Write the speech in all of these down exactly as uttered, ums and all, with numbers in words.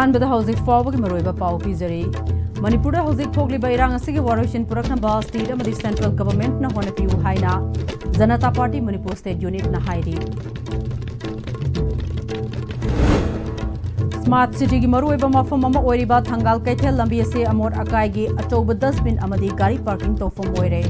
ꯑꯍꯥꯟꯕꯗ ꯍꯧꯖꯤꯛ ꯐꯥꯎꯕꯒꯤ ꯃꯔꯨꯑꯣꯏꯕ ꯄꯥꯎ ꯄꯤꯖꯔꯤ꯫ ꯃꯅꯤꯄꯨꯔꯗ ꯍꯧꯖꯤꯛ ꯊꯣꯛꯂꯤꯕ ꯏꯔꯥꯡ ꯑꯁꯤꯒꯤ ꯋꯥꯔꯣꯏꯁꯤꯟ ꯄꯨꯔꯛꯅꯕ state ꯑꯃꯗꯤ central governmentꯅ ꯍꯣꯠꯅꯕꯤꯌꯨ ꯍꯥꯏꯅ ꯖꯅꯇꯥ ꯄꯥꯔꯇꯤ ꯃꯅꯤꯄꯨꯔ state unitꯅ ꯍꯥꯏꯔꯤ꯫ Smart cityꯒꯤ ꯃꯔꯨꯑꯣꯏꯕ ꯃꯐꯝ ꯑꯃ ꯑꯣꯏꯔꯤꯕ ꯊꯪꯒꯥꯜ ꯀꯩꯊꯦꯜ ꯂꯝꯕꯤ ꯑꯁꯤ ꯑꯃꯣꯠ ꯑꯀꯥꯏꯒꯤ ꯑꯆꯧꯕ dustbin ꯑꯃꯗꯤ ꯒꯥꯔꯤ parking ꯇꯧꯐꯝ ꯑꯣꯏꯔꯦ꯫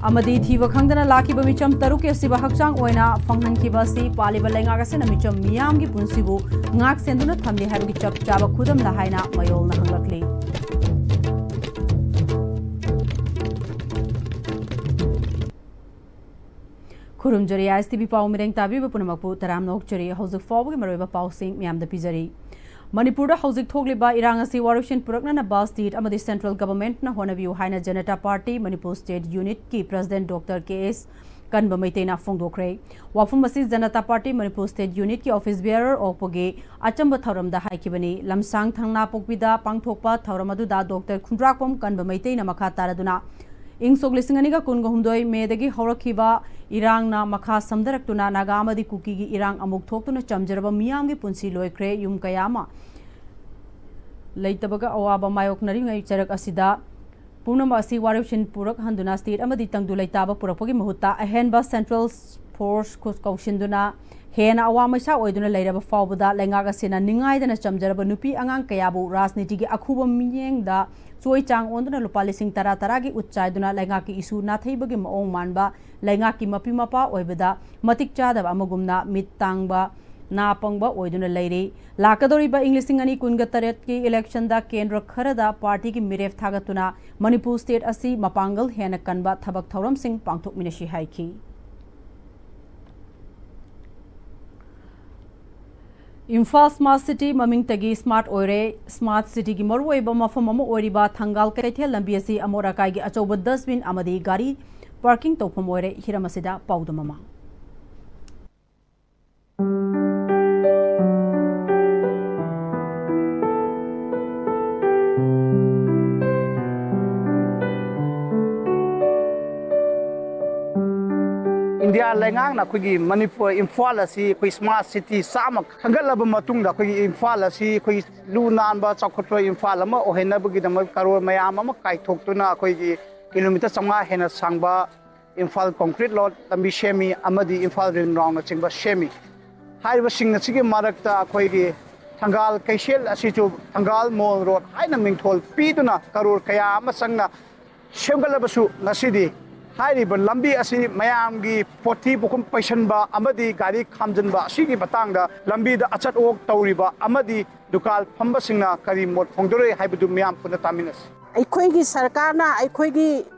ꯑꯃꯗꯤ ꯊꯤꯕ ꯈꯪꯗꯅ ꯂꯥꯛꯈꯤꯕ ꯃꯤꯆꯝ ꯇꯔꯨꯛꯀꯤ ꯑꯁꯤꯕ ꯍꯛꯆꯥꯡ ꯑꯣꯏꯅ ꯐꯪꯍꯟꯈꯤꯕ ꯑꯁꯤ ꯄꯥꯜꯂꯤꯕ ꯂꯩꯉꯥꯛ ꯑꯁꯤꯅ ꯃꯤꯆꯝ ꯃꯤꯌꯥꯝꯒꯤ ꯄꯨꯟꯁꯤꯕꯨ ꯉꯥꯛ ꯁꯦꯟꯗꯨꯅ ꯊꯝꯂꯤ ꯍꯥꯏꯕꯒꯤ ꯆꯞ ꯆꯥꯕ ꯈꯨꯗꯝꯂ ꯍꯥꯏꯅ ꯃꯌꯣꯜꯅ ꯍꯪꯂꯛꯂꯤ꯫ ꯈꯨꯔꯨꯝꯖꯔꯤ, ISTV ꯄꯥꯎ ꯃꯤꯔꯦꯡ ꯇꯥꯕꯤꯕ ꯄꯨꯝꯅꯃꯛꯄꯨ ꯇꯔꯥꯝꯅ ꯑꯣꯛꯆꯔꯤ꯫ ꯍꯧꯖꯤꯛ ꯐꯥꯎꯕꯒꯤ ꯃꯔꯨꯑꯣꯏꯕ ꯄꯥꯎꯁꯤꯡ ꯃꯌꯥꯝꯗ ꯄꯤꯖꯔꯤ꯫ ꯃꯅꯤꯄꯨꯔꯗ ꯍꯧꯖꯤꯛ ꯊꯣꯛꯂꯤꯕ ꯏꯔꯥꯡ ꯑꯁꯤ ꯋꯥꯔꯣꯏꯁꯤꯟ ꯄꯨꯔꯛꯅꯅꯕ state ꯑꯃꯗꯤ central governmentꯅ ꯍꯣꯠꯅꯕꯤꯌꯨ ꯍꯥꯏꯅ ꯖꯅꯇꯥ ꯄꯥꯔꯇꯤ ꯃꯅꯤꯄꯨꯔ state unitꯀꯤ president Doctor K S ꯀꯟꯕ ꯃꯩꯇꯩꯅ ꯐꯣꯡꯗꯣꯛꯈ꯭ꯔꯦ꯫ ꯋꯥꯐꯝ ꯑꯁꯤ ꯖꯅꯇꯥ ꯄꯥꯔꯇꯤ ꯃꯅꯤꯄꯨꯔ state unitꯀꯤ office bearer ꯑꯣꯛꯄꯒꯤ ꯑꯆꯝꯕ ꯊꯧꯔꯝꯗ ꯍꯥꯏꯈꯤꯕꯅꯤ꯫ ꯂꯝꯁꯥꯡ ꯊꯪꯅꯥꯄꯣꯛꯄꯤꯗ ꯄꯥꯡꯊꯣꯛꯄ ꯊꯧꯔꯝ ꯑꯗꯨꯗ Doctor ꯈꯨꯟꯗ꯭ꯔꯥꯛꯄꯝ ꯀꯟꯕ ꯃꯩꯇꯩꯅ ꯃꯈꯥ ꯇꯥꯔꯗꯨꯅ, ꯏꯪ ꯁꯣꯛ ꯂꯤꯁꯤꯡ ꯑꯅꯤꯒ ꯀꯨꯟꯒ ꯍꯨꯝꯗꯣꯏ ꯃꯦꯗꯒꯤ ꯍꯧꯔꯛꯈꯤꯕ ꯏꯔꯥꯡꯅ ꯃꯈꯥ ꯁꯝꯊꯔꯛꯇꯨꯅ ꯅꯥꯒꯥ ꯑꯃꯗꯤ ꯀꯨꯀꯤꯒꯤ ꯏꯔꯥꯡ ꯑꯃꯨꯛ ꯊꯣꯛꯇꯨꯅ ꯆꯝꯖꯔꯕ ꯃꯤꯌꯥꯝꯒꯤ ꯄꯨꯟꯁꯤ ꯂꯣꯏꯈ꯭ꯔꯦ꯫ ꯌꯨꯝ ꯀꯌꯥ ꯑꯃ ꯂꯩꯇꯕꯒ ꯑꯋꯥꯕ ꯃꯥꯌꯣꯛꯅꯔꯤꯉꯩ ꯆꯔꯛ ꯑꯁꯤꯗ ꯄꯨꯝꯅꯃꯛ ꯑꯁꯤ ꯋꯥꯔꯣꯏꯁꯤꯟ ꯄꯨꯔꯛꯍꯟꯗꯨꯅ state ꯑꯃꯗꯤ ꯇꯪꯗꯨ ꯂꯩꯇꯥꯕ ꯄꯨꯔꯛꯄꯒꯤ ꯃꯍꯨꯠꯇ ꯑꯍꯦꯟꯕ central force ꯀꯧꯁꯤꯟꯗꯨꯅ ꯍꯦꯟꯅ ꯑꯋꯥ ꯃꯩꯁꯥ ꯑꯣꯏꯗꯨꯅ ꯂꯩꯔꯕ ꯐꯥꯎꯕꯗ ꯂꯩꯉꯥꯛ ꯑꯁꯤꯅ ꯅꯤꯡꯉꯥꯏꯗꯅ ꯆꯝꯖꯔꯕ ꯅꯨꯄꯤ ꯑꯉꯥꯡ ꯀꯌꯥꯕꯨ ꯔꯥꯖꯅꯤꯇꯤꯒꯤ ꯑꯈꯨꯕ ꯃꯤꯠꯌꯦꯡꯗ ꯆꯣꯏ ꯆꯥꯡ ꯑꯣꯟꯗꯨꯅ ꯂꯨꯄꯥ ꯂꯤꯁꯤꯡ ꯇꯔꯥ ꯇꯔꯥꯒꯤ ꯎꯠ ꯆꯥꯏꯗꯨꯅ ꯂꯩꯉꯥꯛꯀꯤ ꯏꯁꯨ ꯅꯥꯊꯩꯕꯒꯤ ꯃꯑꯣꯡ ꯃꯥꯟꯕ, ꯂꯩꯉꯥꯛꯀꯤ ꯃꯄꯤ ꯃꯄꯥ ꯑꯣꯏꯕꯗ ꯃꯇꯤꯛ ꯆꯥꯗꯕ ꯑꯃꯒꯨꯝꯅ ꯃꯤꯠ ꯇꯥꯡꯕ, ꯅꯥ ꯄꯪꯕ ꯑꯣꯏꯗꯨꯅ ꯂꯩꯔꯤ꯫ ꯂꯥꯛꯀꯗꯧꯔꯤꯕ ꯏꯪ ꯂꯤꯁꯤꯡ ꯑꯅꯤ ꯀꯨꯟꯒ ꯇꯔꯦꯠꯀꯤ electionꯗ ꯀꯦꯟꯗ꯭ꯔ ꯈꯔꯗ ꯄꯥꯔꯇꯤꯒꯤ ꯃꯤꯔꯦꯞ ꯊꯥꯒꯠꯇꯨꯅ ꯃꯅꯤꯄꯨꯔ state ꯑꯁꯤ ꯃꯄꯥꯡꯒꯜ ꯍꯦꯟꯅ ꯀꯟꯕ ꯊꯕꯛ ꯊꯧꯔꯝꯁꯤꯡ ꯄꯥꯡꯊꯣꯛꯃꯤꯟꯅꯁꯤ ꯍꯥꯏꯈꯤ꯫ ꯏꯝꯐꯥꯜ smart city ꯃꯃꯤꯡꯇꯒꯤ smart ꯑꯣꯏꯔꯦ꯫ Smart cityꯒꯤ ꯃꯔꯨꯑꯣꯏꯕ ꯃꯐꯝ ꯑꯃ ꯑꯣꯏꯔꯤꯕ ꯊꯪꯒꯥꯜ ꯀꯩꯊꯦꯜ ꯂꯝꯕꯤ ꯑꯁꯤ ꯑꯃꯣꯠ ꯑꯀꯥꯏꯒꯤ ꯑꯆꯧꯕ dustbin ꯑꯃꯗꯤ ꯒꯥꯔꯤ parking ꯇꯧꯐꯝ ꯑꯣꯏꯔꯦ꯫ ꯍꯤꯔꯝ ꯑꯁꯤꯗ ꯄꯥꯎꯗꯝ ꯑꯃ꯫ ꯏꯟꯗꯤꯌꯥ ꯂꯩꯉꯥꯛꯅ ꯑꯩꯈꯣꯏꯒꯤ ꯃꯅꯤꯄꯨꯔ, ꯏꯝꯐꯥꯜ ꯑꯁꯤ ꯑꯩꯈꯣꯏ ꯁ꯭ꯃꯥꯔꯠ ꯁꯤꯇꯤ ꯆꯥꯝꯃ ꯈꯟꯒꯠꯂꯕ ꯃꯇꯨꯡꯗ, ꯑꯩꯈꯣꯏꯒꯤ ꯏꯝꯐꯥꯜ ꯑꯁꯤ ꯑꯩꯈꯣꯏꯒꯤ ꯂꯨ ꯅꯥꯟꯕ, ꯆꯥꯎꯈꯠꯄ ꯏꯝꯐꯥꯜ ꯑꯃ ꯑꯣꯏꯍꯟꯅꯕꯒꯤꯗꯃꯛ ꯀꯔꯣꯔ ꯃꯌꯥꯝ ꯑꯃ ꯀꯥꯏꯊꯣꯛꯇꯨꯅ ꯑꯩꯈꯣꯏꯒꯤ ꯀꯤꯂꯣꯃꯤꯇꯔ ꯆꯥꯝꯃꯉꯥ ꯍꯦꯟꯅ ꯁꯥꯡꯕ ꯏꯝꯐꯥꯜ ꯀꯣꯡꯀ꯭ꯔꯤꯠ ꯔꯣꯗ ꯂꯝꯕꯤ ꯁꯦꯝꯃꯤ ꯑꯃꯗꯤ ꯏꯝꯐꯥꯜ ꯔꯤꯡ ꯔꯣꯗꯅꯆꯤꯡꯕ ꯁꯦꯝꯃꯤ꯫ ꯍꯥꯏꯔꯤꯕꯁꯤꯡ ꯑꯁꯤꯒꯤ ꯃꯔꯛꯇ ꯑꯩꯈꯣꯏꯒꯤ ꯊꯪꯒꯥꯜ ꯀꯩꯊꯦꯜ ꯑꯁꯤꯁꯨ ꯊꯪꯒꯥꯜ ꯃꯣꯜ ꯔꯣꯗ ꯍꯥꯏꯅ ꯃꯤꯡꯊꯣꯜ ꯄꯤꯗꯨꯅ ꯀꯔꯣꯔ ꯀꯌꯥ ꯑꯃ ꯆꯪꯅ ꯁꯦꯝꯒꯠꯂꯕꯁꯨ, ꯉꯁꯤꯗꯤ ꯍꯥꯏꯔꯤꯕ ꯂꯝꯕꯤ ꯑꯁꯤ ꯃꯌꯥꯝꯒꯤ ꯄꯣꯊꯤ ꯄꯣꯠꯀꯨꯝ ꯄꯩꯁꯟꯕ ꯑꯃꯗꯤ ꯒꯥꯔꯤ ꯈꯥꯝꯖꯤꯟꯕ ꯑꯁꯤꯒꯤ ꯃꯇꯥꯡꯗ ꯂꯝꯕꯤꯗ ꯑꯆꯠ ꯑꯣꯛ ꯇꯧꯔꯤꯕ ꯑꯃꯗꯤ ꯗꯨꯀꯥꯟ ꯐꯝꯕꯁꯤꯡꯅ ꯀꯔꯤ ꯃꯣꯠ ꯐꯣꯡꯗꯣꯔꯛꯏ ꯍꯥꯏꯕꯗꯨ ꯃꯌꯥꯝ ꯄꯨꯟꯅ ꯇꯥꯃꯤꯟꯅꯁꯤ꯫ ꯑꯩꯈꯣꯏꯒꯤ ꯁꯔꯀꯥꯔꯅ ꯑꯩꯈꯣꯏꯒꯤ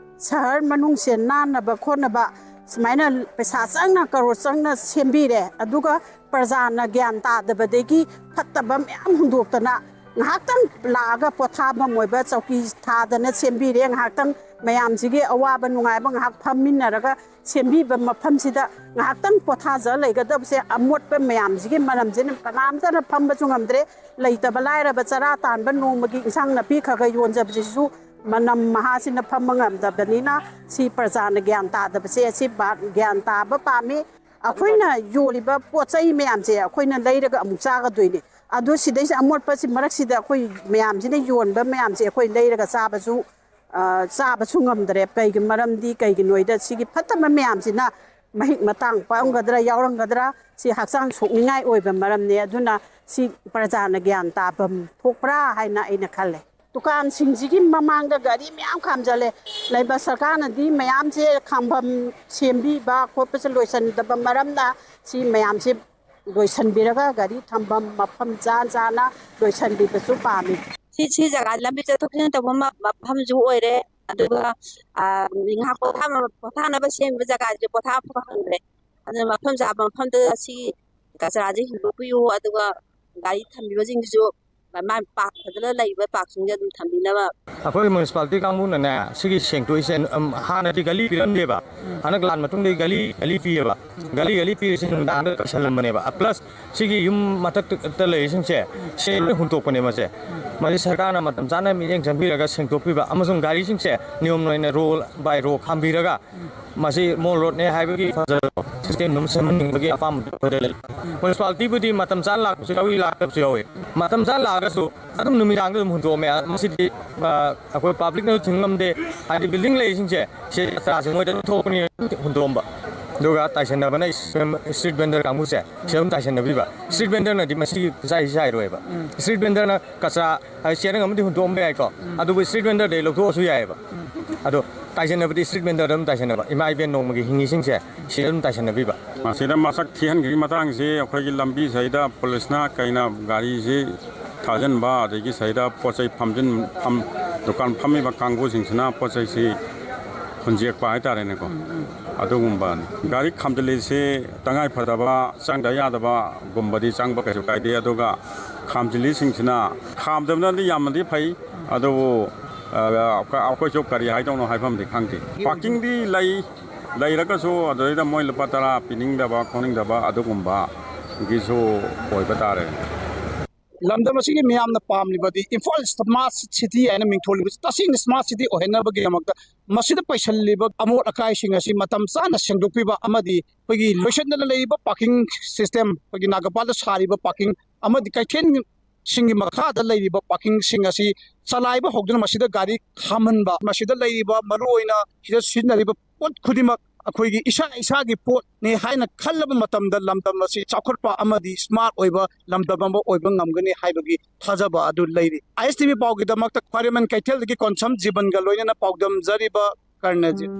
ꯁꯍꯔ ꯃꯅꯨꯡꯁꯦ ꯅꯥꯟꯅꯕ ꯈꯣꯠꯅꯕ ꯁꯨꯃꯥꯏꯅ ꯄꯩꯁꯥ ꯆꯪꯅ, ꯀꯔꯣꯔ ꯆꯪꯅ ꯁꯦꯝꯕꯤꯔꯦ, ꯑꯗꯨꯒ ꯄ꯭ꯔꯖꯥꯅ ꯒ꯭ꯌꯥꯟ ꯇꯥꯗꯕꯗꯒꯤ ꯐꯠꯇꯕ ꯃꯌꯥꯝ ꯍꯨꯟꯗꯣꯛꯇꯅ ꯉꯥꯏꯍꯥꯛꯇꯪ ꯂꯥꯛꯑꯒ ꯄꯣꯊꯥꯐꯝ ꯑꯣꯏꯕ ꯆꯧꯀꯤ ꯊꯥꯗꯅ ꯁꯦꯝꯕꯤꯔꯦ꯫ ꯉꯥꯏꯍꯥꯛꯇꯪ ꯃꯌꯥꯝꯁꯤꯒꯤ ꯑꯋꯥꯕ ꯅꯨꯡꯉꯥꯏꯕ ꯉꯥꯏꯍꯥꯛ ꯐꯝꯃꯤꯟꯅꯔꯒ ꯁꯦꯝꯕꯤꯕ ꯃꯐꯝꯁꯤꯗ ꯉꯥꯏꯍꯥꯛꯇꯪ ꯄꯣꯊꯥꯖ ꯂꯩꯒꯗꯕꯁꯦ, ꯑꯃꯣꯠꯄ ꯃꯌꯥꯝꯁꯤꯒꯤ ꯃꯔꯝꯁꯤꯅ ꯀꯅꯥꯝꯇꯅ ꯐꯝꯕꯁꯨ ꯉꯝꯗ꯭ꯔꯦ꯫ ꯂꯩꯇꯕ ꯂꯥꯏꯔꯕ ꯆꯔꯥ ꯇꯥꯟꯕ ꯅꯣꯡꯃꯒꯤ ꯏꯟꯁꯥꯡ ꯅꯥꯄꯤ ꯈꯔ ꯈꯔ ꯌꯣꯟꯖꯕꯁꯤꯁꯨ ꯃꯅꯝ ꯃꯍꯥꯁꯤꯅ ꯐꯝꯕ ꯉꯝꯗꯕꯅꯤꯅ, ꯁꯤ ꯄ꯭ꯔꯖꯥꯅ ꯒ꯭ꯌꯥꯟ ꯇꯥꯗꯕꯁꯦ, ꯑꯁꯤ ꯕꯥ-, ꯒ꯭ꯌꯥꯟ ꯇꯥꯕ ꯄꯥꯝꯃꯤ꯫ ꯑꯩꯈꯣꯏꯅ ꯌꯣꯜꯂꯤꯕ ꯄꯣꯠ ꯆꯩ ꯃꯌꯥꯝꯁꯦ ꯑꯩꯈꯣꯏꯅ ꯂꯩꯔꯒ ꯑꯃꯨꯛ ꯆꯥꯒꯗꯣꯏꯅꯤ꯫ ꯑꯗꯨ ꯁꯤꯗꯩꯁꯤꯗ ꯑꯃꯣꯠꯄꯁꯤ ꯃꯔꯛꯁꯤꯗ ꯑꯩꯈꯣꯏ ꯃꯌꯥꯝꯁꯤꯅ ꯌꯣꯟꯕ ꯃꯌꯥꯝꯁꯦ ꯑꯩꯈꯣꯏ ꯂꯩꯔꯒ ꯆꯥꯕꯁꯨ, ꯑ, ꯆꯥꯕꯁꯨ ꯉꯝꯗ꯭ꯔꯦ꯫ ꯀꯩꯒꯤ ꯃꯔꯝꯗꯤ ꯀꯩꯒꯤꯅꯣ ꯍꯥꯏꯗ ꯁꯤꯒꯤ ꯐꯠꯇꯕ ꯃꯌꯥꯝꯁꯤꯅ ꯃꯍꯤꯛ ꯃꯇꯥꯡ ꯄꯛꯑꯝꯒꯗ꯭ꯔꯥ, ꯌꯥꯎꯔꯝꯒꯗ꯭ꯔꯥ, ꯁꯤ ꯍꯛꯆꯥꯡ ꯁꯣꯛꯅꯤꯡꯉꯥꯏ ꯑꯣꯏꯕ ꯃꯔꯝꯅꯤ꯫ ꯑꯗꯨꯅ ꯁꯤ ꯄ꯭ꯔꯖꯥꯅ ꯒ꯭ꯌꯥꯟ ꯇꯥꯐꯝ ꯊꯣꯛꯄ꯭ꯔꯥ ꯍꯥꯏꯅ ꯑꯩꯅ ꯈꯜꯂꯦ꯫ ꯗꯨꯀꯥꯟꯁꯤꯡꯁꯤꯒꯤ ꯃꯃꯥꯡꯗ ꯒꯥꯔꯤ ꯃꯌꯥꯝ ꯈꯥꯝꯖꯜꯂꯦ꯫ ꯂꯩꯕ ꯁꯔꯀꯥꯔꯅꯗꯤ ꯃꯌꯥꯝꯁꯦ ꯈꯥꯝꯐꯝ ꯁꯦꯝꯕꯤꯕ ꯈꯣꯠꯄꯁꯦ ꯂꯣꯏꯁꯤꯟꯗꯕ ꯃꯔꯝꯅ ꯁꯤ ꯃꯌꯥꯝꯁꯦ ꯂꯣꯏꯁꯤꯟꯕꯤꯔꯒ ꯒꯥꯔꯤ ꯊꯝꯐꯝ ꯃꯐꯝ ꯆꯥ ꯆꯥꯅ ꯂꯣꯏꯁꯤꯟꯕꯤꯕꯁꯨ ꯄꯥꯝꯃꯤ꯫ ꯁꯤ, ꯁꯤ ꯖꯒꯥ ꯂꯝꯕꯤ ꯆꯠꯊꯣꯛ ꯆꯠꯁꯤꯟ ꯇꯧꯕ ꯃ-, ꯃꯐꯝꯁꯨ ꯑꯣꯏꯔꯦ꯫ ꯑꯗꯨꯒ, ꯑ, ꯉꯥꯏꯍꯥꯛ ꯄꯣꯊꯥꯅꯕ, ꯄꯣꯊꯥꯅꯕ ꯁꯦꯝꯕ ꯖꯒꯥꯁꯦ ꯄꯣꯊꯥ ꯐꯪꯗ꯭ꯔꯦ꯫ ꯑꯗꯨꯅ ꯃꯐꯝ ꯆꯥꯕ ꯃꯐꯝꯗ ꯁꯤ ꯀꯆꯔꯥꯁꯦ ꯍꯨꯟꯗꯣꯛꯄꯤꯌꯨ, ꯑꯗꯨꯒ ꯒꯥꯔꯤ ꯊꯝꯕꯤꯕꯁꯤꯡꯗꯨꯁꯨ ꯃꯥꯏ ꯄꯥꯔꯛ ꯐꯖꯅ ꯂꯩꯕ ꯄꯥꯔꯛꯁꯤꯡꯁꯦ ꯑꯗꯨꯝ ꯊꯝꯕꯤꯅꯕ꯫ ꯑꯩꯈꯣꯏ ꯃ꯭ꯌꯨꯅꯤꯁꯤꯄꯥꯂꯤꯇꯤ ꯀꯥꯡꯕꯨꯅꯅꯦ, ꯁꯤꯒꯤ ꯁꯦꯡꯇꯣꯛꯏꯁꯦ, ꯎꯝ, ꯍꯥꯟꯅꯗꯤ ꯒꯂꯤ ꯄꯤꯔꯝꯗꯦꯕ꯫ ꯎꯝ꯫ ꯍꯟꯗꯛ ꯂꯥꯟ ꯃꯇꯨꯡꯗꯒꯤ ꯒꯂꯤ, ꯒꯂꯤ ꯄꯤꯌꯦꯕ꯫ ꯎꯝ꯫ ꯒꯂꯤ, ꯒꯂꯤ ꯄꯤꯔꯤꯁꯦ ꯅꯨꯡꯗꯥꯡꯗ ꯀꯣꯏꯁꯜꯂꯝꯕꯅꯦꯕ꯫ ꯑ, ꯄ꯭ꯂꯁ ꯁꯤꯒꯤ ꯌꯨꯝ ꯃꯊꯛꯇ ꯂꯩꯔꯤꯁꯤꯡꯁꯦ, ꯎꯝ, ꯁꯤ ꯂꯣꯏ ꯍꯨꯟꯇꯣꯛꯄꯅꯦ ꯃꯁꯦ꯫ ꯎꯝ꯫ ꯃꯁꯤ ꯁꯔꯀꯥꯔꯅ ꯃꯇꯝ ꯆꯥꯅ ꯃꯤꯠꯌꯦꯡ ꯆꯪꯕꯤꯔꯒ ꯁꯦꯡꯗꯣꯛꯄꯤꯕ ꯑꯃꯁꯨꯡ ꯒꯥꯔꯤꯁꯤꯡꯁꯦ ꯅꯤꯌꯣꯝ ꯑꯣꯏꯅ ꯔꯣ by ꯔꯣ ꯈꯥꯝꯕꯤꯔꯒ, ꯎꯝ, ꯃꯁꯤ ꯃꯣꯜ ꯔꯣꯗꯅꯦ ꯍꯥꯏꯕꯒꯤ ꯐꯖꯕ ꯁꯤꯁꯇꯦꯝ ꯑꯗꯨꯝ ꯁꯦꯝꯍꯟꯅꯤꯡꯕꯒꯤ ꯑꯄꯥꯝꯕ ꯑꯩꯈꯣꯏꯗ ꯂꯩ꯫ ꯃ꯭ꯌꯨꯅꯤꯁꯤꯄꯥꯂꯤꯇꯤꯕꯨꯗꯤ ꯃꯇꯝ ꯆꯥꯅ ꯂꯥꯛꯄꯁꯨ ꯌꯥꯎꯏ, ꯂꯥꯛꯇꯕꯁꯨ ꯌꯥꯎꯏ꯫ ꯃꯇꯝ ꯆꯥꯅ ꯂꯥꯛꯑꯒꯁꯨ ꯑꯗꯨꯝ ꯅꯨꯃꯤꯗꯥꯡꯗ ꯑꯗꯨꯝ ꯍꯨꯟꯗꯣꯛꯑꯝꯃꯦ꯫ ꯃꯁꯤꯗꯤ, ꯑ, ꯑꯩꯈꯣꯏ ꯄꯕ꯭ꯂꯤꯛꯅꯁꯨ ꯊꯤꯡꯉꯝꯗꯦ꯫ ꯍꯥꯏꯗꯤ ꯕꯤꯜꯗꯤꯡ ꯂꯩꯔꯤꯁꯤꯡꯁꯦ, ꯁꯤ ꯆꯥꯁꯤꯡ ꯃꯣꯏꯗ ꯑꯗꯨꯝ ꯊꯣꯛꯄꯅꯤ, ꯑꯗꯨꯝ ꯍꯨꯟꯗꯣꯛꯑꯝꯕ꯫ ꯑꯗꯨꯒ ꯇꯥꯏꯁꯟꯅꯕꯅ ꯏꯁ-, ꯏꯁꯇ꯭ꯔꯤꯠ ꯚꯦꯟꯗꯔ ꯀꯥꯡꯕꯨꯁꯦ ꯁꯤꯗ ꯑꯗꯨꯝ ꯇꯥꯏꯁꯟꯅꯕꯤꯕ꯫ ꯏꯁꯇ꯭ꯔꯤꯠ ꯚꯦꯟꯗꯔꯅꯗꯤ ꯃꯁꯤꯒꯤ ꯈꯨꯠꯁꯥꯏꯁꯤ ꯆꯥꯏꯔꯣꯏꯕ꯫ ꯏꯁꯇ꯭ꯔꯤꯠ ꯚꯦꯟꯗꯔꯅ ꯀꯆꯥ, ꯍꯥꯏꯗꯤ ꯆꯦꯔꯪ ꯑꯃꯗꯤ ꯍꯨꯟꯗꯣꯛꯑꯝꯕ ꯌꯥꯏꯀꯣ, ꯑꯗꯨꯕꯨ ꯏꯁꯇ꯭ꯔꯤꯠ ꯚꯦꯟꯗꯔꯗꯩ ꯂꯧꯊꯣꯛꯑꯁꯨ ꯌꯥꯏꯑꯕ꯫ ꯑꯗꯣ ꯇꯥꯏꯁꯟꯅꯕꯗꯤ ꯏꯁꯇ꯭ꯔꯤꯠ ꯚꯦꯟꯗꯔꯗ ꯑꯗꯨꯝ ꯇꯥꯏꯁꯟꯅꯕ, ꯏꯃꯥ ꯏꯕꯦꯟ ꯅꯣꯡꯃꯒꯤ ꯍꯤꯡꯉꯤꯁꯤꯡꯁꯦ ꯁꯤꯗ ꯑꯗꯨꯝ ꯇꯥꯏꯁꯟꯅꯕꯤꯕ꯫ ꯃꯁꯤꯗ ꯃꯁꯛ ꯊꯤꯍꯟꯈꯤꯕꯒꯤ ꯃꯇꯥꯡꯁꯤ ꯑꯩꯈꯣꯏꯒꯤ ꯂꯝꯕꯤ ꯁꯤꯗ ꯄꯨꯂꯤꯁꯅ ꯀꯩꯅ ꯒꯥꯔꯤꯁꯤ ꯊꯥꯖꯤꯟꯕ, ꯑꯗꯒꯤ ꯁꯤꯗ ꯄꯣꯠ ꯆꯩ ꯐꯝꯖꯤꯟ-, ꯐꯝ-, ꯗꯨꯀꯥꯟ ꯐꯝꯃꯤꯕ ꯀꯥꯡꯕꯨꯁꯤꯡꯁꯤꯅ ꯄꯣꯠ ꯆꯩꯁꯤ ꯍꯨꯟꯖꯦꯛꯄ ꯍꯥꯏꯇꯥꯔꯦꯅꯦꯀꯣ꯫ ꯑꯗꯨꯒꯨꯝꯕꯅꯤ꯫ ꯒꯥꯔꯤ ꯈꯥꯝꯖꯤꯜꯂꯤꯁꯤ ꯇꯉꯥꯏ ꯐꯗꯕ, ꯆꯪꯗ ꯌꯥꯗꯕꯒꯨꯝꯕꯗꯤ ꯆꯪꯕ ꯀꯩꯁꯨ ꯀꯥꯏꯗꯦ꯫ ꯑꯗꯨꯒ ꯈꯥꯝꯖꯤꯜꯂꯤꯁꯤꯡꯁꯤꯅ, ꯈꯥꯝꯗꯕꯅꯗꯤ ꯌꯥꯝꯅꯗꯤ ꯐꯩ, ꯑꯗꯨꯕꯨ, ꯑ, ꯑꯩꯈꯣꯏꯁꯨ ꯀꯔꯤ ꯍꯥꯏꯗꯧꯅꯣ ꯍꯥꯏꯐꯝꯗꯤ ꯈꯪꯗꯦ꯫ ꯄꯥꯔꯀꯤꯡꯗꯤ ꯂꯩ, ꯂꯩꯔꯒꯁꯨ ꯑꯗꯨꯗꯩꯗ ꯃꯣꯏ ꯂꯨꯄꯥ ꯇꯔꯥ ꯄꯤꯅꯤꯡꯗꯕ ꯈꯣꯠꯅꯤꯡꯗꯕ ꯑꯗꯨꯒꯨꯝꯕꯒꯤꯁꯨ ꯑꯣꯏꯕ ꯇꯥꯔꯦ꯫ ꯂꯝꯗꯝ ꯑꯁꯤꯒꯤ ꯃꯤꯌꯥꯝꯅ ꯄꯥꯝꯂꯤꯕꯗꯤ ꯏꯝꯐꯥꯜ ꯁ꯭ꯃꯥꯔꯠ ꯁꯤꯇꯤ ꯍꯥꯏꯅ ꯃꯤꯡꯊꯣꯜꯂꯤꯕꯁꯤ ꯇꯁꯦꯡꯅ ꯁ꯭ꯃꯥꯔꯠ ꯁꯤꯇꯤ ꯑꯣꯏꯍꯟꯅꯕꯒꯤꯗꯃꯛꯇ ꯃꯁꯤꯗ ꯄꯩꯁꯤꯜꯂꯤꯕ ꯑꯃꯣꯠ ꯑꯀꯥꯏꯁꯤꯡ ꯑꯁꯤ ꯃꯇꯝ ꯆꯥꯅ ꯁꯦꯡꯗꯣꯛꯄꯤꯕ ꯑꯃꯗꯤ ꯑꯩꯈꯣꯏꯒꯤ ꯂꯣꯏꯁꯤꯟꯗꯅ ꯂꯩꯔꯤꯕ ꯄꯥꯔꯀꯤꯡ ꯁꯤꯁꯇꯦꯝ, ꯑꯩꯈꯣꯏꯒꯤ ꯅꯥꯒꯥꯄꯥꯜꯗ ꯁꯥꯔꯤꯕ ꯄꯥꯔꯀꯤꯡ ꯑꯃꯗꯤ ꯀꯩꯊꯦꯜꯁꯤꯡꯒꯤ ꯃꯈꯥꯗ ꯂꯩꯔꯤꯕ ꯄꯥꯔꯀꯤꯡꯁꯤꯡ ꯑꯁꯤ ꯆꯂꯥꯏꯕ ꯍꯧꯗꯨꯅ ꯃꯁꯤꯗ ꯒꯥꯔꯤ ꯈꯥꯝꯍꯟꯕ, ꯃꯁꯤꯗ ꯂꯩꯔꯤꯕ ꯃꯔꯨꯑꯣꯏꯅ ꯁꯤꯗ ꯁꯤꯖꯤꯟꯅꯔꯤꯕ ꯄꯣꯠ ꯈꯨꯗꯤꯡꯃꯛ ꯑꯩꯈꯣꯏꯒꯤ ꯏꯁꯥ ꯏꯁꯥꯒꯤ ꯄꯣꯠꯅꯤ ꯍꯥꯏꯅ ꯈꯜꯂꯕ ꯃꯇꯝꯗ ꯂꯝꯗꯝ ꯑꯁꯤ ꯆꯥꯎꯈꯠꯄ ꯑꯃꯗꯤ ꯁ꯭ꯃꯥꯔꯠ ꯑꯣꯏꯕ ꯂꯝꯗꯝ ꯑꯃ ꯑꯣꯏꯕ ꯉꯝꯒꯅꯤ ꯍꯥꯏꯕꯒꯤ ꯊꯥꯖꯕ ꯑꯗꯨ ꯂꯩꯔꯤ꯫ ꯑꯥꯏ ꯑꯦꯁ ꯇꯤ ꯚꯤ ꯄꯥꯎꯒꯤꯗꯃꯛꯇ ꯈ꯭ꯋꯥꯏꯔꯦꯝꯕꯟ ꯀꯩꯊꯦꯜꯗꯒꯤ ꯀꯣꯟꯁꯝ ꯖꯤꯕꯟꯒ ꯂꯣꯏꯅꯅ ꯄꯥꯎꯗꯝꯖꯔꯤꯕ ꯀꯔꯅꯖꯤꯠ꯫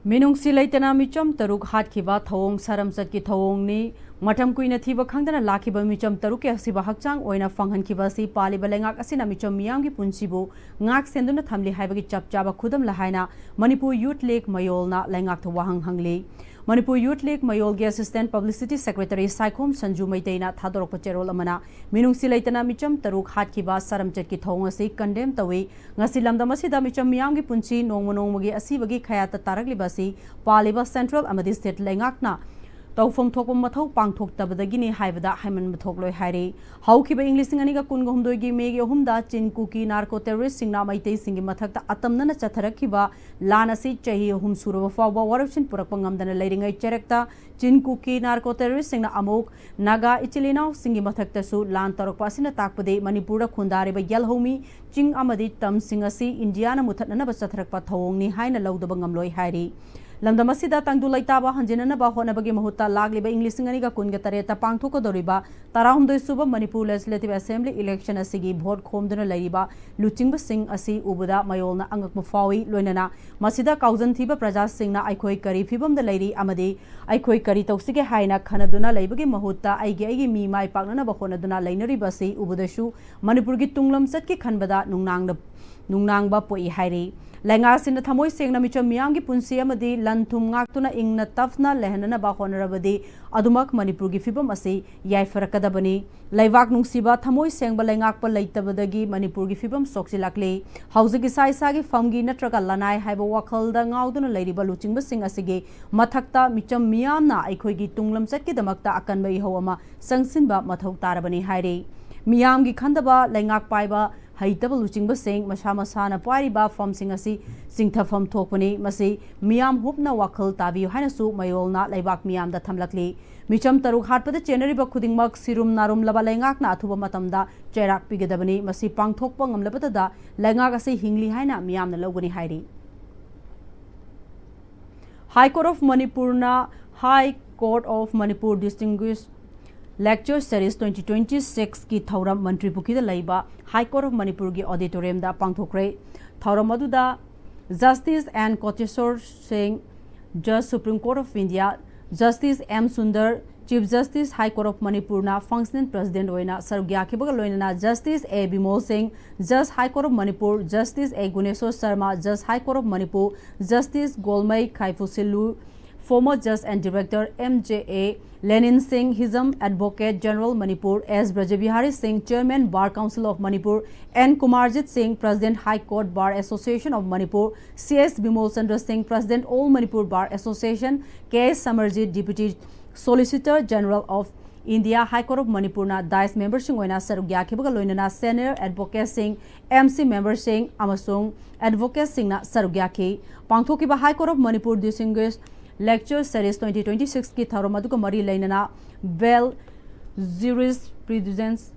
ꯃꯤꯅꯨꯡꯁꯤ ꯂꯩꯇꯅ ꯃꯤꯆꯝ ꯇꯔꯨꯛ ꯍꯥꯠꯈꯤꯕ ꯊꯧꯑꯣꯡ ꯁꯥꯔꯝꯆꯠꯀꯤ ꯊꯧꯑꯣꯡꯅꯤ꯫ ꯃꯇꯝ ꯀꯨꯏꯅ ꯊꯤꯕ ꯈꯪꯗꯅ ꯂꯥꯛꯈꯤꯕ ꯃꯤꯆꯝ ꯇꯔꯨꯛꯀꯤ ꯑꯁꯤꯕ ꯍꯛꯆꯥꯡ ꯑꯣꯏꯅ ꯐꯪꯍꯟꯈꯤꯕ ꯑꯁꯤ ꯄꯥꯜꯂꯤꯕ ꯂꯩꯉꯥꯛ ꯑꯁꯤꯅ ꯃꯤꯆꯝ ꯃꯤꯌꯥꯝꯒꯤ ꯄꯨꯟꯁꯤꯕꯨ ꯉꯥꯛ ꯁꯦꯟꯗꯨꯅ ꯊꯝꯂꯤ ꯍꯥꯏꯕꯒꯤ ꯆꯞ ꯆꯥꯕ ꯈꯨꯗꯝ ꯂꯍꯥꯏꯅ ꯃꯅꯤꯄꯨꯔ ꯌꯨꯠ ꯂꯤꯒ ꯃꯌꯣꯜꯅ ꯂꯩꯉꯥꯛꯇ ꯋꯥꯍꯪ ꯍꯪꯂꯤ꯫ ꯃꯅꯤꯄꯨꯔ ꯌꯨꯠ ꯂꯤꯒ ꯃꯌꯣꯜꯒꯤ assistant publicity secretary Saikhom Sanju ꯃꯩꯇꯩꯅ ꯊꯥꯗꯣꯔꯛꯄ ꯆꯦꯔꯣꯜ ꯑꯃꯅ ꯃꯤꯅꯨꯡꯁꯤ ꯂꯩꯇꯅ ꯃꯤꯆꯝ ꯇꯔꯨꯛ ꯍꯥꯠꯈꯤꯕ ꯁꯔꯝꯆꯠꯀꯤ ꯊꯧꯑꯣꯡ ꯑꯁꯤ ꯀꯟꯗꯦꯝ ꯇꯧꯏ꯫ ꯉꯁꯤ ꯂꯝꯗꯝ ꯑꯁꯤꯗ ꯃꯤꯆꯝ ꯃꯤꯌꯥꯝꯒꯤ ꯄꯨꯟꯁꯤ ꯅꯣꯡꯃ ꯅꯣꯡꯃꯒꯤ ꯑꯁꯤꯕꯒꯤ ꯈꯌꯥꯠꯇ ꯇꯥꯔꯛꯂꯤꯕ ꯑꯁꯤ ꯄꯥꯜꯂꯤꯕ ꯁꯦꯟꯇ꯭ꯔꯦꯜ ꯑꯃꯗꯤ ꯁ꯭ꯇꯦꯠ ꯂꯩꯉꯥꯛꯅ ꯇꯧꯐꯝ ꯊꯣꯛꯄ ꯃꯊꯧ ꯄꯥꯡꯊꯣꯛꯇꯕꯗꯒꯤꯅꯤ ꯍꯥꯏꯕꯗ ꯍꯥꯏꯃꯟꯕ ꯊꯣꯛꯂꯣꯏ ꯍꯥꯏꯔꯤ꯫ ꯍꯧꯈꯤꯕ ꯏꯪ ꯂꯤꯁꯤꯡ ꯑꯅꯤꯒ ꯀꯨꯟꯒ ꯍꯨꯝꯗꯣꯏꯒꯤ ꯃꯦꯒꯤ ꯑꯍꯨꯝꯗ ꯆꯤꯟ ꯀꯨꯀꯤ ꯅꯥꯔꯀꯣ ꯇꯦꯔꯣꯔꯤꯁꯁꯤꯡꯅ ꯃꯩꯇꯩꯁꯤꯡꯒꯤ ꯃꯊꯛꯇ ꯑꯇꯝꯅꯅ ꯆꯠꯊꯔꯛꯈꯤꯕ ꯂꯥꯟ ꯑꯁꯤ ꯆꯍꯤ ꯑꯍꯨꯝ ꯁꯨꯔꯕ ꯐꯥꯎꯕ ꯋꯥꯔꯣꯏꯁꯤꯟ ꯄꯨꯔꯛꯄ ꯉꯝꯗꯅ ꯂꯩꯔꯤꯉꯩ ꯆꯔꯛꯇ ꯆꯤꯟ ꯀꯨꯀꯤ ꯅꯥꯔꯀꯣ ꯇꯦꯔꯣꯔꯤꯁꯁꯤꯡꯅ ꯑꯃꯨꯛ ꯅꯥꯒꯥ ꯏꯆꯤꯜ ꯏꯅꯥꯎꯁꯤꯡꯒꯤ ꯃꯊꯛꯇꯁꯨ ꯂꯥꯟ ꯇꯧꯔꯛꯄ ꯑꯁꯤꯅ ꯇꯥꯛꯄꯗꯤ ꯃꯅꯤꯄꯨꯔꯗ ꯈꯨꯟꯗꯥꯔꯤꯕ ꯌꯦꯜꯍꯧꯃꯤ ꯆꯤꯡ ꯑꯃꯗꯤ ꯇꯝꯁꯤꯡ ꯑꯁꯤ ꯏꯟꯗꯤꯌꯥꯅ ꯃꯨꯊꯠꯅꯅꯕ ꯆꯠꯊꯔꯛꯄ ꯊꯧꯑꯣꯡꯅꯤ ꯍꯥꯏꯅ ꯂꯧꯗꯕ ꯉꯝꯂꯣꯏ ꯍꯥꯏꯔꯤ꯫ ꯂꯝꯗꯝ ꯑꯁꯤꯗ ꯇꯪꯗꯨ ꯂꯩꯇꯥꯕ ꯍꯟꯖꯤꯟꯅꯅꯕ ꯍꯣꯠꯅꯕꯒꯤ ꯃꯍꯨꯠꯇ ꯂꯥꯛꯂꯤꯕ ꯏꯪ ꯂꯤꯁꯤꯡ ꯑꯅꯤꯒ ꯀꯨꯟꯒ ꯇꯔꯦꯠꯇ ꯄꯥꯡꯊꯣꯛꯀꯗꯧꯔꯤꯕ ꯇꯔꯥꯍꯨꯝꯗꯣꯏ ꯁꯨꯕ ꯃꯅꯤꯄꯨꯔ ꯂꯦꯖꯤꯁꯂꯦꯇꯤꯚ ꯑꯦꯁꯦꯝꯕ꯭ꯂꯤ ꯏꯂꯦꯛꯁꯟ ꯑꯁꯤꯒꯤ ꯚꯣꯠ ꯈꯣꯝꯗꯨꯅ ꯂꯩꯔꯤꯕ ꯂꯨꯆꯤꯡꯕꯁꯤꯡ ꯑꯁꯤ ꯎꯕꯗ ꯃꯌꯣꯜꯅ ꯑꯉꯛꯄ ꯐꯥꯎꯏ꯫ ꯂꯣꯏꯅꯅ ꯃꯁꯤꯗ ꯀꯥꯎꯖꯟ ꯊꯤꯕ ꯄ꯭ꯔꯖꯥꯁꯤꯡꯅ ꯑꯩꯈꯣꯏ ꯀꯔꯤ ꯐꯤꯕꯝꯗ ꯂꯩꯔꯤ ꯑꯃꯗꯤ ꯑꯩꯈꯣꯏ ꯀꯔꯤ ꯇꯧꯁꯤꯒꯦ ꯍꯥꯏꯅ ꯈꯟꯅꯗꯨꯅ ꯂꯩꯕꯒꯤ ꯃꯍꯨꯠꯇ ꯑꯩꯒꯤ ꯑꯩꯒꯤ ꯃꯤ ꯃꯥꯏ ꯄꯥꯛꯅꯅꯕ ꯍꯣꯠꯅꯗꯨꯅ ꯂꯩꯅꯔꯤꯕ ꯑꯁꯤ ꯎꯕꯗꯁꯨ ꯃꯅꯤꯄꯨꯔꯒꯤ ꯇꯨꯡꯂꯝꯆꯠꯀꯤ ꯈꯟꯕꯗ ꯅꯨꯡꯅꯥꯡꯗ ꯅꯨꯡꯅꯥꯡꯕ ꯄꯣꯛꯏ ꯍꯥꯏꯔꯤ꯫ ꯂꯩꯉꯥꯛ ꯑꯁꯤꯅ ꯊꯃꯣꯏ ꯁꯦꯡꯅ ꯃꯤꯆꯝ ꯃꯤꯌꯥꯝꯒꯤ ꯄꯨꯟꯁꯤ ꯑꯃꯗꯤ ꯂꯟ ꯊꯨꯝ ꯉꯥꯛꯇꯨꯅ ꯏꯪꯅ ꯇꯞꯅ ꯂꯩꯍꯟꯅꯅꯕ ꯍꯣꯠꯅꯔꯕꯗꯤ ꯑꯗꯨꯃꯛ ꯃꯅꯤꯄꯨꯔꯒꯤ ꯐꯤꯕꯝ ꯑꯁꯤ ꯌꯥꯏꯐꯔꯛꯀꯗꯕꯅꯤ꯫ ꯂꯩꯕꯥꯛ ꯅꯨꯡꯁꯤꯕ ꯊꯃꯣꯏ ꯁꯦꯡꯕ ꯂꯩꯉꯥꯛꯄ ꯂꯩꯇꯕꯗꯒꯤ ꯃꯅꯤꯄꯨꯔꯒꯤ ꯐꯤꯕꯝ ꯁꯣꯛꯆꯤꯜꯂꯛꯂꯤ꯫ ꯍꯧꯖꯤꯛ ꯏꯁꯥ ꯏꯁꯥꯒꯤ ꯐꯝꯒꯤ ꯅꯠꯇ꯭ꯔꯒ ꯂꯅꯥꯏ ꯍꯥꯏꯕ ꯋꯥꯈꯜꯗ ꯉꯥꯎꯗꯨꯅ ꯂꯩꯔꯤꯕ ꯂꯨꯆꯤꯡꯕꯁꯤꯡ ꯑꯁꯤꯒꯤ ꯃꯊꯛꯇ ꯃꯤꯆꯝ ꯃꯤꯌꯥꯝꯅ ꯑꯩꯈꯣꯏꯒꯤ ꯇꯨꯡꯂꯝꯆꯠꯀꯤꯗꯃꯛꯇ ꯑꯀꯟꯕ ꯏꯍꯧ ꯑꯃ ꯆꯪꯁꯤꯟꯕ ꯃꯊꯧ ꯇꯥꯔꯕꯅꯤ ꯍꯥꯏꯔꯤ꯫ ꯃꯤꯌꯥꯝꯒꯤ ꯈꯟꯗꯕ ꯂꯩꯉꯥꯛ ꯄꯥꯏꯕ ꯍꯩꯇꯕ ꯂꯨꯆꯤꯡꯕꯁꯤꯡ ꯃꯁꯥ ꯃꯁꯥꯅ ꯄꯥꯏꯔꯤꯕ ꯐꯝꯁꯤꯡ ꯑꯁꯤ ꯆꯤꯡꯊꯐꯝ ꯊꯣꯛꯄꯅꯤ꯫ ꯃꯁꯤ ꯃꯤꯌꯥꯝ ꯍꯨꯞꯅ ꯋꯥꯈꯜ ꯇꯥꯕꯤꯌꯨ ꯍꯥꯏꯅꯁꯨ ꯃꯌꯣꯜꯅ ꯂꯩꯕꯥꯛ ꯃꯤꯌꯥꯝꯗ ꯊꯝꯂꯛꯂꯤ꯫ ꯃꯤꯆꯝ ꯇꯔꯨꯛ ꯍꯥꯠꯄꯗ ꯆꯦꯟꯅꯔꯤꯕ ꯈꯨꯗꯤꯡꯃꯛ ꯁꯤꯔꯨꯝ ꯅꯥꯔꯨꯝꯂꯕ ꯂꯩꯉꯥꯛꯅ ꯑꯊꯨꯕ ꯃꯇꯝꯗ ꯆꯩꯔꯥꯛ ꯄꯤꯒꯗꯕꯅꯤ꯫ ꯃꯁꯤ ꯄꯥꯡꯊꯣꯛꯄ ꯉꯝꯂꯕꯗꯗ ꯂꯩꯉꯥꯛ ꯑꯁꯤ ꯍꯤꯡꯂꯤ ꯍꯥꯏꯅ ꯃꯤꯌꯥꯝꯅ ꯂꯧꯒꯅꯤ ꯍꯥꯏꯔꯤ꯫ High Court of Manipurꯅ High Court of Manipur Distinguished Lecture Series twenty twenty-sixꯀꯤ ꯊꯧꯔꯝ ꯃꯟꯇ꯭ꯔꯤ ꯄꯨꯈ꯭ꯔꯤꯗ ꯂꯩꯕ High Court of Manipurꯒꯤ auditoriumꯗ ꯄꯥꯡꯊꯣꯛꯈ꯭ꯔꯦ꯫ ꯊꯧꯔꯝ ꯑꯗꯨꯗ Justice N Koteswar Singh, Judge, Supreme Court of India, Justice M Sundar, Chief Justice High Court of Manipurꯅ functional president ꯑꯣꯏꯅ ꯁꯔꯨꯛ ꯌꯥꯈꯤꯕꯒ ꯂꯣꯏꯅꯅ Justice A Bimol Singh, Judge High Court of Manipur, Justice A Guneshwar Sharma, Judge High Court of Manipur, Justice Golmei Khaifusillu, former Judge and Director M J A Lenin Singh Hizam, Advocate General Manipur, S Brajabihari Singh, Chairman Bar Council of Manipur, N Kumarjit Singh, President High Court Bar Association of Manipur, C S Bimol Chandra Singh, President All Manipur Bar Association, K S Samarjit, Deputy Solicitor General of India, High Court of Manipurꯅ dais memberꯁꯤꯡ ꯑꯣꯏꯅ ꯁꯔꯨꯛ ꯌꯥꯈꯤꯕꯒ ꯂꯣꯏꯅꯅ senior advocateꯁꯤꯡ, M C memberꯁꯤꯡ ꯑꯃꯁꯨꯡ advocateꯁꯤꯡꯅ ꯁꯔꯨꯛ ꯌꯥꯈꯤ꯫ ꯄꯥꯡꯊꯣꯛꯈꯤꯕ High Court of Manipur Distinguished Lecture Series twenty twenty-sixꯀꯤ ꯊꯧꯔꯝ ꯑꯗꯨꯒ ꯃꯔꯤ ꯂꯩꯅꯅ Bail, Jurisprudence,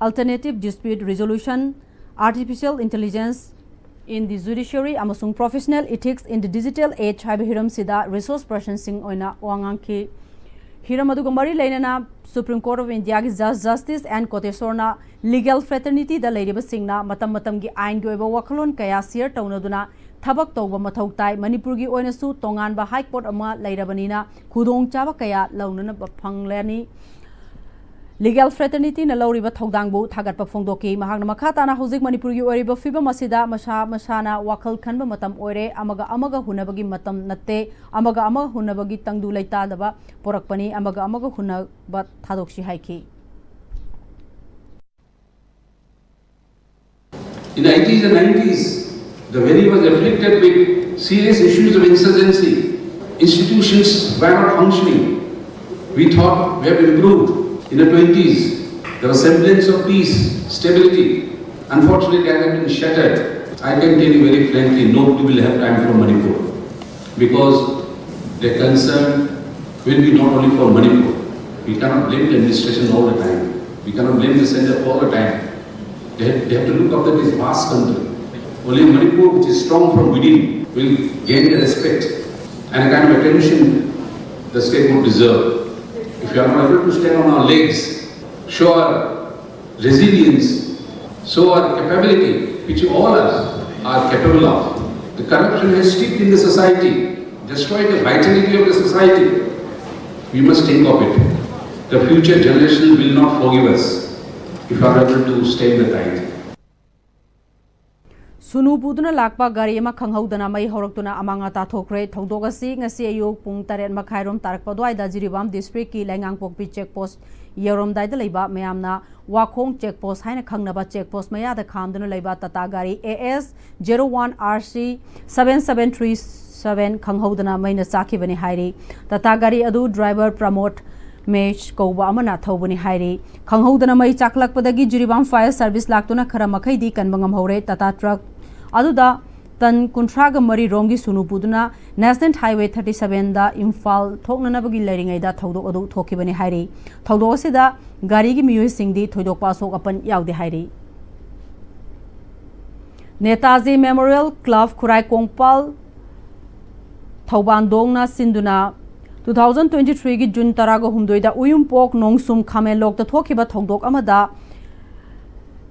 Alternative Dispute Resolution, Artificial Intelligence in the Judiciary ꯑꯃꯁꯨꯡ Professional Ethics in the Digital Age ꯍꯥꯏꯕ ꯍꯤꯔꯝꯁꯤꯗ resource personꯁꯤꯡ ꯑꯣꯏꯅ ꯋꯥ ꯉꯥꯡꯈꯤ꯫ ꯍꯤꯔꯝ ꯑꯗꯨꯒ ꯃꯔꯤ ꯂꯩꯅꯅ Supreme Court of Indiaꯒꯤ Judge Justice N Koteshwarꯅ legal fraternityꯗ ꯂꯩꯔꯤꯕꯁꯤꯡꯅ ꯃꯇꯝ ꯃꯇꯝꯒꯤ ꯑꯥꯏꯟꯒꯤ ꯑꯣꯏꯕ ꯋꯥꯈꯜꯂꯣꯟ ꯀꯌꯥ share ꯇꯧꯅꯗꯨꯅ ꯊꯕꯛ ꯇꯧꯕ ꯃꯊꯧ ꯇꯥꯏ꯫ ꯃꯅꯤꯄꯨꯔꯒꯤ ꯑꯣꯏꯅꯁꯨ ꯇꯣꯉꯥꯟꯕ High Court ꯑꯃ ꯂꯩꯔꯕꯅꯤꯅ ꯈꯨꯗꯣꯡꯆꯥꯕ ꯀꯌꯥ ꯂꯧꯅꯅꯕ ꯐꯪꯂꯅꯤ꯫ Legal fraternityꯅ ꯂꯧꯔꯤꯕ ꯊꯧꯗꯥꯡꯕꯨ ꯊꯥꯒꯠꯄ ꯐꯣꯡꯗꯣꯛꯈꯤ꯫ ꯃꯍꯥꯛꯅ ꯃꯈꯥ ꯇꯥꯅ ꯍꯧꯖꯤꯛ ꯃꯅꯤꯄꯨꯔꯒꯤ ꯑꯣꯏꯔꯤꯕ ꯐꯤꯕꯝ ꯑꯁꯤꯗ ꯃꯁꯥ ꯃꯁꯥꯅ ꯋꯥꯈꯜ ꯈꯟꯕ ꯃꯇꯝ ꯑꯣꯏꯔꯦ꯫ ꯑꯃꯒ ꯑꯃꯒ ꯍꯨꯟꯅꯕꯒꯤ ꯃꯇꯝ ꯅꯠꯇꯦ꯫ ꯑꯃꯒ ꯑꯃꯒ ꯍꯨꯟꯅꯕꯒꯤ ꯇꯪꯗꯨ ꯂꯩꯇꯥꯗꯕ ꯄꯨꯔꯛꯄꯅꯤ꯫ ꯑꯃꯒ ꯑꯃꯒ ꯍꯨꯟꯅꯕ ꯊꯥꯗꯣꯛꯁꯤ ꯍꯥꯏꯈꯤ꯫ In the eighties and nineties, the valley was afflicted with serious issues of insurgency. Institutions were not functioning. We thought we have improved. In the twenties, there was semblance of peace, stability. Unfortunately, that has been shattered. I can tell you very frankly, nobody will have time for Manipur because the concern will be not only for Manipur. We cannot blame the administration all the time. We cannot blame the center all the time. They have, they have to look after this vast country. Only Manipur, which is strong from within, will gain the respect and a kind of attention the state would deserve. If we are not able to stand on our legs, show our resilience, show our capability, which all us are capable of, the corruption has steeped in the society, destroyed the vitality of the society. We must think of it. The future generation will not forgive us if we are able to stem the tide. ꯁꯨꯅꯨ ꯄꯨꯗꯨꯅ ꯂꯥꯛꯄ ꯒꯥꯔꯤ ꯑꯃ ꯈꯪꯍꯧꯗꯅ ꯃꯩ ꯍꯧꯔꯛꯇꯨꯅ ꯑꯃꯥꯡ ꯑꯇꯥ ꯊꯣꯛꯈ꯭ꯔꯦ꯫ ꯊꯧꯗꯣꯛ ꯑꯁꯤ ꯉꯁꯤ ꯑꯌꯨꯛ ꯄꯨꯡ ꯇꯔꯦꯠ ꯃꯈꯥꯏꯔꯣꯝ ꯇꯥꯔꯛꯄ ꯑꯗꯨꯋꯥꯏꯗ ꯖꯤꯔꯤꯕꯥꯝ ꯗꯤꯁꯇ꯭ꯔꯤꯛꯀꯤ ꯂꯩꯉꯥꯡꯄꯣꯛꯄꯤ ꯆꯦꯛ ꯄꯣꯁ ꯌꯧꯔꯝꯗꯥꯏꯗ ꯂꯩꯕ ꯃꯌꯥꯝꯅ ꯋꯥꯈꯣꯡ ꯆꯦꯛ ꯄꯣꯁ ꯍꯥꯏꯅ ꯈꯪꯅꯕ ꯆꯦꯛ ꯄꯣꯁ ꯃꯌꯥꯗ ꯈꯥꯝꯗꯨꯅ ꯂꯩꯕ ꯇꯥꯇꯥ ꯒꯥꯔꯤ A S zero one R C seven seven three seven ꯈꯪꯍꯧꯗꯅ ꯃꯩꯅ ꯆꯥꯛꯈꯤꯕꯅꯤ ꯍꯥꯏꯔꯤ꯫ ꯇꯥꯇꯥ ꯒꯥꯔꯤ ꯑꯗꯨ ꯗ꯭ꯔꯥꯏꯚꯔ ꯄ꯭ꯔꯃꯣꯗ ꯃꯦꯁ ꯀꯧꯕ ꯑꯃꯅ ꯊꯧꯕꯅꯤ ꯍꯥꯏꯔꯤ꯫ ꯈꯪꯍꯧꯗꯅ ꯃꯩ ꯆꯥꯛꯂꯛꯄꯗꯒꯤ ꯖꯤꯔꯤꯕꯥꯝ ꯐꯥꯌꯔ ꯁꯔꯚꯤꯁ ꯂꯥꯛꯇꯨꯅ ꯈꯔ ꯃꯈꯩꯗꯤ ꯀꯟꯕ ꯉꯝꯍꯧꯔꯦ꯫ ꯇꯥꯇꯥ ꯇ꯭ꯔꯛ ꯑꯗꯨꯗ ꯇꯟ ꯀꯨꯟꯊ꯭ꯔꯥꯒ ꯃꯔꯤ ꯔꯣꯝꯒꯤ ꯁꯨꯅꯨ ꯄꯨꯗꯨꯅ National Highway thirty sevenꯗ ꯏꯝꯐꯥꯜ ꯊꯣꯛꯅꯅꯕꯒꯤ ꯂꯩꯔꯤꯉꯩꯗ ꯊꯧꯗꯣꯛ ꯑꯗꯨ ꯊꯣꯛꯈꯤꯕꯅꯤ ꯍꯥꯏꯔꯤ꯫ ꯊꯧꯗꯣꯛ ꯑꯁꯤꯗ ꯒꯥꯔꯤꯒꯤ ꯃꯤꯑꯣꯏꯁꯤꯡꯗꯤ ꯊꯣꯏꯗꯣꯛꯄ ꯑꯁꯣꯛ ꯑꯄꯟ ꯌꯥꯎꯗꯦ ꯍꯥꯏꯔꯤ꯫ ꯅꯦꯇꯥꯖꯤ ꯃꯦꯃꯣꯔꯤꯌꯦꯜ ꯀ꯭ꯂꯕ ꯈꯨꯔꯥꯏ ꯀꯣꯡꯄꯥꯜ ꯊꯧꯕꯥꯟꯗꯣꯡꯅ ꯁꯤꯟꯗꯨꯅ two thousand twenty threeꯒꯤ ꯖꯨꯟ ꯇꯔꯥꯒ ꯍꯨꯝꯗꯣꯏꯗ ꯎꯌꯨꯝꯄꯣꯛ ꯅꯣꯡꯁꯨꯝ ꯈꯥꯃꯦꯟꯂꯣꯛꯇ ꯊꯣꯛꯈꯤꯕ ꯊꯧꯗꯣꯛ ꯑꯃꯗ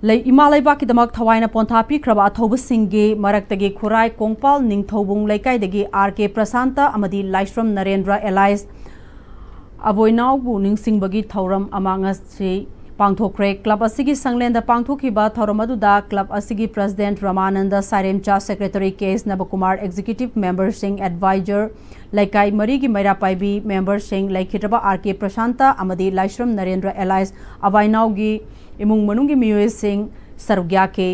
ꯂꯩ ꯏꯃꯥ ꯂꯩꯕꯥꯛꯀꯤꯗꯃꯛ ꯊꯋꯥꯏꯅ ꯄꯣꯟꯊꯥ ꯄꯤꯈ꯭ꯔꯕ ꯑꯊꯧꯕꯁꯤꯡꯒꯤ ꯃꯔꯛꯇꯒꯤ ꯈꯨꯔꯥꯏ ꯀꯣꯡꯄꯥꯜ ꯅꯤꯡꯊꯧꯕꯨꯡ ꯂꯩꯀꯥꯏꯗꯒꯤ R K ꯄ꯭ꯔꯁꯥꯟꯇ ꯑꯃꯗꯤ ꯂꯥꯏꯁ꯭ꯔꯝ ꯅꯔꯦꯟꯗ꯭ꯔ alias ꯑꯕꯣꯏꯅꯥꯎꯕꯨ ꯅꯤꯡꯁꯤꯡꯕꯒꯤ ꯊꯧꯔꯝ ꯑꯃ ꯉꯁꯤ ꯄꯥꯡꯊꯣꯛꯈ꯭ꯔꯦ꯫ ꯀ꯭ꯂꯕ ꯑꯁꯤꯒꯤ ꯁꯪꯂꯦꯟꯗ ꯄꯥꯡꯊꯣꯛꯈꯤꯕ ꯊꯧꯔꯝ ꯑꯗꯨꯗ ꯀ꯭ꯂꯕ ꯑꯁꯤꯒꯤ ꯄ꯭ꯔꯁꯤꯗꯦꯟꯠ ꯔꯃꯥꯅꯟꯗ ꯁꯥꯏꯔꯦꯝꯆꯥ, ꯁꯦꯀ꯭ꯔꯦꯇꯔꯤ ꯀꯦ ꯑꯦꯁ ꯅꯕꯀꯨꯃꯥꯔ, ꯑꯦꯛꯖꯤꯀ꯭ꯌꯨꯇꯤꯚ ꯃꯦꯝꯕꯔꯁꯤꯡ, ꯑꯦꯗꯚꯥꯏꯖꯔ, ꯂꯩꯀꯥꯏ ꯃꯔꯤꯒꯤ ꯃꯩꯔꯥ ꯄꯥꯏꯕꯤ ꯃꯦꯝꯕꯔꯁꯤꯡ, ꯂꯩꯈꯤꯗ꯭ꯔꯕ R K ꯄ꯭ꯔꯁꯥꯟꯇ ꯑꯃꯗꯤ ꯂꯥꯏꯁ꯭ꯔꯝ ꯅꯔꯦꯟꯗ꯭ꯔ alias ꯑꯕꯥꯏꯅꯥꯎꯒꯤ ꯏꯃꯨꯡ ꯃꯅꯨꯡꯒꯤ ꯃꯤꯑꯣꯏꯁꯤꯡ ꯁꯔꯨꯛ ꯌꯥꯈꯤ꯫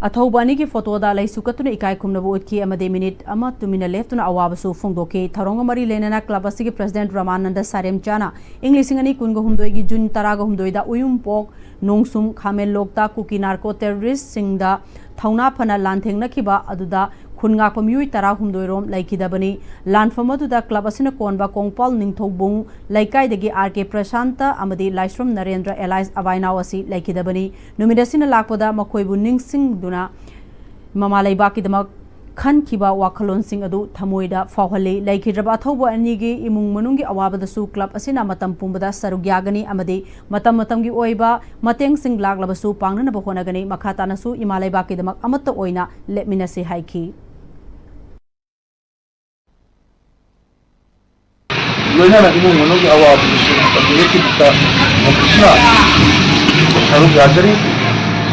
ꯑꯊꯧꯕ ꯑꯅꯤꯒꯤ ꯐꯣꯇꯣꯗ ꯂꯩꯁꯨ ꯀꯠꯇꯨꯅ ꯏꯀꯥꯏ ꯈꯨꯝꯅꯕ ꯎꯠꯈꯤ ꯑꯃꯗꯤ ꯃꯤꯅꯤꯠ ꯑꯃ ꯇꯨꯃꯤꯟꯅ ꯂꯦꯞꯇꯨꯅ ꯑꯋꯥꯕꯁꯨ ꯐꯣꯡꯗꯣꯛꯈꯤ꯫ ꯊꯧꯔꯝꯒ ꯃꯔꯤ ꯂꯩꯅꯅ ꯀ꯭ꯂꯕ ꯑꯁꯤꯒꯤ ꯄ꯭ꯔꯁꯤꯗꯦꯟꯠ ꯔꯃꯥꯅꯟꯗ ꯁꯥꯔꯦꯝꯆꯥꯅ ꯏꯪ ꯂꯤꯁꯤꯡ ꯑꯅꯤ ꯀꯨꯟꯒ ꯍꯨꯝꯗꯣꯏꯒꯤ ꯖꯨꯟ ꯇꯔꯥꯒ ꯍꯨꯝꯗꯣꯏꯗ ꯎꯌꯨꯝꯄꯣꯛ ꯅꯣꯡꯁꯨꯝ ꯈꯥꯃꯦꯟꯂꯣꯛꯇ ꯀꯨꯀꯤ ꯅꯥꯔꯀꯣ ꯇꯦꯔꯣꯔꯤꯁ꯭ꯠꯁꯤꯡꯗ ꯊꯧꯅꯥ ꯐꯅ ꯂꯥꯟꯊꯦꯡꯅꯈꯤꯕ ꯑꯗꯨꯗ ꯈꯨꯟ ꯉꯥꯛꯄ ꯃꯤꯑꯣꯏ ꯇꯔꯥꯍꯨꯝꯗꯣꯏ ꯔꯣꯝ ꯂꯩꯈꯤꯗꯕꯅꯤ꯫ ꯂꯥꯟꯐꯝ ꯑꯗꯨꯗ ꯀ꯭ꯂꯕ ꯑꯁꯤꯅ ꯀꯣꯟꯕ ꯀꯣꯡꯄꯥꯜ ꯅꯤꯡꯊꯧꯕꯨꯡ ꯂꯩꯀꯥꯏꯗꯒꯤ R K ꯄ꯭ꯔꯁꯥꯟꯇ ꯑꯃꯗꯤ ꯂꯥꯏꯁ꯭ꯔꯝ ꯅꯔꯦꯟꯗ꯭ꯔ alias ꯑꯕꯥꯏꯅꯥꯎ ꯑꯁꯤ ꯂꯩꯈꯤꯗꯕꯅꯤ꯫ ꯅꯨꯃꯤꯠ ꯑꯁꯤꯅ ꯂꯥꯛꯄꯗ ꯃꯈꯣꯏꯕꯨ ꯅꯤꯡꯁꯤꯡꯗꯨꯅ ꯃꯃꯥ ꯂꯩꯕꯥꯛꯀꯤꯗꯃꯛ ꯈꯟꯈꯤꯕ ꯋꯥꯈꯜꯂꯣꯟꯁꯤꯡ ꯑꯗꯨ ꯊꯃꯣꯏꯗ ꯐꯥꯎꯍꯜꯂꯤ꯫ ꯂꯩꯈꯤꯗ꯭ꯔꯕ ꯑꯊꯧꯕ ꯑꯅꯤꯒꯤ ꯏꯃꯨꯡ ꯃꯅꯨꯡꯒꯤ ꯑꯋꯥꯕꯗꯁꯨ ꯀ꯭ꯂꯕ ꯑꯁꯤꯅ ꯃꯇꯝ ꯄꯨꯝꯕꯗ ꯁꯔꯨꯛ ꯌꯥꯒꯅꯤ ꯑꯃꯗꯤ ꯃꯇꯝ ꯃꯇꯝꯒꯤ ꯑꯣꯏꯕ ꯃꯇꯦꯡꯁꯤꯡ ꯂꯥꯛꯂꯕꯁꯨ ꯄꯥꯡꯅꯅꯕ ꯍꯣꯠꯅꯒꯅꯤ꯫ ꯃꯈꯥ ꯇꯥꯅꯁꯨ ꯏꯃꯥ ꯂꯩꯕꯥꯛꯀꯤꯗꯃꯛ ꯑꯃꯠꯇ ꯑꯣꯏꯅ ꯂꯦꯞꯃꯤꯟꯅꯁꯤ ꯍꯥꯏꯈꯤ꯫ ꯂꯣꯏꯅꯅ ꯏꯃꯨꯡ ꯃꯅꯨꯡꯒꯤ ꯑꯋꯥꯕꯗꯨꯁꯨ ꯃꯇꯝꯗꯨꯒꯤ ꯈꯨꯗꯤꯡꯗ ꯃꯈꯣꯏꯁꯤꯅ ꯁꯔꯨꯛ ꯌꯥꯖꯔꯤ꯫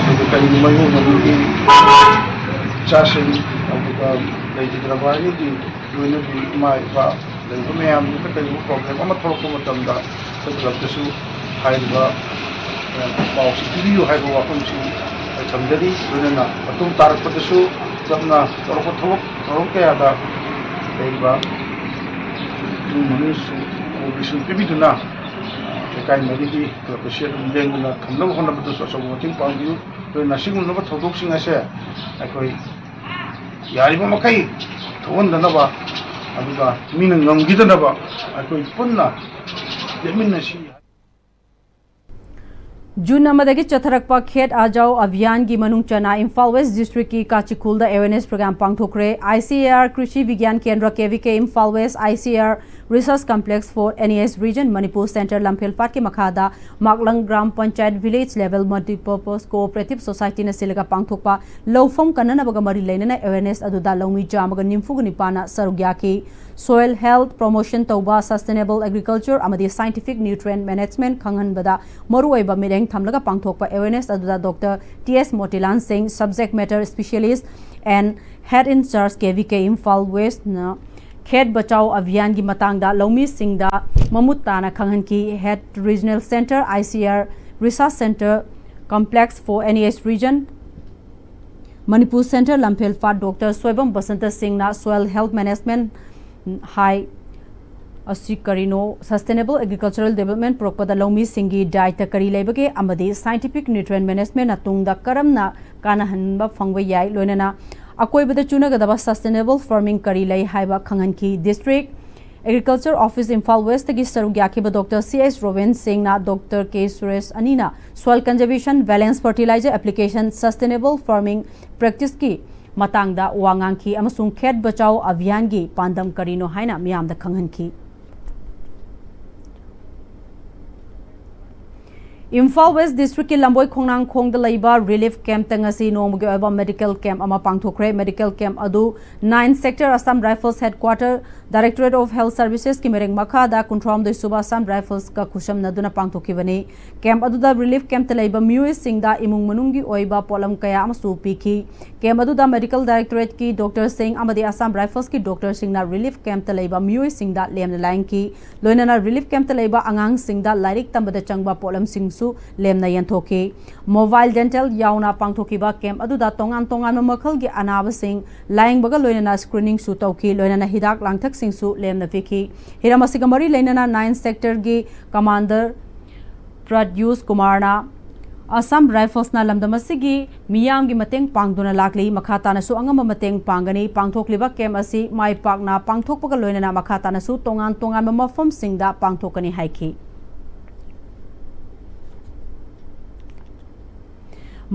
ꯑꯗꯨꯒ ꯀꯔꯤꯒꯨꯝꯕ ꯏꯃꯨꯡ ꯃꯅꯨꯡꯒꯤ ꯏꯆꯥꯁꯤꯡ, ꯑꯗꯨꯒ ꯂꯩꯈꯤꯗ꯭ꯔꯕ ꯑꯩꯒꯤ ꯂꯣꯏꯅꯕꯤ ꯏꯃꯥ ꯏꯄꯥ ꯂꯩꯕ ꯃꯌꯥꯝꯗꯨꯗ ꯀꯔꯤꯒꯨꯝꯕ problem ꯑꯃ ꯊꯣꯛꯂꯛꯄ ꯃꯇꯝꯗ ꯑꯩꯈꯣꯏ clubꯇꯁꯨ ꯍꯥꯏꯔꯤꯕ, ꯑ, ꯄꯥꯎꯁꯤ ꯄꯤꯕꯤꯌꯨ ꯍꯥꯏꯕ ꯋꯥꯐꯝꯁꯤ ꯑꯩ ꯊꯝꯖꯔꯤ꯫ ꯂꯣꯏꯅꯅ ꯃꯇꯨꯡ ꯇꯥꯔꯛꯄꯗꯁꯨ clubꯅ ꯇꯧꯔꯛꯄ ꯊꯕꯛ ꯊꯧꯔꯝ ꯀꯌꯥꯗ ꯂꯩꯔꯤꯕ ꯏꯃꯨꯡ ꯃꯅꯨꯡꯁꯨ cooperation ꯄꯤꯕꯤꯗꯨꯅ ꯂꯩꯀꯥꯏ ꯃꯔꯤꯒꯤ club ꯑꯁꯤ ꯑꯗꯨꯝ ꯂꯦꯡꯗꯅ ꯊꯝꯅꯕ ꯍꯣꯠꯅꯕꯗꯁꯨ ꯑꯆꯧꯕ ꯃꯇꯦꯡ ꯄꯥꯡꯕꯤꯌꯨ꯫ ꯑꯗꯨꯅ ꯁꯤꯒꯨꯝꯂꯕ ꯊꯧꯗꯣꯛꯁꯤꯡ ꯑꯁꯦ ꯑꯩꯈꯣꯏ ꯌꯥꯔꯤꯕ ꯃꯈꯩ ꯊꯣꯛꯍꯟꯗꯅꯕ, ꯑꯗꯨꯒ ꯃꯤꯅ ꯉꯝꯈꯤꯗꯅꯕ ꯑꯩꯈꯣꯏ ꯄꯨꯟꯅ ꯂꯦꯞꯃꯤꯟꯅꯁꯤ꯫ ꯖꯨꯟ ꯑꯃꯗꯒꯤ ꯆꯠꯊꯔꯛꯄ ꯈꯦꯠ ꯑꯖꯥꯎ ꯑꯚꯤꯌꯥꯟꯒꯤ ꯃꯅꯨꯡ ꯆꯟꯅ ꯏꯝꯐꯥꯜ ꯋꯦꯁ ꯗꯤꯁꯇ꯭ꯔꯤꯛꯀꯤ ꯀꯥꯆꯤꯈꯨꯜꯗ awareness program ꯄꯥꯡꯊꯣꯛꯈ꯭ꯔꯦ꯫ ICAR ꯀ꯭ꯔꯤꯁꯤ ꯕꯤꯒ꯭ꯌꯥꯟ Kendra, KVK, Imphal west, ICAR Research Complex for NES Region, Manipur Centre ꯂꯝꯐꯦꯜꯄꯥꯠꯀꯤ ꯃꯈꯥꯗ Maklang Gram Panchayat Village Level Multipurpose Cooperative Societyꯅ ꯁꯤꯜꯂꯒ ꯄꯥꯡꯊꯣꯛꯄ ꯂꯧꯐꯝ ꯀꯟꯅꯅꯕꯒ ꯃꯔꯤ ꯂꯩꯅꯅ awareness ꯑꯗꯨꯗ ꯂꯧꯃꯤ ꯆꯥꯝꯃꯒ ꯅꯤꯐꯨꯒ ꯅꯤꯄꯥꯟꯅ ꯁꯔꯨꯛ ꯌꯥꯈꯤ꯫ Soil health promotion ꯇꯧꯕ, sustainable agriculture ꯑꯃꯗꯤ scientific nutrient management ꯈꯪꯍꯟꯕꯗ ꯃꯔꯨꯑꯣꯏꯕ ꯃꯤꯠꯌꯦꯡ ꯊꯝꯂꯒ ꯄꯥꯡꯊꯣꯛꯄ awareness ꯑꯗꯨꯗ Doctor T S ꯃꯣꯇꯤꯂꯥꯜ ꯁꯤꯡ, Subject Matter Specialist and Head in Charge, KVK Imphal ꯋꯦꯁꯅ ꯈꯦꯠ Bachao ꯑꯚꯤꯌꯥꯟꯒꯤ ꯃꯇꯥꯡꯗ ꯂꯧꯃꯤꯁꯤꯡꯗ ꯃꯃꯨꯠ ꯇꯥꯅ ꯈꯪꯍꯟꯈꯤ꯫ Head Regional Centre, ICAR Research Centre Complex for NES Region, Manipur Centre ꯂꯝꯐꯦꯜꯄꯥꯠ Doctor Soibam Basanta ꯁꯤꯡꯅ soil health management ꯍꯥꯏ ꯑꯁꯤ ꯀꯔꯤꯅꯣ, sustainable agricultural development ꯄꯨꯔꯛꯄꯗ ꯂꯧꯃꯤꯁꯤꯡꯒꯤ dietꯇ ꯀꯔꯤ ꯂꯩꯕꯒꯦ ꯑꯃꯗꯤ scientific nutrient managementꯅ ꯇꯨꯡꯗ ꯀꯔꯝꯅ ꯀꯥꯟꯅꯍꯟꯕ ꯐꯪꯕ ꯌꯥꯏ, ꯂꯣꯏꯅꯅ ꯑꯀꯣꯏꯕꯗ ꯆꯨꯅꯒꯗꯕ sustainable farming ꯀꯔꯤ ꯂꯩ ꯍꯥꯏꯕ ꯈꯪꯍꯟꯈꯤ꯫ District Agriculture Office ꯏꯝꯐꯥꯜ ꯋꯦꯁꯇꯒꯤ ꯁꯔꯨꯛ ꯌꯥꯈꯤꯕ Doctor C H ꯔꯣꯕꯤꯟ ꯁꯤꯡꯅ Doctor K ꯁꯨꯔꯦꯁ ꯑꯅꯤꯅ soil conservation, balance fertilizer application, sustainable farming practiceꯀꯤ ꯃꯇꯥꯡꯗ ꯋꯥ ꯉꯥꯡꯈꯤ ꯑꯃꯁꯨꯡ ꯈꯦꯠ ꯕꯆꯥꯎ ꯑꯚꯤꯌꯥꯟꯒꯤ ꯄꯥꯟꯗꯝ ꯀꯔꯤꯅꯣ ꯍꯥꯏꯅ ꯃꯤꯌꯥꯝꯗ ꯈꯪꯍꯟꯈꯤ꯫ ꯏꯝꯐꯥꯜ ꯋꯦꯁ ꯗꯤꯁꯇ꯭ꯔꯤꯛꯀꯤ ꯂꯝꯕꯣꯏ ꯈꯣꯡꯅꯥꯡꯈꯣꯡꯗ ꯂꯩꯕ ꯔꯤꯂꯤꯐ ꯀꯦꯝꯞꯇ ꯉꯁꯤ ꯅꯣꯡꯃꯒꯤ ꯑꯣꯏꯕ ꯃꯦꯗꯤꯀꯦꯜ ꯀꯦꯝꯞ ꯑꯃ ꯄꯥꯡꯊꯣꯛꯈ꯭ꯔꯦ꯫ ꯃꯦꯗꯤꯀꯦꯜ ꯀꯦꯝꯞ ꯑꯗꯨ nine sector Assam rifles headquarter, directorate of health ꯁꯔꯚꯤꯁꯦꯁꯀꯤ ꯃꯔꯦꯡ ꯃꯈꯥꯗ ꯀꯨꯟꯊ꯭ꯔꯥꯍꯨꯝꯗꯣꯏ ꯁꯨꯕ ꯑꯁꯥꯝ ꯔꯥꯏꯐꯜꯁꯀ ꯈꯨꯠꯁꯝꯅꯗꯨꯅ ꯄꯥꯡꯊꯣꯛꯈꯤꯕꯅꯤ꯫ ꯀꯦꯝꯞ ꯑꯗꯨꯗ ꯔꯤꯂꯤꯐ ꯀꯦꯝꯞꯇ ꯂꯩꯕ ꯃꯤꯑꯣꯏꯁꯤꯡꯗ ꯏꯃꯨꯡ ꯃꯅꯨꯡꯒꯤ ꯑꯣꯏꯕ ꯄꯣꯠꯂꯝ ꯀꯌꯥ ꯑꯃꯁꯨ ꯄꯤꯈꯤ꯫ ꯀꯦꯝꯞ ꯑꯗꯨꯗ ꯃꯦꯗꯤꯀꯦꯜ ꯗꯥꯏꯔꯦꯛꯇꯣꯔꯦꯠꯀꯤ ꯗꯣꯛꯇꯔꯁꯤꯡ ꯑꯃꯗꯤ ꯑꯁꯥꯝ ꯔꯥꯏꯐꯜꯁꯀꯤ ꯗꯣꯛꯇꯔꯁꯤꯡꯅ ꯔꯤꯂꯤꯐ ꯀꯦꯝꯞꯇ ꯂꯩꯕ ꯃꯤꯑꯣꯏꯁꯤꯡꯗ ꯂꯦꯝꯅ ꯂꯥꯏꯌꯦꯡꯈꯤ꯫ ꯂꯣꯏꯅꯅ ꯔꯤꯂꯤꯐ ꯀꯦꯝꯞꯇ ꯂꯩꯕ ꯑꯉꯥꯡꯁꯤꯡꯗ ꯂꯥꯏꯔꯤꯛ ꯇꯝꯕꯗ ꯆꯪꯕ ꯄꯣꯠꯂꯝꯁꯤꯡꯁꯨ ꯂꯦꯝꯅ ꯌꯦꯟꯊꯣꯛꯈꯤ꯫ ꯃꯣꯕꯥꯏꯜ ꯗꯦꯟꯇꯦꯜ ꯌꯥꯎꯅ ꯄꯥꯡꯊꯣꯛꯈꯤꯕ ꯀꯦꯝꯞ ꯑꯗꯨꯗ ꯇꯣꯉꯥꯟ ꯇꯣꯉꯥꯟꯕ ꯃꯈꯜꯒꯤ ꯑꯅꯥꯕꯁꯤꯡ ꯂꯥꯌꯦꯡꯕꯒ ꯂꯣꯏꯅꯅ ꯁ꯭ꯀ꯭ꯔꯤꯅꯤꯡꯁꯨ ꯇꯧꯈꯤ꯫ ꯂꯣꯏꯅꯅ ꯍꯤꯗꯥꯛ ꯂꯥꯡꯊꯛꯁꯤꯡꯁꯨ ꯂꯦꯝꯅ ꯄꯤꯈꯤ꯫ ꯍꯤꯔꯝ ꯑꯁꯤꯒ ꯃꯔꯤ ꯂꯩꯅꯅ ꯅꯥꯏꯟ ꯁꯦꯛꯇꯔꯒꯤ ꯀꯃꯥꯟꯗꯔ ꯄ꯭ꯔꯗ꯭ꯌꯨꯁ ꯀꯨꯃꯥꯔꯅ ꯑꯁꯥꯝ ꯔꯥꯏꯐꯜꯁꯅ ꯂꯝꯗꯝ ꯑꯁꯤꯒꯤ ꯃꯤꯌꯥꯝꯒꯤ ꯃꯇꯦꯡ ꯄꯥꯡꯗꯨꯅ ꯂꯥꯛꯂꯤ꯫ ꯃꯈꯥ ꯇꯥꯅꯁꯨ ꯑꯉꯝꯕ ꯃꯇꯦꯡ ꯄꯥꯡꯒꯅꯤ꯫ ꯄꯥꯡꯊꯣꯛꯂꯤꯕ ꯀꯦꯝꯞ ꯑꯁꯤ ꯃꯥꯏ ꯄꯥꯛꯅ ꯄꯥꯡꯊꯣꯛꯄꯒ ꯂꯣꯏꯅꯅ ꯃꯈꯥ ꯇꯥꯅꯁꯨ ꯇꯣꯉꯥꯟ ꯇꯣꯉꯥꯟꯕ ꯃꯐꯝꯁꯤꯡꯗ ꯄꯥꯡꯊꯣꯛꯀꯅꯤ ꯍꯥꯏꯈꯤ꯫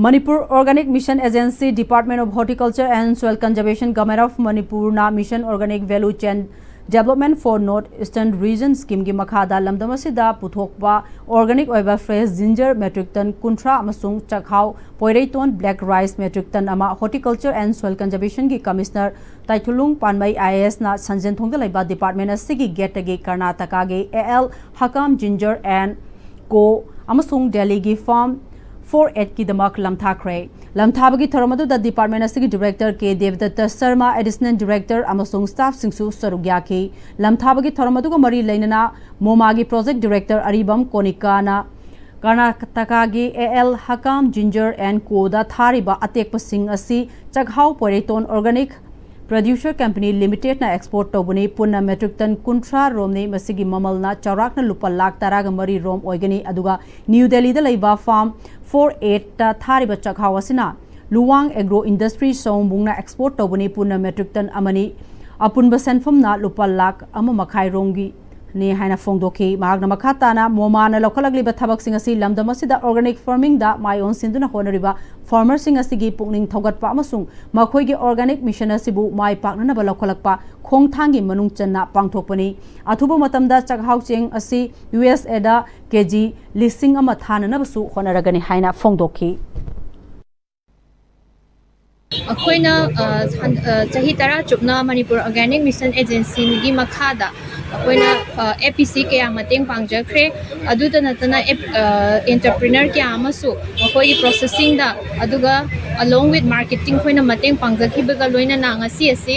Manipur Organic Mission Agency, Department of Horticulture and Soil Conservation, Government of Manipurꯅ Mission Organic Value Chain Development for North Eastern Region Schemeꯒꯤ ꯃꯈꯥꯗ ꯂꯝꯗꯝ ꯑꯁꯤꯗ ꯄꯨꯊꯣꯛꯄ organic ꯑꯣꯏꯕ fresh ginger metric ton ꯀꯨꯟꯊ꯭ꯔꯥ ꯑꯃꯁꯨꯡ ꯆꯥꯛꯍꯥꯎ Poireiton black rice metric ton ꯑꯃ Horticulture and Soil Conservationꯒꯤ Commissioner ꯇꯥꯏꯊꯨꯂꯨꯡ ꯄꯥꯟꯃꯩ IASꯅ ꯁꯟꯖꯦꯟꯊꯣꯡꯗ ꯂꯩꯕ department ꯑꯁꯤꯒꯤ gateꯇꯒꯤ ꯀꯔꯅꯥꯇꯀꯥꯒꯤ AL Hakam Ginger and Co ꯑꯃꯁꯨꯡ ꯗꯦꯜꯂꯤꯒꯤ farm four eightꯀꯤꯗꯃꯛ ꯂꯝꯊꯥꯈ꯭ꯔꯦ꯫ ꯂꯝꯊꯥꯕꯒꯤ ꯊꯧꯔꯝ ꯑꯗꯨꯗ department ꯑꯁꯤꯒꯤ director K ꯗꯦꯕꯗꯠꯇ Sharma, additional director ꯑꯃꯁꯨꯡ staffꯁꯤꯡꯁꯨ ꯁꯔꯨꯛ ꯌꯥꯈꯤ꯫ ꯂꯝꯊꯥꯕꯒꯤ ꯊꯧꯔꯝ ꯑꯗꯨꯒ ꯃꯔꯤ ꯂꯩꯅꯅ MoMAꯒꯤ project director Aribam ꯀꯣꯅꯤꯀꯥꯅ ꯀꯔꯅꯥꯇꯀꯥꯒꯤ AL Hakam Ginger and Coꯗ ꯊꯥꯔꯤꯕ ꯑꯇꯦꯛꯄꯁꯤꯡ ꯑꯁꯤ ꯆꯥꯛꯍꯥꯎ Poireiton Organic Producer Company Limitedꯅ export ꯇꯧꯕꯅꯤ꯫ ꯄꯨꯟꯅ metric ton ꯀꯨꯟꯊ꯭ꯔꯥ ꯔꯣꯝꯅꯤ꯫ ꯃꯁꯤꯒꯤ ꯃꯃꯜꯅ ꯆꯥꯎꯔꯥꯛꯅ ꯂꯨꯄꯥ ꯂꯥꯈ ꯇꯔꯥꯒ ꯃꯔꯤ ꯔꯣꯝ ꯑꯣꯏꯒꯅꯤ꯫ ꯑꯗꯨꯒ ꯅ꯭ꯌꯨ ꯗꯦꯜꯂꯤꯗ ꯂꯩꯕ farm four eightꯇ ꯊꯥꯔꯤꯕ ꯆꯥꯛꯍꯥꯎ ꯑꯁꯤꯅ ꯂꯨꯋꯥꯡ Agro Industry ꯁꯑꯣꯝꯕꯨꯡꯅ export ꯇꯧꯕꯅꯤ꯫ ꯄꯨꯟꯅ metric ton ꯑꯃꯅꯤ꯫ ꯑꯄꯨꯟꯕ ꯁꯦꯟꯐꯝꯅ ꯂꯨꯄꯥ ꯂꯥꯈ ꯑꯃ ꯃꯈꯥꯏ ꯔꯣꯝꯒꯤ ꯅꯤ ꯍꯥꯏꯅ ꯐꯣꯡꯗꯣꯛꯈꯤ꯫ ꯃꯍꯥꯛꯅ ꯃꯈꯥ ꯇꯥꯅ ꯃꯣꯃꯥꯅ ꯂꯧꯈꯠꯂꯛꯂꯤꯕ ꯊꯕꯛꯁꯤꯡ ꯑꯁꯤ ꯂꯝꯗꯝ ꯑꯁꯤꯗ organic farming ꯗ ꯃꯥꯏ ꯑꯣꯟꯁꯤꯟꯗꯨꯅ ꯍꯣꯠꯅꯔꯤꯕ farmer ꯁꯤꯡ ꯑꯁꯤꯒꯤ ꯄꯨꯛꯅꯤꯡ ꯊꯧꯒꯠꯄ ꯑꯃꯁꯨꯡ ꯃꯈꯣꯏꯒꯤ organic mission ꯑꯁꯤꯕꯨ ꯃꯥꯏ ꯄꯥꯛꯅꯅꯕ ꯂꯧꯈꯠꯂꯛꯄ ꯈꯣꯡꯊꯥꯡꯒꯤ ꯃꯅꯨꯡ ꯆꯟꯅ ꯄꯥꯡꯊꯣꯛꯄꯅꯤ꯫ ꯑꯊꯨꯕ ꯃꯇꯝꯗ ꯆꯥꯛꯍꯥꯎ ꯆꯦꯡ ꯑꯁꯤ ꯌꯨ ꯑꯦꯁ ꯑꯦꯗ ꯀꯦ ꯖꯤ ꯂꯤꯁꯤꯡ ꯑꯃ ꯊꯥꯅꯅꯕꯁꯨ ꯍꯣꯠꯅꯔꯒꯅꯤ ꯍꯥꯏꯅ ꯐꯣꯡꯗꯣꯛꯈꯤ꯫ ꯑꯩꯈꯣꯏꯅ, ꯑ, ꯍꯟ-, ꯑ, ꯆꯍꯤ ꯇꯔꯥ ꯆꯨꯞꯅ ꯃꯅꯤꯄꯨꯔ Organic Mission Agency ꯒꯤ ꯃꯈꯥꯗ ꯑꯩꯈꯣꯏꯅ, ꯑ, ꯑꯦꯐ ꯄꯤ ꯁꯤ ꯀꯌꯥ ꯃꯇꯦꯡ ꯄꯥꯡꯖꯈ꯭ꯔꯦ꯫ ꯑꯗꯨꯇ ꯅꯠꯇꯅ ꯑꯦꯞ-, ꯑ, entrepreneur ꯀꯌꯥ ꯑꯃꯁꯨ ꯃꯈꯣꯏꯒꯤ processing ꯗ, ꯑꯗꯨꯒ along with marketing ꯑꯩꯈꯣꯏꯅ ꯃꯇꯦꯡ ꯄꯥꯡꯖꯈꯤꯕꯒ ꯂꯣꯏꯅꯅ ꯉꯁꯤ ꯑꯁꯤ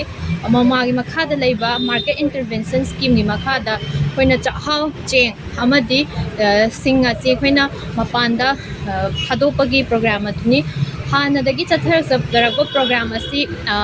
ꯃꯣꯃꯥꯒꯤ ꯃꯈꯥꯗ ꯂꯩꯕ Market Intervention Scheme ꯒꯤ ꯃꯈꯥꯗ ꯑꯩꯈꯣꯏꯅ ꯆꯥꯛꯍꯥꯎ, ꯆꯦꯡ ꯑꯃꯗꯤ, ꯑ, ꯁꯤꯡ ꯑꯁꯤ ꯑꯩꯈꯣꯏꯅ ꯃꯄꯥꯟꯗ, ꯑ, ꯊꯥꯗꯣꯛꯄꯒꯤ program ꯑꯗꯨꯅꯤ꯫ ꯍꯥꯟꯅꯗꯒꯤ ꯆꯠꯊꯔꯛꯄ program ꯑꯁꯤ, ꯑ,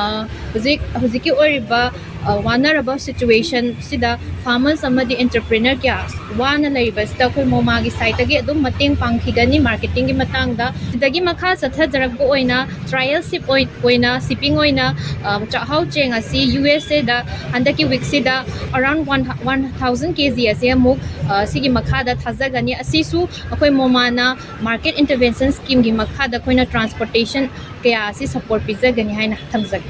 ꯍꯧꯖꯤꯛ, ꯍꯧꯖꯤꯛꯀꯤ ꯑꯣꯏꯔꯤꯕ, ꯑ, ꯋꯥꯅꯔꯕ situation ꯁꯤꯗ farmers ꯑꯃꯗꯤ entrepreneur ꯀꯌꯥ ꯋꯥꯅ ꯂꯩꯔꯤꯕꯁꯤꯗ ꯑꯩꯈꯣꯏ ꯃꯣꯃꯥꯒꯤ side ꯇꯒꯤ ꯑꯗꯨꯝ ꯃꯇꯦꯡ ꯄꯥꯡꯈꯤꯒꯅꯤ marketing ꯒꯤ ꯃꯇꯥꯡꯗ꯫ ꯁꯤꯗꯒꯤ ꯃꯈꯥ ꯆꯠꯊꯖꯔꯛꯄ ꯑꯣꯏꯅ trial ship ꯑꯣꯏ-, ꯑꯣꯏꯅ shipping ꯑꯣꯏꯅ, ꯑ, ꯆꯥꯛꯍꯥꯎ ꯆꯦꯡ ꯑꯁꯤ ꯌꯨ ꯑꯦꯁ ꯑꯦꯗ ꯍꯟꯗꯛꯀꯤ week ꯁꯤꯗ around one, one thousand K G ꯑꯁꯤ ꯑꯃꯨꯛ, ꯑ, ꯁꯤꯒꯤ ꯃꯈꯥꯗ ꯊꯥꯖꯒꯅꯤ꯫ ꯑꯁꯤꯁꯨ ꯑꯩꯈꯣꯏ ꯃꯣꯃꯥꯅ Market Intervention Scheme ꯒꯤ ꯃꯈꯥꯗ ꯑꯩꯈꯣꯏꯅ transportation ꯀꯌꯥ ꯑꯁꯤ support ꯄꯤꯖꯒꯅꯤ ꯍꯥꯏꯅ ꯊꯝꯖꯒꯦ꯫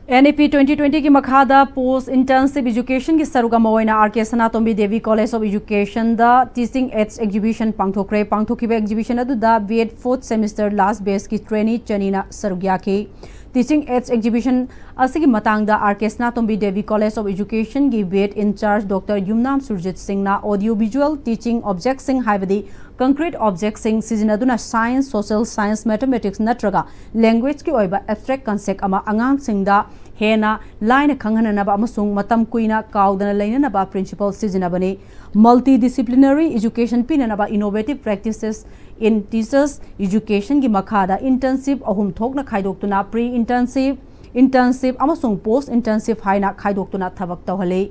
N E P twenty twenty ꯒꯤ ꯃꯈꯥꯗ Post Intensive Education ꯒꯤ ꯁꯔꯨꯛ ꯑꯃ ꯑꯣꯏꯅ R K Sanatombi Devi College of Education the Teaching Aids Exhibition ꯄꯥꯡꯊꯣꯛꯈ꯭ꯔꯦ꯫ ꯄꯥꯡꯊꯣꯛꯈꯤꯕ exhibition ꯑꯗꯨꯗ B Ed fourth semester last batch ꯀꯤ trainee ꯆꯅꯤꯅ ꯁꯔꯨꯛ ꯌꯥꯈꯤ꯫ Teaching Aids Exhibition ꯑꯁꯤꯒꯤ ꯃꯇꯥꯡꯗ R K Sanatombi Devi College of Education ꯒꯤ B Ed in charge Doctor ꯌꯨꯝꯅꯥꯝ ꯁꯨꯔꯖꯤꯠ ꯁꯤꯡꯅ audio visual teaching object ꯁꯤꯡ, ꯍꯥꯏꯕꯗꯤ concrete object ꯁꯤꯡ ꯁꯤꯖꯤꯟꯅꯗꯨꯅ science, social science, mathematics ꯅꯠꯇ꯭ꯔꯒ language ꯀꯤ ꯑꯣꯏꯕ abstract concept ꯑꯃ ꯑꯉꯥꯡꯁꯤꯡꯗ ꯍꯦꯟꯅ ꯂꯥꯏꯅ ꯈꯪꯍꯟꯅꯅꯕ ꯑꯃꯁꯨꯡ ꯃꯇꯝ ꯀꯨꯏꯅ ꯀꯥꯎꯗꯅ ꯂꯩꯅꯅꯕ principle ꯁꯤꯖꯤꯟꯅꯕꯅꯤ꯫ Multidisciplinary education ꯄꯤꯅꯅꯕ innovative practices in teachers education ꯒꯤ ꯃꯈꯥꯗ intensive ꯑꯍꯨꯝ ꯊꯣꯛꯅ ꯈꯥꯏꯗꯣꯛꯇꯨꯅ pre intensive, intensive ꯑꯃꯁꯨꯡ post intensive ꯍꯥꯏꯅ ꯈꯥꯏꯗꯣꯛꯇꯨꯅ ꯊꯕꯛ ꯇꯧꯍꯜꯂꯤ꯫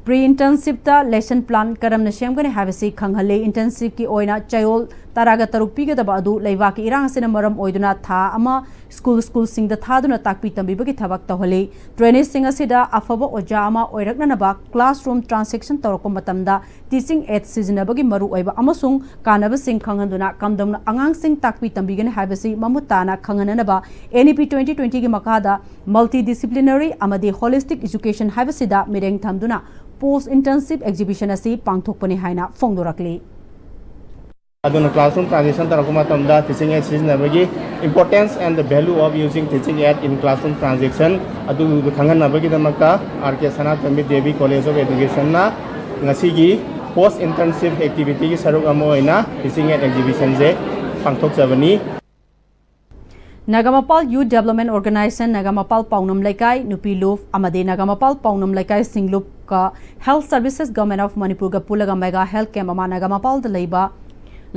Pre intensive ꯇ lesson plan ꯀꯔꯝꯅ ꯁꯦꯝꯒꯅꯤ ꯍꯥꯏꯕꯁꯤ ꯈꯪꯍꯜꯂꯤ꯫ Intensive ꯀꯤ ꯑꯣꯏꯅ ꯆꯌꯣꯜ ꯇꯔꯥꯒ ꯇꯔꯨꯛ ꯄꯤꯒꯗꯕ ꯑꯗꯨ ꯂꯩꯕꯥꯛꯀꯤ ꯏꯔꯥꯡ ꯑꯁꯤꯅ ꯃꯔꯝ ꯑꯣꯏꯗꯨꯅ ꯊꯥ ꯑꯃ ꯁ꯭ꯀꯨꯜ ꯁ꯭ꯀꯨꯜꯁꯤꯡꯗ ꯊꯥꯗꯨꯅ ꯇꯥꯛꯄꯤ ꯇꯝꯕꯤꯕꯒꯤ ꯊꯕꯛ ꯇꯧꯍꯜꯂꯤ꯫ ꯇ꯭ꯔꯦꯅꯤꯁꯤꯡ ꯑꯁꯤꯗ ꯑꯐꯕ ꯑꯣꯖꯥ ꯑꯃ ꯑꯣꯏꯔꯛꯅꯅꯕ classroom transition ꯇꯧꯔꯛꯄ ꯃꯇꯝꯗ teaching aid ꯁꯤꯖꯤꯟꯅꯕꯒꯤ ꯃꯔꯨꯑꯣꯏꯕ ꯑꯃꯁꯨꯡ ꯀꯥꯟꯅꯕꯁꯤꯡ ꯈꯪꯍꯟꯗꯨꯅ ꯀꯝꯗꯧꯅ ꯑꯉꯥꯡꯁꯤꯡ ꯇꯥꯛꯄꯤ ꯇꯝꯕꯤꯒꯅꯤ ꯍꯥꯏꯕꯁꯤ ꯃꯃꯨꯠ ꯇꯥꯅ ꯈꯪꯍꯟꯅꯅꯕ N E P twenty twenty ꯒꯤ ꯃꯈꯥꯗ multidisciplinary ꯑꯃꯗꯤ holistic education ꯍꯥꯏꯕꯁꯤꯗ ꯃꯤꯠꯌꯦꯡ ꯊꯝꯗꯨꯅ post internship exhibition ꯑꯁꯤ ꯄꯥꯡꯊꯣꯛꯄꯅꯤ ꯍꯥꯏꯅ ꯐꯣꯡꯗꯣꯔꯛꯂꯤ꯫ ꯑꯗꯨꯅ classroom transition ꯇꯧꯔꯛꯄ ꯃꯇꯝꯗ teaching aid ꯁꯤꯖꯤꯟꯅꯕꯒꯤ importance and the value of using teaching aid in classroom transition ꯑꯗꯨ ꯈꯪꯍꯟꯅꯕꯒꯤꯗꯃꯛꯇ R K Sanatombi Devi College of Educationꯅ ꯉꯁꯤꯒꯤ post internship activityꯒꯤ ꯁꯔꯨꯛ ꯑꯃ ꯑꯣꯏꯅ teaching aid exhibitionꯁꯦ ꯄꯥꯡꯊꯣꯛꯆꯕꯅꯤ꯫ Nagampal Youth Development Organization, Nagampal ꯄꯥꯎꯅꯝ ꯂꯩꯀꯥꯏ, ꯅꯨꯄꯤ ꯂꯨꯞ ꯑꯃꯗꯤ ꯅꯥꯒꯥꯃꯄꯥꯜ ꯄꯥꯎꯅꯝ ꯂꯩꯀꯥꯏ ꯁꯤꯡꯂꯨꯞꯀ Health Services Government of ꯃꯅꯤꯄꯨꯔꯒ ꯄꯨꯜꯂꯒ mega health camp ꯑꯃ ꯅꯥꯒꯥꯃꯄꯥꯜꯗ ꯂꯩꯕ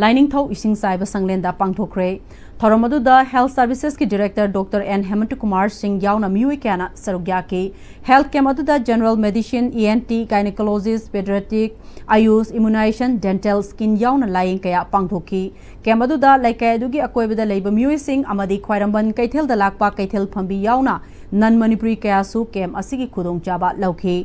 ꯂꯥꯏꯅꯤꯡꯊꯧ ꯏꯁꯤꯡ ꯆꯥꯏꯕ ꯁꯪꯂꯦꯟꯗ ꯄꯥꯡꯊꯣꯛꯈ꯭ꯔꯦ꯫ ꯊꯧꯔꯝ ꯑꯗꯨꯗ Health Servicesꯀꯤ Director Doctor N ꯍꯦꯃꯟꯇ Kumar ꯁꯤꯡ ꯌꯥꯎꯅ ꯃꯤꯑꯣꯏ ꯀꯌꯥꯅ ꯁꯔꯨꯛ ꯌꯥꯈꯤ꯫ Health camp ꯑꯗꯨꯗ general medicine, E N T, gynecology, pediatric, Ayush, immunization, dental, skin ꯌꯥꯎꯅ ꯂꯥꯏꯌꯦꯡ ꯀꯌꯥ ꯄꯥꯡꯊꯣꯛꯈꯤ꯫ Camp ꯑꯗꯨꯗ ꯂꯩꯀꯥꯏ ꯑꯗꯨꯒꯤ ꯑꯀꯣꯏꯕꯗ ꯂꯩꯕ ꯃꯤꯑꯣꯏꯁꯤꯡ ꯑꯃꯗꯤ ꯈ꯭ꯋꯥꯏꯔꯝꯕꯟ ꯀꯩꯊꯦꯜꯗ ꯂꯥꯛꯄ ꯀꯩꯊꯦꯜ ꯐꯝꯕꯤ ꯌꯥꯎꯅ non ꯃꯅꯤꯄꯨꯔꯤ ꯀꯌꯥꯁꯨ camp ꯑꯁꯤꯒꯤ ꯈꯨꯗꯣꯡꯆꯥꯕ ꯂꯧꯈꯤ꯫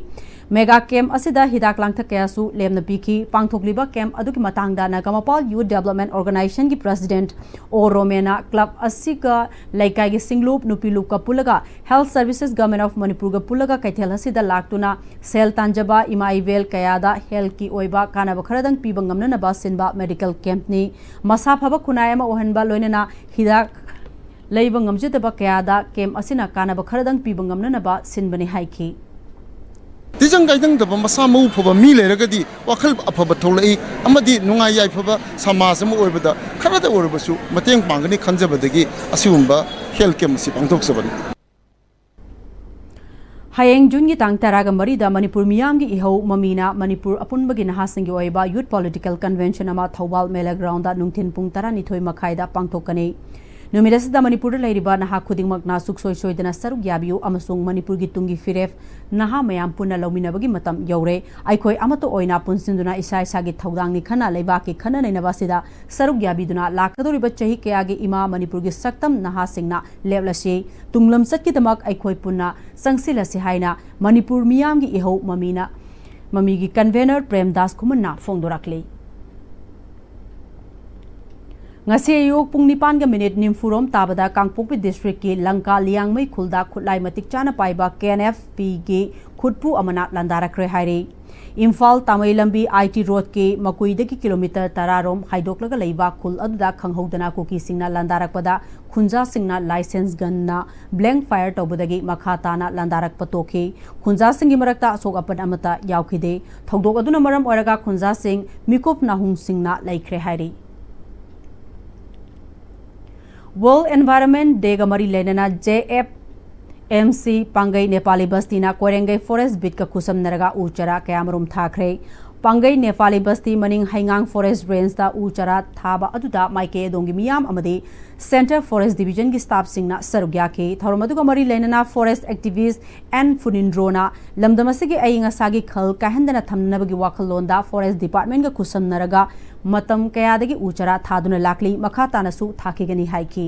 Mega camp ꯑꯁꯤꯗ ꯍꯤꯗꯥꯛ ꯂꯥꯡꯊꯛ ꯀꯌꯥꯁꯨ ꯂꯦꯝꯅ ꯄꯤꯈꯤ꯫ ꯄꯥꯡꯊꯣꯛꯂꯤꯕ camp ꯑꯗꯨꯒꯤ ꯃꯇꯥꯡꯗ Nagampal Youth Development Organizationꯒꯤ President O ꯔꯣꯃꯦꯅ club ꯑꯁꯤꯒ ꯂꯩꯀꯥꯏꯒꯤ ꯁꯤꯡꯂꯨꯞ, ꯅꯨꯄꯤ ꯂꯨꯞꯀ ꯄꯨꯜꯂꯒ Health Services Government of ꯃꯅꯤꯄꯨꯔꯒ ꯄꯨꯜꯂꯒ ꯀꯩꯊꯦꯜ ꯑꯁꯤꯗ ꯂꯥꯛꯇꯨꯅ ꯁꯦꯜ ꯇꯥꯟꯖꯕ ꯏꯃꯥ ꯏꯕꯦꯜ ꯀꯌꯥꯗ healthꯀꯤ ꯑꯣꯏꯕ ꯀꯥꯟꯅꯕ ꯈꯔꯗꯪ ꯄꯤꯕ ꯉꯝꯅꯅꯕ ꯁꯤꯟꯕ medical campꯅꯤ꯫ ꯃꯁꯥ ꯐꯕ ꯈꯨꯟꯅꯥꯏ ꯑꯃ ꯑꯣꯏꯍꯟꯕ ꯂꯣꯏꯅꯅ ꯍꯤꯗꯥꯛ ꯂꯩꯕ ꯉꯝꯖꯗꯕ ꯀꯌꯥꯗ camp ꯑꯁꯤꯅ ꯀꯥꯟꯅꯕ ꯈꯔꯗꯪ ꯄꯤꯕ ꯉꯝꯅꯅꯕ ꯁꯤꯟꯕꯅꯤ ꯍꯥꯏꯈꯤ꯫ ꯇꯤꯖꯪ ꯀꯥꯏꯗꯪꯗꯕ ꯃꯁꯥ ꯃꯎ ꯐꯕ ꯃꯤ ꯂꯩꯔꯒꯗꯤ ꯋꯥꯈꯜ ꯑꯐꯕ ꯊꯣꯛꯂꯛꯏ ꯑꯃꯗꯤ ꯅꯨꯡꯉꯥꯏ ꯌꯥꯏꯐꯕ ꯁꯃꯥꯖ ꯑꯃ ꯑꯣꯏꯕꯗ ꯈꯔꯗ ꯑꯣꯏꯔꯕꯁꯨ ꯃꯇꯦꯡ ꯄꯥꯡꯒꯅꯤ ꯈꯟꯖꯕꯗꯒꯤ ꯑꯁꯤꯒꯨꯝꯕ health camp ꯑꯁꯤ ꯄꯥꯡꯊꯣꯛꯆꯕꯅꯤ꯫ ꯍꯌꯦꯡ ꯖꯨꯟꯒꯤ ꯇꯥꯡ ꯇꯔꯥꯒ ꯃꯔꯤꯗ ꯃꯅꯤꯄꯨꯔ ꯃꯤꯌꯥꯝꯒꯤ ꯏꯍꯧ ꯃꯃꯤꯅ ꯃꯅꯤꯄꯨꯔ ꯑꯄꯨꯟꯕꯒꯤ ꯅꯍꯥꯁꯤꯡꯒꯤ ꯑꯣꯏꯕ Youth Political Convention ꯑꯃ ꯊꯧꯕꯥꯜ ꯃꯦꯂꯥ groundꯗ ꯅꯨꯡꯊꯤꯟ ꯄꯨꯡ ꯇꯔꯥꯅꯤꯊꯣꯏ ꯃꯈꯥꯏꯗ ꯄꯥꯡꯊꯣꯛꯀꯅꯤ꯫ ꯅꯨꯃꯤꯠ ꯑꯁꯤꯗ ꯃꯅꯤꯄꯨꯔꯗ ꯂꯩꯔꯤꯕ ꯅꯍꯥ ꯈꯨꯗꯤꯡꯃꯛꯅ ꯁꯨꯛꯁꯣꯏ ꯁꯣꯏꯗꯅ ꯁꯔꯨꯛ ꯌꯥꯕꯤꯌꯨ ꯑꯃꯁꯨꯡ ꯃꯅꯤꯄꯨꯔꯒꯤ ꯇꯨꯡꯒꯤ ꯐꯤꯔꯦꯞ ꯅꯍꯥ ꯃꯌꯥꯝ ꯄꯨꯟꯅ ꯂꯧꯃꯤꯟꯅꯕꯒꯤ ꯃꯇꯝ ꯌꯧꯔꯦ꯫ ꯑꯩꯈꯣꯏ ꯑꯃꯠꯇ ꯑꯣꯏꯅ ꯄꯨꯟꯁꯤꯟꯗꯨꯅ ꯏꯁꯥ ꯏꯁꯥꯒꯤ ꯊꯧꯗꯥꯡꯅꯤ ꯈꯟꯅ ꯂꯩꯕꯥꯛꯀꯤ ꯈꯟꯅ ꯅꯩꯅꯕ ꯑꯁꯤꯗ ꯁꯔꯨꯛ ꯌꯥꯕꯤꯗꯨꯅ ꯂꯥꯛꯀꯗꯧꯔꯤꯕ ꯆꯍꯤ ꯀꯌꯥꯒꯤ ꯏꯃꯥ ꯃꯅꯤꯄꯨꯔꯒꯤ ꯁꯛꯇꯝ ꯅꯍꯥꯁꯤꯡꯅ ꯂꯦꯞꯂꯁꯤ꯫ ꯇꯨꯡꯂꯝꯆꯠꯀꯤꯗꯃꯛ ꯑꯩꯈꯣꯏ ꯄꯨꯟꯅ ꯆꯪꯁꯤꯜꯂꯁꯤ ꯍꯥꯏꯅ ꯃꯅꯤꯄꯨꯔ ꯃꯤꯌꯥꯝꯒꯤ ꯏꯍꯧ ꯃꯃꯤꯅ, ꯃꯃꯤꯒꯤ convener ꯄ꯭ꯔꯦꯝꯗꯥꯁ ꯈꯨꯃꯟꯅ ꯐꯣꯡꯗꯣꯔꯛꯂꯤ꯫ ꯉꯁꯤ ꯑꯌꯨꯛ ꯄꯨꯡ ꯅꯤꯄꯥꯟꯒ ꯃꯤꯅꯤꯠ ꯅꯤꯐꯨꯔꯣꯝ ꯇꯥꯕꯗ ꯀꯥꯡꯄꯣꯛꯄꯤ district ꯀꯤ ꯂꯪꯀꯥ ꯂꯤꯌꯥꯡꯃꯩ ꯈꯨꯜꯗ ꯈꯨꯠꯂꯥꯏ ꯃꯇꯤꯛ ꯆꯥꯅ ꯄꯥꯏꯕ K N F P ꯒꯤ ꯈꯨꯠꯄꯨ ꯑꯃꯅ ꯂꯥꯟꯗꯥꯔꯛꯈ꯭ꯔꯦ ꯍꯥꯏꯔꯤ꯫ ꯏꯝꯐꯥꯜ ꯇꯥꯃꯩ ꯂꯝꯕꯤ I T road ꯀꯤ ꯃꯀꯨꯏꯗꯒꯤ ꯀꯤꯂꯣꯃꯤꯇꯔ ꯇꯔꯥ ꯔꯣꯝ ꯍꯥꯏꯗꯣꯛꯂꯒ ꯂꯩꯕ ꯈꯨꯜ ꯑꯗꯨꯗ ꯈꯪꯍꯧꯗꯅ ꯀꯨꯀꯤꯁꯤꯡꯅ ꯂꯥꯟꯗꯥꯔꯛꯄꯗ ꯈꯨꯟꯖꯥꯁꯤꯡꯅ licence gun ꯅ blank fire ꯇꯧꯕꯗꯒꯤ ꯃꯈꯥ ꯇꯥꯅ ꯂꯥꯟꯗꯥꯔꯛꯄ ꯇꯣꯛꯈꯤ꯫ ꯈꯨꯟꯖꯥꯁꯤꯡꯒꯤ ꯃꯔꯛꯇ ꯑꯁꯣꯛ ꯑꯄꯟ ꯑꯃꯠꯇ ꯌꯥꯎꯈꯤꯗꯦ꯫ ꯊꯧꯗꯣꯛ ꯑꯗꯨꯅ ꯃꯔꯝ ꯑꯣꯏꯔꯒ ꯈꯨꯟꯖꯥꯁꯤꯡ ꯃꯤꯀꯨꯞ ꯅꯥꯍꯨꯝꯁꯤꯡꯅ ꯂꯩꯈ꯭ꯔꯦ ꯍꯥꯏꯔꯤ꯫ World Environment Day ꯒ ꯃꯔꯤ ꯂꯩꯅꯅ J F M C ꯄꯥꯡꯒꯩ Nepali ꯕꯁꯇꯤꯅ ꯀꯣꯏꯔꯦꯡꯒꯩ forest beat ꯀ ꯈꯨꯠꯁꯝꯅꯔꯒ ꯎ ꯆꯥꯔꯥ ꯀꯌꯥꯃꯔꯨꯝ ꯊꯥꯈ꯭ꯔꯦ꯫ ꯄꯥꯡꯒꯩ ꯅꯦꯄꯥꯂꯤ ꯕꯁꯇꯤ ꯃꯅꯤꯡ ꯍꯩꯉꯥꯡ forest range ꯇ ꯎ ꯆꯥꯔꯥ ꯊꯥꯕ ꯑꯗꯨꯗ ꯃꯥꯏꯀꯩ ꯑꯗꯣꯝꯒꯤ ꯃꯤꯌꯥꯝ ꯑꯃꯗꯤ Central Forest Division ꯒꯤ staff ꯁꯤꯡꯅ ꯁꯔꯨꯛ ꯌꯥꯈꯤ꯫ ꯊꯧꯔꯝ ꯑꯗꯨꯒ ꯃꯔꯤ ꯂꯩꯅꯅ forest activist N ꯐꯨꯅꯤꯟꯗ꯭ꯔꯣꯅ ꯂꯝꯗꯝ ꯑꯁꯤꯒꯤ ꯑꯏꯪ ꯑꯁꯥꯒꯤ ꯈꯜ ꯀꯥꯏꯍꯟꯗꯅ ꯊꯝꯅꯕꯒꯤ ꯋꯥꯈꯜꯂꯣꯟꯗ forest department ꯒ ꯈꯨꯠꯁꯝꯅꯔꯒ ꯃꯇꯝ ꯀꯌꯥꯗꯒꯤ ꯎ ꯆꯥꯔꯥ ꯊꯥꯗꯨꯅ ꯂꯥꯛꯂꯤ, ꯃꯈꯥ ꯇꯥꯅꯁꯨ ꯊꯥꯈꯤꯒꯅꯤ ꯍꯥꯏꯈꯤ꯫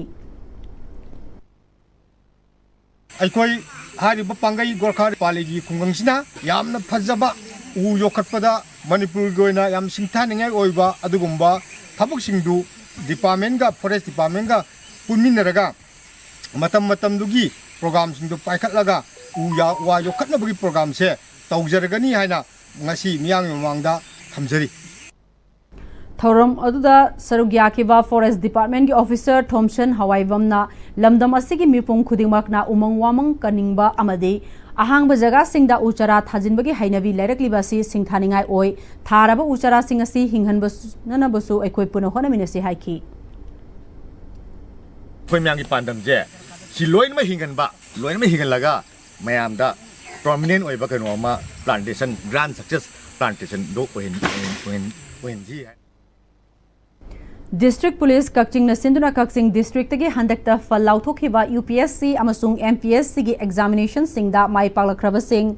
ꯑꯩꯈꯣꯏ ꯍꯥꯏꯔꯤꯕ ꯄꯥꯡꯒꯩ ꯒꯣꯔꯈꯥ ꯄꯥꯂꯤꯒꯤ ꯈꯨꯡꯒꯪꯁꯤꯅ ꯌꯥꯝꯅ ꯐꯖꯕ ꯎ ꯌꯣꯛꯈꯠꯄꯗ ꯃꯅꯤꯄꯨꯔꯒꯤ ꯑꯣꯏꯅ ꯌꯥꯝ ꯁꯤꯡꯊꯥꯅꯤꯡꯉꯥꯏ ꯑꯣꯏꯕ ꯑꯗꯨꯒꯨꯝꯕ ꯊꯕꯛꯁꯤꯡꯗꯨ department ꯒ forest department ꯒ ꯄꯨꯟꯃꯤꯟꯅꯔꯒ ꯃꯇꯝ ꯃꯇꯝꯗꯨꯒꯤ program ꯁꯤꯡꯗꯨ ꯄꯥꯏꯈꯠꯂꯒ ꯎ ꯌꯥ-, ꯋꯥ ꯌꯣꯛꯈꯠꯅꯕꯒꯤ program ꯁꯦ ꯇꯧꯖꯔꯒꯅꯤ ꯍꯥꯏꯅ ꯉꯁꯤ ꯃꯤꯌꯥꯝꯒꯤ ꯃꯃꯥꯡꯗ ꯊꯝꯖꯔꯤ꯫ ꯊꯧꯔꯝ ꯑꯗꯨꯗ ꯁꯔꯨꯛ ꯌꯥꯈꯤꯕ forest department ꯀꯤ officer ꯊꯣꯝꯁꯟ ꯍꯋꯥꯏꯕꯝꯅ ꯂꯝꯗꯝ ꯑꯁꯤꯒꯤ ꯃꯤꯄꯨꯝ ꯈꯨꯗꯤꯡꯃꯛꯅ ꯎꯃꯪ ꯋꯥꯃꯪ ꯀꯟꯅꯤꯡꯕ ꯑꯃꯗꯤ ꯑꯍꯥꯡꯕ ꯖꯒꯥꯁꯤꯡꯗ ꯎ ꯆꯥꯔꯥ ꯊꯥꯖꯤꯟꯕꯒꯤ ꯍꯩꯅꯕꯤ ꯂꯩꯔꯛꯂꯤꯕ ꯑꯁꯤ ꯁꯤꯡꯊꯥꯅꯤꯡꯉꯥꯏ ꯑꯣꯏ꯫ ꯊꯥꯔꯕ ꯎ ꯆꯥꯔꯥꯁꯤꯡ ꯑꯁꯤ ꯍꯤꯡꯍꯟꯕꯅꯅꯕꯁꯨ ꯑꯩꯈꯣꯏ ꯄꯨꯟꯅ ꯍꯣꯠꯅꯃꯤꯟꯅꯁꯤ ꯍꯥꯏꯈꯤ꯫ ꯑꯩꯈꯣꯏ ꯃꯌꯥꯝꯒꯤ ꯄꯥꯟꯗꯝꯁꯦ ꯁꯤ ꯂꯣꯏꯅꯃꯛ ꯍꯤꯡꯍꯟꯕ, ꯂꯣꯏꯅꯃꯛ ꯍꯤꯡꯍꯜꯂꯒ ꯃꯌꯥꯝꯗ permanent ꯑꯣꯏꯕ ꯀꯩꯅꯣ ꯑꯃ plantation, grand success plantation ꯗꯣ ꯑꯣꯏꯍꯟ-, ꯑꯣꯏꯍꯟ-, ꯑꯣꯏꯍꯟ-, ꯑꯣꯏꯍꯟꯁꯤ꯫ District Police ꯀꯛꯆꯤꯡꯅ ꯁꯤꯟꯗꯨꯅ ꯀꯛꯆꯤꯡ districtꯇꯒꯤ ꯍꯟꯗꯛꯇ ꯐꯜ ꯂꯥꯎꯊꯣꯛꯈꯤꯕ UPSC ꯑꯃꯁꯨꯡ MPSCꯒꯤ examinationꯁꯤꯡꯗ ꯃꯥꯏ ꯄꯥꯛꯂꯛꯈ꯭ꯔꯕꯁꯤꯡ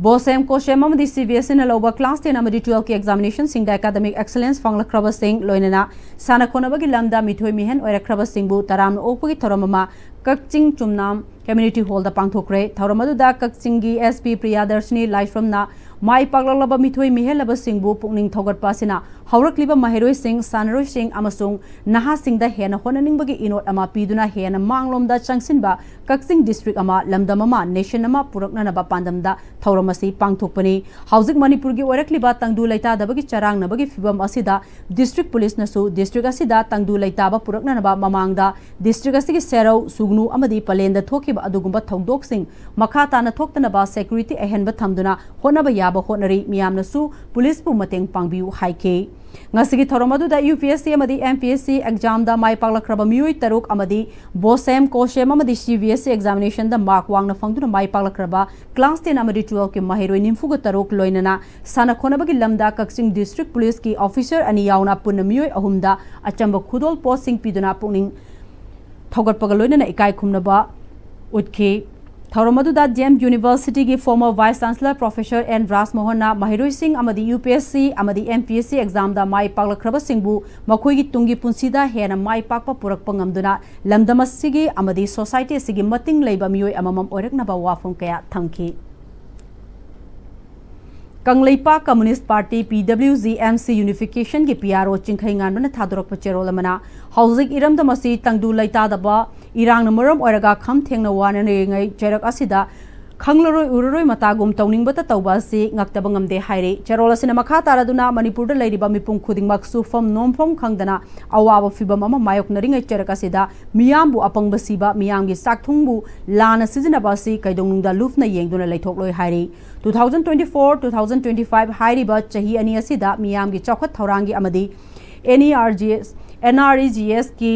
ꯕꯣꯁꯦꯝ ꯀꯣꯁꯦꯝ ꯑꯃꯗꯤ CBSEꯅ ꯂꯧꯕ class ten ꯑꯃꯗꯤ twelveꯀꯤ examinationꯁꯤꯡꯗ academic excellence ꯐꯪꯂꯛꯈ꯭ꯔꯕꯁꯤꯡ, ꯂꯣꯏꯅꯅ ꯁꯥꯟꯅ ꯈꯣꯠꯅꯕꯒꯤ ꯂꯝꯗ ꯃꯤꯊꯣꯏ ꯃꯤꯍꯦꯟ ꯑꯣꯏꯔꯛꯈ꯭ꯔꯕꯁꯤꯡꯕꯨ ꯇꯔꯥꯝꯅ ꯑꯣꯛꯄꯒꯤ ꯊꯧꯔꯝ ꯑꯃ ꯀꯛꯆꯤꯡ ꯆꯨꯝꯅꯥꯝ Community Hallꯗ ꯄꯥꯡꯊꯣꯛꯈ꯭ꯔꯦ꯫ ꯊꯧꯔꯝ ꯑꯗꯨꯗ ꯀꯛꯆꯤꯡꯒꯤ SP ꯄ꯭ꯔꯤꯌꯥꯗꯔꯁꯤꯅꯤ ꯂꯥꯏꯁ꯭ꯔꯝꯅ ꯃꯥꯏ ꯄꯥꯛꯂꯛꯂꯕ ꯃꯤꯊꯣꯏ ꯃꯤꯍꯦꯜꯂꯕꯁꯤꯡꯕꯨ ꯄꯨꯛꯅꯤꯡ ꯊꯧꯒꯠꯄ ꯑꯁꯤꯅ ꯍꯧꯔꯛꯂꯤꯕ ꯃꯍꯩꯔꯣꯏꯁꯤꯡ, ꯁꯥꯟꯅꯔꯣꯏꯁꯤꯡ ꯑꯃꯁꯨꯡ ꯅꯍꯥꯁꯤꯡꯗ ꯍꯦꯟꯅ ꯍꯣꯠꯅꯅꯤꯡꯕꯒꯤ ꯏꯅꯣꯠ ꯑꯃ ꯄꯤꯗꯨꯅ ꯍꯦꯟꯅ ꯃꯥꯡꯂꯣꯝꯗ ꯆꯪꯁꯤꯟꯕ, ꯀꯛꯆꯤꯡ district ꯑꯃ, ꯂꯝꯗꯝ ꯑꯃ, nation ꯑꯃ ꯄꯨꯔꯛꯅꯅꯕ ꯄꯥꯟꯗꯝꯗ ꯊꯧꯔꯝ ꯑꯁꯤ ꯄꯥꯡꯊꯣꯛꯄꯅꯤ꯫ ꯍꯧꯖꯤꯛ ꯃꯅꯤꯄꯨꯔꯒꯤ ꯑꯣꯏꯔꯛꯂꯤꯕ ꯇꯪꯗꯨ ꯂꯩꯇꯥꯗꯕꯒꯤ ꯆꯔꯥꯡꯅꯕꯒꯤ ꯐꯤꯚꯝ ꯑꯁꯤꯗ district policeꯅꯁꯨ district ꯑꯁꯤꯗ ꯇꯪꯗꯨ ꯂꯩꯇꯥꯕ ꯄꯨꯔꯛꯅꯅꯕ ꯃꯃꯥꯡꯗ district ꯑꯁꯤꯒꯤ ꯁꯦꯔꯧ, ꯁꯨꯒꯅꯨ ꯑꯃꯗꯤ ꯄꯂꯦꯟꯗ ꯊꯣꯛꯈꯤꯕ ꯑꯗꯨꯒꯨꯝꯕ ꯊꯧꯗꯣꯛꯁꯤꯡ ꯃꯈꯥ ꯇꯥꯅ ꯊꯣꯛꯇꯅꯕ security ꯑꯍꯦꯟꯕ ꯊꯝꯗꯨꯅ ꯍꯣꯠꯅꯕ ꯌꯥꯕ ꯍꯣꯠꯅꯔꯤ꯫ ꯃꯤꯌꯥꯝꯅꯁꯨ policeꯄꯨ ꯃꯇꯦꯡ ꯄꯥꯡꯕꯤꯌꯨ ꯍꯥꯏꯈꯤ꯫ ꯉꯁꯤꯒꯤ ꯊꯧꯔꯝ ꯑꯗꯨꯗ UPSC ꯑꯃꯗꯤ MPSC examꯗ ꯃꯥꯏ ꯄꯥꯛꯂꯛꯈ꯭ꯔꯕ ꯃꯤꯑꯣꯏ ꯇꯔꯨꯛ ꯑꯃꯗꯤ ꯕꯣꯁꯦꯝ, ꯀꯣꯁꯦꯝ ꯑꯃꯗꯤ CBSE examinationꯗ mark ꯋꯥꯡꯅ ꯐꯪꯗꯨꯅ ꯃꯥꯏ ꯄꯥꯛꯂꯛꯈ꯭ꯔꯕ class ten ꯑꯃꯗꯤ twelveꯀꯤ ꯃꯍꯩꯔꯣꯏ ꯅꯤꯐꯨꯒ ꯇꯔꯨꯛ, ꯂꯣꯏꯅꯅ ꯁꯥꯟꯅ ꯈꯣꯠꯅꯕꯒꯤ ꯂꯝꯗ ꯀꯛꯆꯤꯡ district policeꯀꯤ officer ꯑꯅꯤ ꯌꯥꯎꯅ ꯄꯨꯟꯅ ꯃꯤꯑꯣꯏ ꯑꯍꯨꯝꯗ ꯑꯆꯝꯕ ꯈꯨꯗꯣꯜ ꯄꯣꯠꯁꯤꯡ ꯄꯤꯗꯨꯅ ꯄꯨꯛꯅꯤꯡ ꯊꯧꯒꯠꯄꯒ ꯂꯣꯏꯅꯅ ꯏꯀꯥꯏ ꯈꯨꯝꯅꯕ ꯎꯠꯈꯤ꯫ ꯊꯧꯔꯝ ꯑꯗꯨꯗ DM Universityꯒꯤ former Vice Chancellor Professor N ꯔꯥꯖꯃꯣꯍꯟꯅ ꯃꯍꯩꯔꯣꯏꯁꯤꯡ ꯑꯃꯗꯤ UPSC ꯑꯃꯗꯤ MPSC examꯗ ꯃꯥꯏ ꯄꯥꯛꯂꯛꯈ꯭ꯔꯕꯁꯤꯡꯕꯨ ꯃꯈꯣꯏꯒꯤ ꯇꯨꯡꯒꯤ ꯄꯨꯟꯁꯤꯗ ꯍꯦꯟꯅ ꯃꯥꯏ ꯄꯥꯛꯄ ꯄꯨꯔꯛꯄ ꯉꯝꯗꯨꯅ ꯂꯝꯗꯝ ꯑꯁꯤꯒꯤ ꯑꯃꯗꯤ society ꯑꯁꯤꯒꯤ ꯃꯇꯤꯡ ꯂꯩꯕ ꯃꯤꯑꯣꯏ ꯑꯃꯃꯝ ꯑꯣꯏꯔꯛꯅꯕ ꯋꯥꯐꯝ ꯀꯌꯥ ꯊꯝꯈꯤ꯫ Kangleipak Communist Party, PWG-MC unificationꯒꯤ PRO ꯆꯤꯡꯈꯩꯉꯥꯟꯕꯅ ꯊꯥꯗꯣꯔꯛꯄ ꯆꯦꯔꯣꯜ ꯑꯃꯅ ꯍꯧꯖꯤꯛ ꯏꯔꯝꯗꯝ ꯑꯁꯤ ꯇꯪꯗꯨ ꯂꯩꯇꯥꯗꯕ ꯏꯔꯥꯡꯅ ꯃꯔꯝ ꯑꯣꯏꯔꯒ ꯈꯝ ꯊꯦꯡꯅ ꯋꯥꯅꯔꯤꯉꯩ ꯆꯩꯔꯛ ꯑꯁꯤꯗ ꯈꯪꯂꯔꯣꯏ ꯎꯔꯔꯣꯏ ꯃꯇꯥꯒꯨꯝ ꯇꯧꯅꯤꯡꯕꯇ ꯇꯧꯕ ꯑꯁꯤ ꯉꯛꯇꯕ ꯉꯝꯗꯦ ꯍꯥꯏꯔꯤ꯫ ꯆꯦꯔꯣꯜ ꯑꯁꯤꯅ ꯃꯈꯥ ꯇꯥꯔꯗꯨꯅ ꯃꯅꯤꯄꯨꯔꯗ ꯂꯩꯔꯤꯕ ꯃꯤꯄꯨꯝ ꯈꯨꯗꯤꯡꯃꯛ ꯁꯨꯐꯝ ꯅꯣꯝꯐꯝ ꯈꯪꯗꯅ ꯑꯋꯥꯕ ꯐꯤꯚꯝ ꯑꯃ ꯃꯥꯌꯣꯛꯅꯔꯤꯉꯩ ꯆꯩꯔꯛ ꯑꯁꯤꯗ ꯃꯤꯌꯥꯝꯕꯨ ꯑꯄꯪꯕ ꯁꯤꯕ, ꯃꯤꯌꯥꯝꯒꯤ ꯆꯥꯛꯊꯨꯡꯕꯨ ꯂꯥꯟꯅ ꯁꯤꯖꯤꯟꯅꯕ ꯑꯁꯤ ꯀꯩꯗꯧꯅꯨꯡꯗ ꯂꯨꯞꯅ ꯌꯦꯡꯗꯨꯅ ꯂꯩꯊꯣꯛꯂꯣꯏ ꯍꯥꯏꯔꯤ꯫ Two thousand twenty-four, two thousand twenty-five ꯍꯥꯏꯔꯤꯕ ꯆꯍꯤ ꯑꯅꯤ ꯑꯁꯤꯗ ꯃꯤꯌꯥꯝꯒꯤ ꯆꯥꯎꯈꯠ ꯊꯧꯔꯥꯡꯒꯤ ꯑꯃꯗꯤ NERGS, NREGSꯀꯤ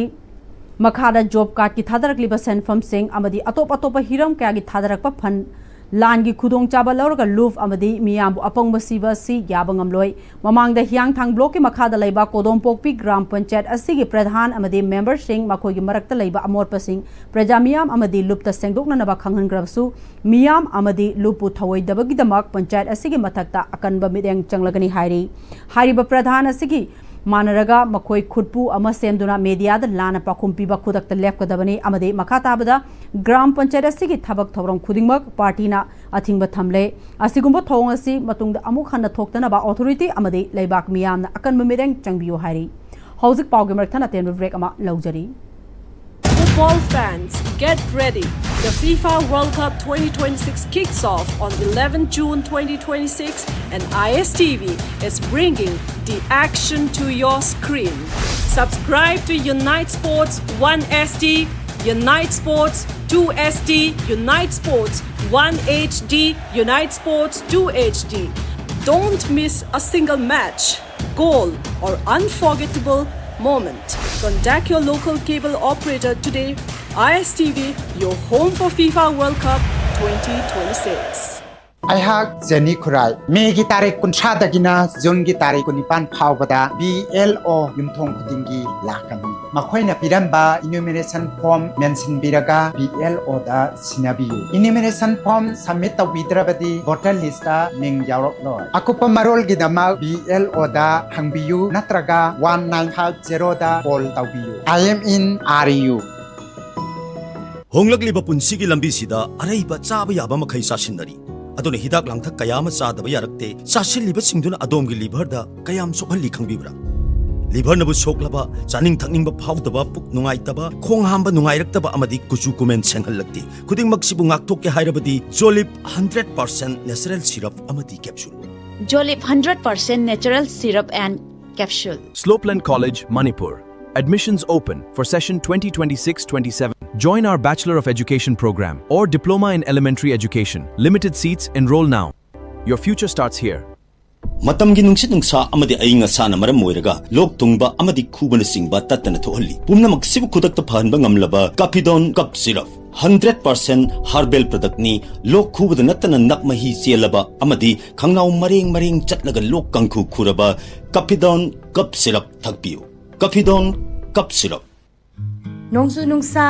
ꯃꯈꯥꯗ job cardꯀꯤ ꯊꯥꯗꯔꯛꯂꯤꯕ ꯁꯦꯟꯐꯝꯁꯤꯡ ꯑꯃꯗꯤ ꯑꯇꯣꯞ ꯑꯇꯣꯞꯄ ꯍꯤꯔꯝ ꯀꯌꯥꯒꯤ ꯊꯥꯗꯔꯛꯄ fund ꯂꯥꯟꯒꯤ ꯈꯨꯗꯣꯡꯆꯥꯕ ꯂꯧꯔꯒ ꯂꯨꯞ ꯑꯃꯗꯤ ꯃꯤꯌꯥꯝꯕꯨ ꯑꯄꯪꯕ ꯁꯤꯕ ꯑꯁꯤ ꯌꯥꯕ ꯉꯝꯂꯣꯏ꯫ ꯃꯃꯥꯡꯗ ꯍꯤꯌꯥꯡꯊꯥꯡ ꯕ꯭ꯂꯣꯛꯀꯤ ꯃꯈꯥꯗ ꯂꯩꯕ ꯀꯣꯗꯣꯝꯄꯣꯛꯄꯤ ꯒ꯭ꯔꯥꯝ ꯄꯟꯆꯥꯌꯠ ꯑꯁꯤꯒꯤ ꯄ꯭ꯔꯙꯥꯟ ꯑꯃꯗꯤ ꯃꯦꯝꯕꯔꯁꯤꯡ, ꯃꯈꯣꯏꯒꯤ ꯃꯔꯛꯇ ꯂꯩꯕ ꯑꯃꯣꯠꯄꯁꯤꯡ ꯄ꯭ꯔꯖꯥ ꯃꯤꯌꯥꯝ ꯑꯃꯗꯤ ꯂꯨꯞꯇ ꯁꯦꯡꯗꯣꯛꯅꯅꯕ ꯈꯪꯍꯟꯈ꯭ꯔꯕꯁꯨ, ꯃꯤꯌꯥꯝ ꯑꯃꯗꯤ ꯂꯨꯞꯄꯨ ꯊꯧꯑꯣꯏꯗꯕꯒꯤꯗꯃꯛ ꯄꯟꯆꯥꯌꯠ ꯑꯁꯤꯒꯤ ꯃꯊꯛꯇ ꯑꯀꯟꯕ ꯃꯤꯠꯌꯦꯡ ꯆꯪꯂꯒꯅꯤ ꯍꯥꯏꯔꯤ꯫ ꯍꯥꯏꯔꯤꯕ ꯄ꯭ꯔꯙꯥꯟ ꯑꯁꯤꯒꯤ ꯃꯥꯟꯅꯔꯒ ꯃꯈꯣꯏ ꯈꯨꯠꯄꯨ ꯑꯃ ꯁꯦꯝꯗꯨꯅ ꯃꯦꯗꯤꯌꯥꯗ ꯂꯥꯟꯅ ꯄꯥꯎꯈꯨꯝ ꯄꯤꯕ ꯈꯨꯗꯛꯇ ꯂꯦꯞꯀꯗꯕꯅꯤ ꯑꯃꯗꯤ ꯃꯈꯥ ꯇꯥꯕꯗ ꯒ꯭ꯔꯥꯝ ꯄꯟꯆꯥꯌꯠ ꯑꯁꯤꯒꯤ ꯊꯕꯛ ꯊꯧꯔꯝ ꯈꯨꯗꯤꯡꯃꯛ ꯄꯥꯔꯇꯤꯅ ꯑꯊꯤꯡꯕ ꯊꯝꯂꯦ꯫ ꯑꯁꯤꯒꯨꯝꯕ ꯊꯧꯑꯣꯡ ꯑꯁꯤ ꯃꯇꯨꯡꯗ ꯑꯃꯨꯛ ꯍꯟꯅ ꯊꯣꯛꯇꯅꯕ ꯑꯣꯊꯣꯔꯤꯇꯤ ꯑꯃꯗꯤ ꯂꯩꯕꯥꯛ ꯃꯤꯌꯥꯝꯅ ꯑꯀꯟꯕ ꯃꯤꯠꯌꯦꯡ ꯆꯪꯕꯤꯌꯨ ꯍꯥꯏꯔꯤ꯫ ꯍꯧꯖꯤꯛ ꯄꯥꯎꯒꯤ ꯃꯔꯛ ꯊꯠꯅ ꯑꯇꯦꯟꯕ ꯕ꯭ꯔꯦꯛ ꯑꯃ ꯂꯧꯖꯔꯤ꯫ Football fans, get ready. The FIFA World Cup twenty twenty-six kicks off on eleventh June twenty twenty-six, and I S T V is bringing the action to your screen. Subscribe to Unite Sports one S D, Unite Sports two S D, Unite Sports one H D, Unite Sports two H D. Don't miss a single match, goal, or unforgettable moment. Contact your local cable operator today. I S T V, your home for FIFA World Cup twenty twenty-six. ꯑꯩꯍꯥꯛ Jenny ꯈꯨꯔꯥꯏ꯫ ꯃꯦꯒꯤ ꯇꯥꯔꯤꯛ ꯀꯨꯟꯊ꯭ꯔꯥꯗꯒꯤꯅ ꯖꯨꯟꯒꯤ ꯇꯥꯔꯤꯛ ꯀꯨꯟꯅꯤꯄꯥꯟ ꯐꯥꯎꯕꯗ B L O ꯌꯨꯝꯊꯣꯡ ꯈꯨꯗꯤꯡꯒꯤ ꯂꯥꯛꯀꯅꯤ꯫ ꯃꯈꯣꯏꯅ ꯄꯤꯔꯝꯕ enumeration form ꯃꯦꯟꯁꯤꯟꯕꯤꯔꯒ B L O ꯗ ꯁꯤꯟꯅꯕꯤꯌꯨ꯫ Enumeration form submit ꯇꯧꯕꯤꯗ꯭ꯔꯕꯗꯤ voter list ꯇ ꯃꯤꯡ ꯌꯥꯎꯔꯛꯂꯣꯏ꯫ ꯑꯀꯨꯞꯄ ꯃꯔꯣꯜꯒꯤꯗꯃꯛ B L O ꯗ ꯍꯪꯕꯤꯌꯨ ꯅꯠꯇ꯭ꯔꯒ one nine five zero ꯗ call ꯇꯧꯕꯤꯌꯨ꯫ I am in R U. ꯍꯣꯡꯂꯛꯂꯤꯕ ꯄꯨꯟꯁꯤꯒꯤ ꯂꯝꯕꯤꯁꯤꯗ ꯑꯔꯩꯕ ꯆꯥꯕ ꯌꯥꯕ ꯃꯈꯩ ꯆꯥꯁꯤꯟꯅꯔꯤ꯫ ꯑꯗꯨꯅ ꯍꯤꯗꯥꯛ ꯂꯥꯡꯊꯛ ꯀꯌꯥ ꯑꯃ ꯆꯥꯗꯕ ꯌꯥꯔꯛꯇꯦ꯫ ꯆꯥꯁꯤꯜꯂꯤꯕꯁꯤꯡꯗꯨꯅ ꯑꯗꯣꯝꯒꯤ liver ꯗ ꯀꯌꯥꯝ ꯁꯣꯛꯍꯜꯂꯤ ꯈꯪꯕꯤꯕ꯭ꯔꯥ? Liver ꯅꯕꯨ ꯁꯣꯛꯂꯕ, ꯆꯥꯅꯤꯡ ꯊꯛꯅꯤꯡꯕ ꯐꯥꯎꯗꯕ, ꯄꯨꯛ ꯅꯨꯡꯉꯥꯏꯇꯕ, ꯈꯣꯡ ꯍꯥꯝꯕ ꯅꯨꯡꯉꯥꯏꯔꯛꯇꯕ ꯑꯃꯗꯤ ꯀꯨꯆꯨ ꯀꯨꯃꯦꯟ ꯁꯦꯡꯍꯜꯂꯛꯇꯦ꯫ ꯈꯨꯗꯤꯡꯃꯛꯁꯤꯕꯨ ꯉꯥꯛꯊꯣꯛꯀꯦ ꯍꯥꯏꯔꯕꯗꯤ Jolib hundred percent natural syrup ꯑꯃꯗꯤ capsule꯫ Jolib hundred percent natural syrup and capsule. Slopeland College, Manipur. Admissions open for session twenty twenty-six twenty-seven. Join our Bachelor of Education program or Diploma in Elementary Education. Limited seats, enroll now. Your future starts here. ꯃꯇꯝꯒꯤ ꯅꯨꯡꯁꯤꯠ ꯅꯨꯡꯁꯥ ꯑꯃꯗꯤ ꯑꯏꯪ ꯑꯁꯥꯅ ꯃꯔꯝ ꯑꯣꯏꯔꯒ ꯂꯣꯛ ꯊꯨꯡꯕ ꯑꯃꯗꯤ ꯈꯨꯕꯅꯆꯤꯡꯕ ꯇꯠꯇꯅ ꯊꯣꯛꯍꯜꯂꯤ꯫ ꯄꯨꯝꯅꯃꯛꯁꯤꯕꯨ ꯈꯨꯗꯛꯇ ꯐꯍꯟꯕ ꯉꯝꯂꯕ Capidon Cough Syrup꯫ Hundred percent herbal ꯄ꯭ꯔꯗꯛꯅꯤ꯫ ꯂꯣꯛ ꯈꯨꯕꯗ ꯅꯠꯇꯅ ꯅꯞ ꯃꯍꯤ ꯆꯦꯜꯂꯕ ꯑꯃꯗꯤ ꯈꯪꯅꯥꯎ ꯃꯔꯦꯡ ꯃꯔꯦꯡ ꯆꯠꯂꯒ ꯂꯣꯛ ꯀꯥꯡꯈꯨ ꯈꯨꯔꯕ ꯀꯐꯤꯗꯣꯟ ꯀꯞ ꯁꯤꯔꯞ ꯊꯛꯄꯤꯌꯨ꯫ ꯀꯐꯤꯗꯣꯟ ꯀꯞ ꯁꯤꯔꯞ꯫ ꯅꯣꯡꯖꯨ ꯅꯨꯡꯁꯥ,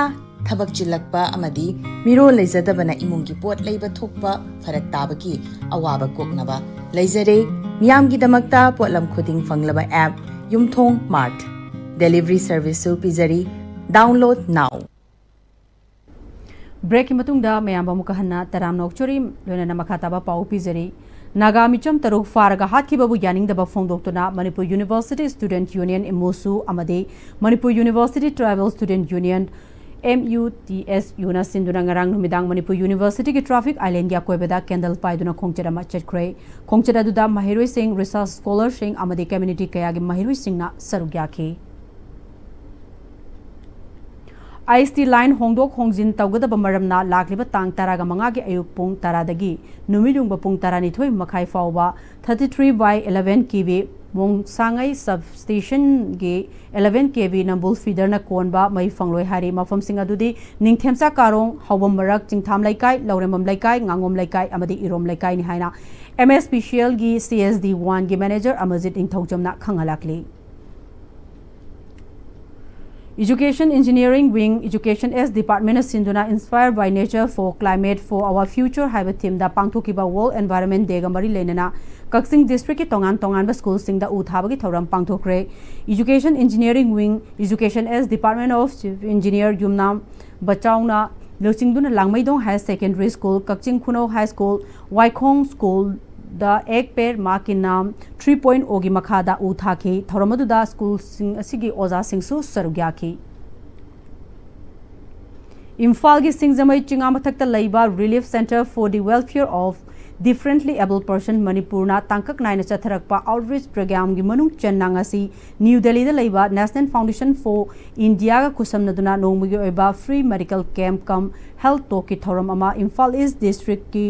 ꯊꯕꯛ ꯆꯤꯜꯂꯛꯄ ꯑꯃꯗꯤ ꯃꯤꯔꯣꯜ ꯂꯩꯖꯗꯕꯅ ꯏꯃꯨꯡꯒꯤ ꯄꯣꯠ ꯂꯩꯕ ꯊꯣꯛꯄ ꯐꯔꯛ ꯇꯥꯕꯒꯤ ꯑꯋꯥꯕ ꯀꯣꯛꯅꯕ ꯂꯩꯖꯔꯦ꯫ ꯃꯤꯌꯥꯝꯒꯤꯗꯃꯛꯇ ꯄꯣꯠꯂꯝ ꯈꯨꯗꯤꯡ ꯐꯪꯂꯕ app ꯌꯨꯝꯊꯣꯡ Mart delivery service ꯁꯨ ꯄꯤꯖꯔꯤ꯫ Download now꯫ Break ꯀꯤ ꯃꯇꯨꯡꯗ ꯃꯌꯥꯝꯕꯨ ꯑꯃꯨꯛꯀ ꯍꯟꯅ ꯇꯔꯥꯝꯅ ꯑꯣꯛꯆꯔꯤ, ꯂꯣꯏꯅꯅ ꯃꯈꯥ ꯇꯥꯕ ꯄꯥꯎ ꯄꯤꯖꯔꯤ꯫ ꯅꯥꯒꯥ ꯃꯤꯆꯝ ꯇꯔꯨꯛ ꯐꯥꯔꯒ ꯍꯥꯠꯈꯤꯕꯕꯨ ꯌꯥꯅꯤꯡꯗꯕ ꯐꯣꯡꯗꯣꯛꯇꯨꯅ Manipur University Student Union, MUSU, ꯑꯃꯗꯤ Manipur University Tribal Student Union, MUTSU ꯅ ꯁꯤꯟꯗꯨꯅ ꯉꯔꯥꯡ ꯅꯨꯃꯤꯗꯥꯡ ꯃꯅꯤꯄꯨꯔ University ꯒꯤ traffic island ꯒꯤ ꯑꯀꯣꯏꯕꯗ candle ꯄꯥꯏꯗꯨꯅ ꯈꯣꯡꯆꯠ ꯑꯃ ꯆꯠꯈ꯭ꯔꯦ꯫ ꯈꯣꯡꯆꯠ ꯑꯗꯨꯗ ꯃꯍꯩꯔꯣꯏꯁꯤꯡ, research scholar ꯁꯤꯡ ꯑꯃꯗꯤ community ꯀꯌꯥꯒꯤ ꯃꯍꯩꯔꯣꯏꯁꯤꯡꯅ ꯁꯔꯨꯛ ꯌꯥꯈꯤ꯫ IST line ꯍꯣꯡꯗꯣꯛ ꯍꯣꯡꯖꯤꯟ ꯇꯧꯒꯗꯕ ꯃꯔꯝꯅ ꯂꯥꯛꯂꯤꯕ ꯇꯥꯡ ꯇꯔꯥꯒ ꯃꯉꯥꯒꯤ ꯑꯌꯨꯛ ꯄꯨꯡ ꯇꯔꯥꯗꯒꯤ ꯅꯨꯃꯤꯠ ꯌꯨꯡꯕ ꯄꯨꯡ ꯇꯔꯥꯅꯤꯊꯣꯏ ꯃꯈꯥꯏ ꯐꯥꯎꯕ thirty three by eleven KV ꯃꯣꯡꯁꯥꯡꯉꯩ sub station ꯒꯤ eleven KV ꯅꯝꯕꯨꯜ feeder ꯅ ꯀꯣꯟꯕ ꯃꯩ ꯐꯪꯂꯣꯏ ꯍꯥꯏꯔꯤ꯫ ꯃꯐꯝꯁꯤꯡ ꯑꯗꯨꯗꯤ ꯅꯤꯡꯊꯦꯝꯆꯥ ꯀꯥꯔꯣꯡ, ꯍꯧꯕꯝ ꯃꯔꯛ, ꯆꯤꯡꯊꯥꯝ ꯂꯩꯀꯥꯏ, ꯂꯧꯔꯦꯝꯕꯝ ꯂꯩꯀꯥꯏ, ꯉꯥꯉꯣꯝ ꯂꯩꯀꯥꯏ ꯑꯃꯗꯤ ꯏꯔꯣꯝ ꯂꯩꯀꯥꯏꯅꯤ ꯍꯥꯏꯅ MSPCL ꯒꯤ CSD one ꯒꯤ manager Amarjeet ꯅꯤꯡꯊꯧꯖꯝꯅ ꯈꯪꯍꯜꯂꯛꯂꯤ꯫ Education Engineering Wing, Education S Department ꯅ ꯁꯤꯟꯗꯨꯅ Inspire by Nature for Climate for Our Future ꯍꯥꯏꯕ theme ꯗ ꯄꯥꯡꯊꯣꯛꯈꯤꯕ World Environment Day ꯒ ꯃꯔꯤ ꯂꯩꯅꯅ ꯀꯛꯆꯤꯡ district ꯀꯤ ꯇꯣꯉꯥꯟ ꯇꯣꯉꯥꯟꯕ school ꯁꯤꯡꯗ ꯎ ꯊꯥꯕꯒꯤ ꯊꯧꯔꯝ ꯄꯥꯡꯊꯣꯛꯈ꯭ꯔꯦ꯫ Education Engineering Wing, Education S Department of Chief Engineer ꯌꯨꯝꯅꯥꯝ ꯕꯆꯥꯎꯅ ꯂꯨꯆꯤꯡꯗꯨꯅ ꯂꯥꯡꯃꯩꯗꯣꯡ Higher Secondary School, ꯀꯛꯆꯤꯡ ꯈꯨꯅꯧ High School, ꯋꯥꯏꯈꯣꯡ school ꯗ Ek Ped Maa Ke Naam three point O ꯒꯤ ꯃꯈꯥꯗ ꯎ ꯊꯥꯈꯤ꯫ ꯊꯧꯔꯝ ꯑꯗꯨꯗ school ꯁꯤꯡ ꯑꯁꯤꯒꯤ ꯑꯣꯖꯥꯁꯤꯡꯁꯨ ꯁꯔꯨꯛ ꯌꯥꯈꯤ꯫ ꯏꯝꯐꯥꯜꯒꯤ ꯁꯤꯡꯖꯃꯩ ꯆꯤꯉꯥ ꯃꯊꯛꯇ ꯂꯩꯕ Relief Centre for the Welfare of Differently Abled Person ꯃꯅꯤꯄꯨꯔꯅ ꯇꯥꯡꯀꯛ ꯅꯥꯏꯅ ꯆꯠꯊꯔꯛꯄ outreach program ꯒꯤ ꯃꯅꯨꯡ ꯆꯟꯅ ꯉꯁꯤ ꯅ꯭ꯌꯨ ꯗꯦꯜꯂꯤꯗ ꯂꯩꯕ National Foundation for India ꯒ ꯈꯨꯠꯁꯝꯅꯗꯨꯅ ꯅꯣꯡꯃꯒꯤ ꯑꯣꯏꯕ free medical camp cum health talk ꯀꯤ ꯊꯧꯔꯝ ꯑꯃ ꯏꯝꯐꯥꯜ East district ꯀꯤ